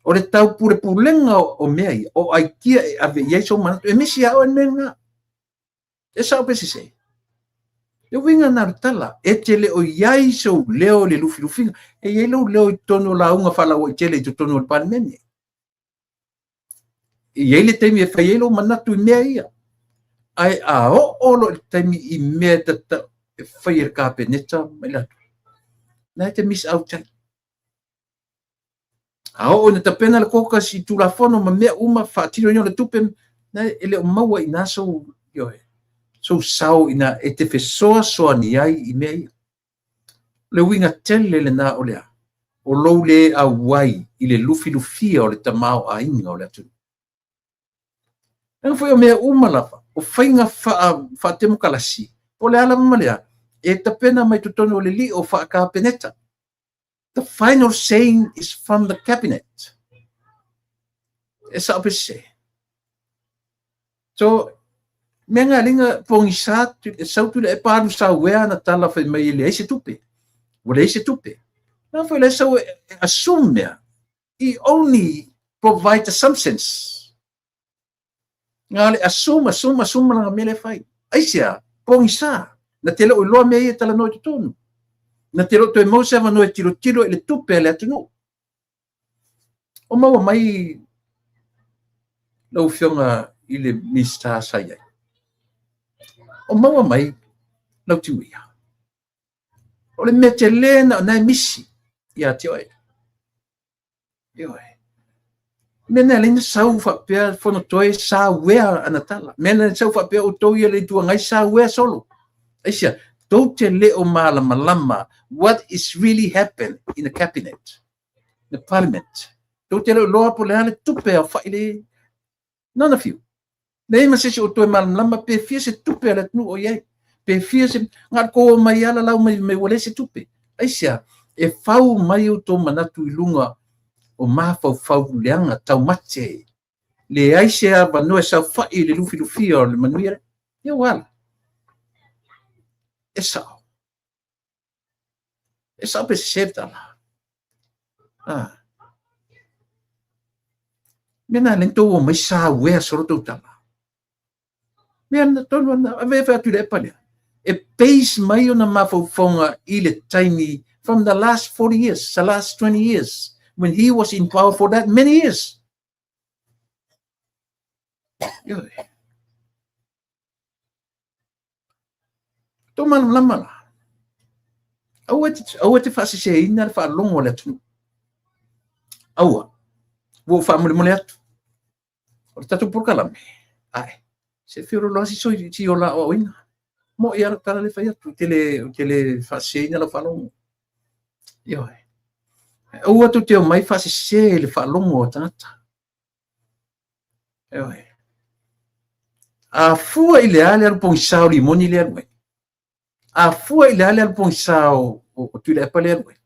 [SPEAKER 1] O le taupulepulega o mea ia, o aikia e ave i ai sou manatu, e misi ia oe le mea lena. E sao pe sese? Le uiga lena o le tala, e te le o i ai sou leo i le lufilufiga, e i ai lou leo i totonu o lauga faalauaitele i totonu o le Palemene. E i ai le taimi e fai ai lou manatu i mea ia. Ae a oo loa i le taimi i mea e tatau e fai e le Kapeneta ma i latou, na e te miss out ai. A oo ina tapena le caucus i Tulafono ma mea uma, faatinoina o le tupe, na e le o maua i ina sou, ioe, sou sao ina e te fesoasoani ai i mea ia. O le uiga tele lena o le a? O lou le auai i le lufilufia o le tamaoaiga o le atunuu. Leaga foi o mea uma lava, o faiga faatemokalasi, po o le a lava ma le a, e tapena mai totonu o le lio faa-Kapeneta. The final saying is from the cabinet. E sao pe sese? So, mea nga linga pogisa e sau tu le e palu sau ea na tala fai mai e leai se tupe. Ua leai se tupe. Na foi le sau e assume mea. He only provide assumptions. Nga le assume, assume, assume langa mea le fai. Aisea, pogisa. Na te leo iloa mea ia talanoa i totonu. Na te leo toe maua se avanoa e tilotilo i le tupe a le atunuu. O maua mai lau Afioga i le Minisita sa i ai. O maua mai lau timuia. O le mea tele na o na e misi ia te oe. Ioe. Mea na leina sau faapea Fonotoe sauea ana tala. Mea na sau faapea outou ia le Itu Agai sauea solo. Aisea, tou te le o malamalama what is really happen in the cabinet, the parliament. Tou te le o iloa po o le a le tupe a fai le none of you. Leai ma se isi o toe malamalama pe fia se tupe a le atunuu o i ai. Pe fia se nga kou mai ala lau mai mai ua leai se tupe. Aisea, e fau mai outou manatu i luga o mafaufau leaga taumate. Leai se avanoa e saofai i le lufilufia o le manuia lea. Ia ua ala. E sao. E sao pe sese le tala. Ah. Mea na le tou o mai sauea solo tou tala. Mea na tonu ana, ave ave atu i le epa lea. E base mai ona mafaufauga i le taimi from the last 40 years, the last 20 years, when he was in power for that many years. Ioe. Tō malamalama la. Aua te, aua te faaseseina le faalogo a le atunuu. Aua. Ua ou faamolemole atu. O le tatou polokalame, ae, se feoloolo lava si sui si ola aoaoina. Mo'i lava lau tala lea e fai atu, ou te le, ou te le faaseseina lau faalogo. Ioe. Aua tou te omai faasese le faalogo a tagata. Ioe. A fua i le a le alu pogisa o Limoni lea alu ai? A fua i le a le alu pogisa o Tuilaepa lea alu ai?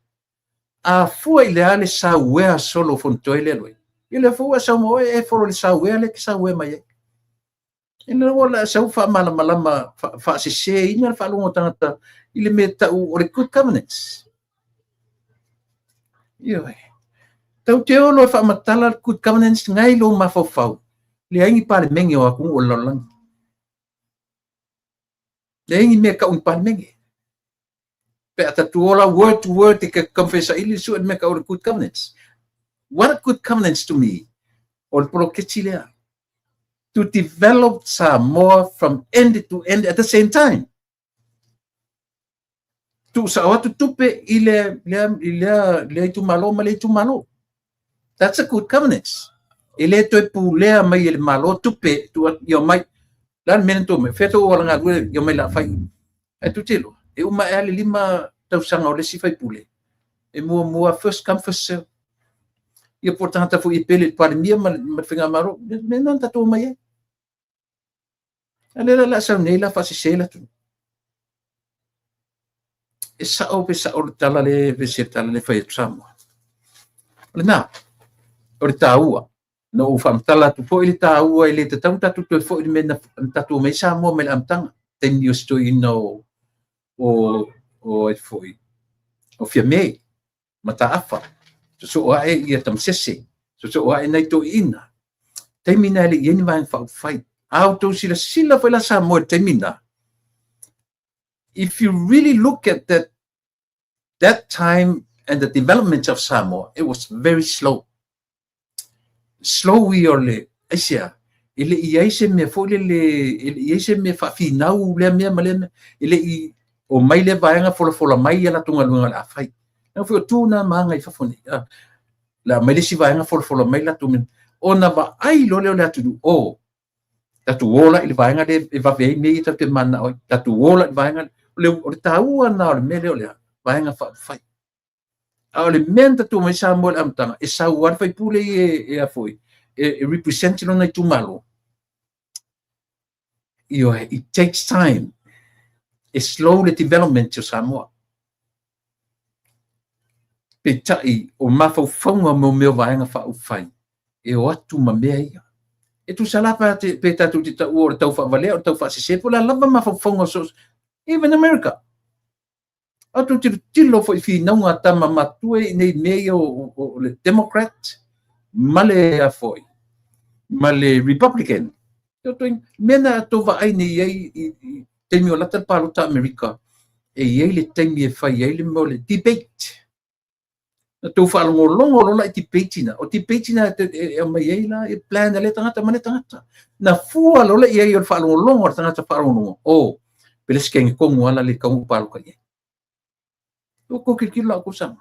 [SPEAKER 1] A fua i le a le sauea solo o Fonotoe lea alu ai? Ia lea foi ua e sau ma oe e follow le sauea lea e te sauea mai ai. Ina ua la sau faamalamalama faaseseina le faalogo a tagata i le mea tau o le good governance. Ioe. Tau te olo e faamatala le good governance ngai lou mafaufau, leai ni palemene o atunuu o le lalolagi. Leai ni mea tau ni palemene. Pe a tatou ola word to word e ke taumafai e saili le sue le mea tau o le good governance. What a good governance to me, o le poloketi lea. To develop Samoa from end to end at the same time. Tuusao atu tupe i le, lea, i lea, lea itumalo ma lea itumalo. That's a good governance. E le toe pulea mai e le Malo tupe tuu atu ia omai. O le a le mea na tou omai? Fea tou auala galue ia omai la fai. Ae tou te iloa, e uma ae lava le 5 tausaga o le isi faipule, e muamua first come first serve. Ia po o le tagata foi e pele i le Palemia ma le Faigamalo, le mea lena na tatou omai ai. A lea la o le a sau nei la faasese le atunuu. E sao pe sao le tala lea e vese le tala lea e fai atu Samoa. O lena, o le taua. Na ou faamatala atu foi le taua e le tatau ona tatou toe foi i le mea na tatou omai ai Samoa mai le amataga, taimi o si toeaina o ai foi, o Fiame, Mataafa, sosoo ae ia Tamasese, sosoo ae nai toeaiina. Taimi na e le i i ai ni Vaega Faaupufai. A outou silasila foi la Samoa i le taimi na, if you really look at that time and the development of Samoa, it was very slow. Slow ia o le, aisea, e le i ai se mea foi lele, e le i ai se mea faafinau lea mea ma lea mea, e le i omai lea vaega folafola mai ia latou galuega o le a fai. Leaga foi o tu na ma aga i fafo nei. O le a aumai le isi vaega folafola mai latou mea. Ona vaai loa lea o le atunuu, oh, tatou o la i le vaega lea e vave ai mea ia tatou te mananao ai. Tatou o la i le vaega lea. O le taua lena o le mea lea o le Vaega Faaupufai. A o le mea na tatou omai Samoa i le amataga, e sau lava le faipule ia e a foi, e represent lona itumalo. Ioe, it takes time. E slow le development o Samoa. Peitai, o mafaufauga mo mea o Vaega Faaupufai, e o atu ma mea ia. E tusa la pe tatou te taua o le tau faavalea, o le tau faasese, po o le a lava mafaufauga o so, even America. A outou tilotilo foi i finauga a tama matua i nei mea ia o le Democrat ma le a foi, ma le Republican. Mea na outou vaai nei i ai i taimi o lata le palota Amerika, e i ai le taimi e fai ai le mea o le debate. Na tou faalogologo loa la i debate na, o debate na e aumai ai la e plan a lea tagata ma lea tagata. Na fua loa la i ai o le faalogologo a le tagata faalogologo, oh, pelesikenge kongu ala le kaungu paloka i ai. Ua tou tilotilo la outou sama.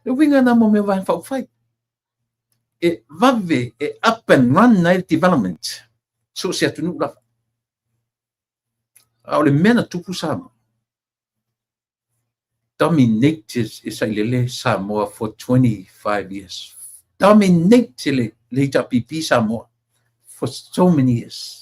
[SPEAKER 1] Le uiga na mo mea Vaega Faaupufai. E vave, e up and run ai le development. So o se atunuu lava. A o le mea na tupu Samoa, dominated e sailele Samoa for 25 years. Dominate le HRPP Samoa for so many years.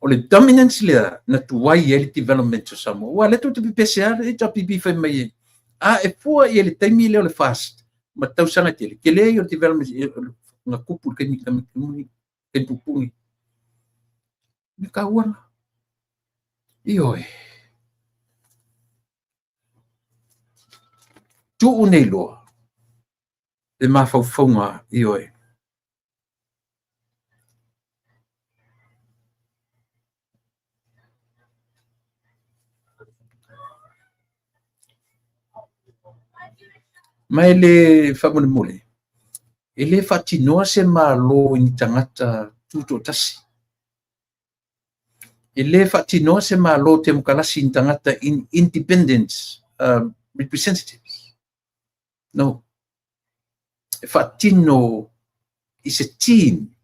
[SPEAKER 1] O le dominance lea na tuai ai le development o Samoa. Ua lea tou te pepese lava le HRPP fai mai ai. A e fua i ai le taimi lea o le FAST ma tausaga tele, tele ia o le development na tupu i le taimi taimi pupuni. Me taua la. Ioe. Tuu nei loa le mafaufauga, ioe. Ma e le faamolemole, e le faatinoa se Malo i ni tagata tutoatasi. E le faatinoa se Malo temokalasi i ni tagata in independent representatives. No. E faatino is a team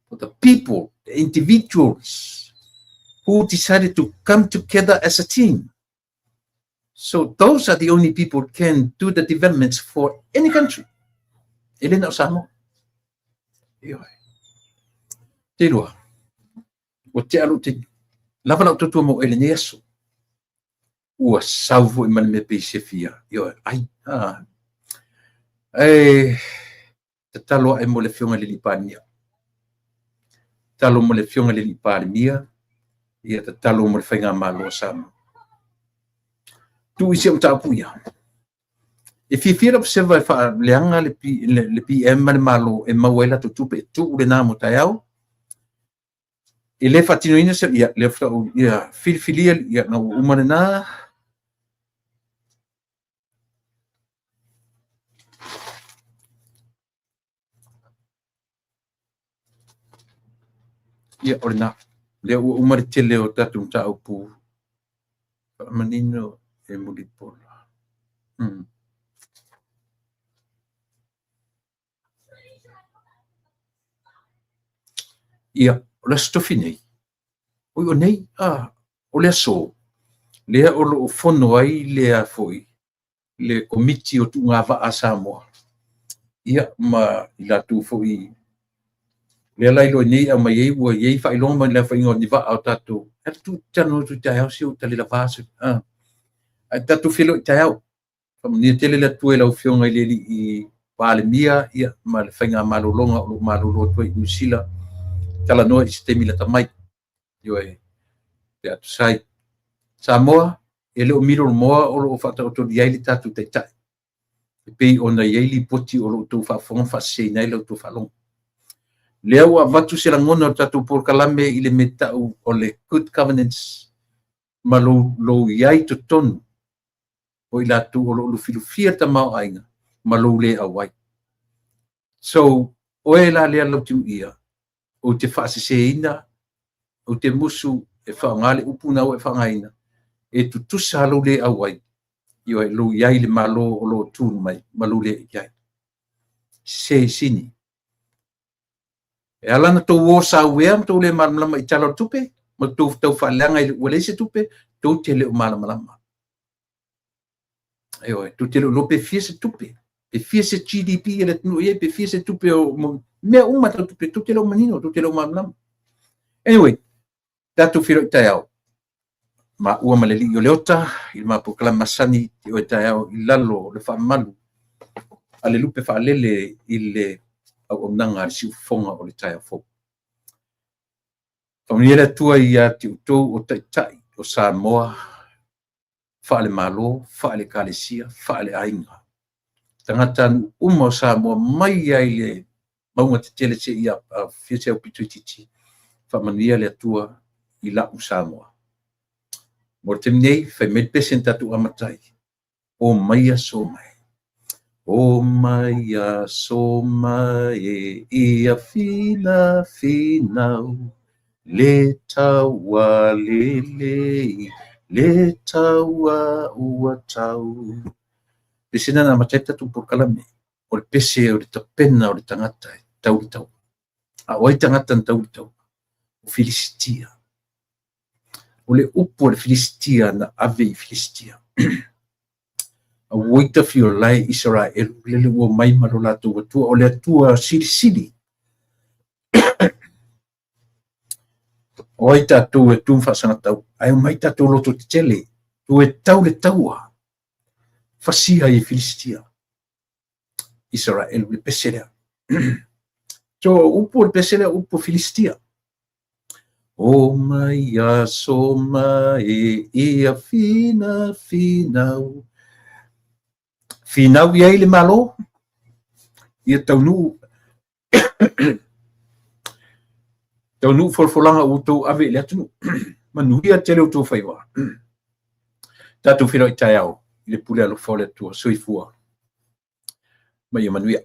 [SPEAKER 1] for the people, the individuals who decided to come together as a team. So those are the only people who can do the developments for any country. E le na o Samoa. Ioe. Te iloa, ua tea lou taimi. Lava lau tautua mo oe i lenei aso. Ua sau foi ma le mea pei se fia. Ioe, ai, a. E tatalo ae mo le Afioga i le Alii Palemia. Tatalo mo le Afioga i le Alii Palemia, ia tatalo mo le Faigamalo a Samoa. Tuu i si au mataupu ia. E fiafia lau seva e faaleaga le PM ma le Malo e maua ai latou tupe, e tuu lena mo taeao. E le faatinoina se, ia, lea faatoa, ia, filifilia, ia, na ua uma lena. Ia, o lena. Lea ua uma le tele o tatou mataupu faamanino e mulipola. Ia, o le Aso Tofi nei, oi o nei, a, o le aso, lea o lo o fono ai le a foi, le Komiti o Tuugavaa a Samoa, ia, ma i latou foi Lea la iloa nei aumai ai ua i ai faailoga ma le aofaiga o ni vaa o tatou. Ae tu talanoa atu i taeao se ua tali lava se. Ae tatou feiloai taeao. Faamanuia tele le Atua i lau Afioga i le Alii Palemia ia, ma le faiga malologa o lo o malolo atu ai i Niu Sila. Talanoa i se taimi lata mai. Ioe, pe a tusa ai. Samoa, e le o milolomoa o lo o faataotolia ai le tatou Taitai, e pei ona i ai lipoti o lo o outou faafofoga ma faaseseina ai la outou faalogo. Lea ua avatu se lagona o le tatou polokalame i le mea tau o le good governance ma lou i ai i totonu o i latou o lo o lufilufia le tamaoaiga ma lou le auai. So, oe la lea Lautimuia, ou te faaseseina, ou te musu e faaaoga le upu na ua e faaaogaina, e tutusa lou le auai, ioe, lou i ai i le Malo o lo o tu mai ma lou le i ai. Sese sini. E ala ona tou o sauea ma tou le malamalama i Tala o le Tupe, ma tou tau faaleaga i le ua leai se tupe, tou te le o malamalama. Ioe, tou te le o iloa pe fia se tupe, pe fia se GDP a le atunuu i ai, pe fia se tupe o mea uma tau tupe, tou te le o manino, tou te le o malamalama. Anyway, tatou feiloai taeao. Maua ma le alii o Leota i le ma polokalame masani i oe taeao i lalo o le faamalu a le lupe faalele i le auaunaga a le siufofoga o le taeao fou. Faamanuia le Atua ia te outou o taitai o Samoa, faale-Malo, faale-Ekalesia, faale-aiga. Tagatanuu uma o Samoa mai lava i le mauga tetele seia aofia se aupito itiiti, faamanuia le Atua i lau Samoa. Mo le taimi nei, fai mai le pese na tatou amata ai, o mai aso mai. O mai aso mai ia fina finau, le taua lelei, le taua ua tau. Pese na amata ai le tatou polokalame, o le pese o le tapena o le tagata e tau le taua. A o ai tagata na tau le taua? O Filisitia. O le upu a le Filisitia na ave i Filisitia. Auoi tafiolae Isaraelu, lele ua omai ma lo latou Atua, o le Atua silisili. O ai tatou e tu ma faasagatau, ae omai tatou loto tetele, tu e tau le taua, fasia ai e Filisitia. Isaraelu le pese lea. So, upu o le pese lea, upu o Filisitia. O mai aso mai ia fina finau. Finau i ai le Malo, ia taunuu taunuu folafolaga ua outou ave i le atunuu. Manuia tele outou faiva. Tatou feiloai taeao i le pule alofa o le Atua. Soifua ma ia manuia.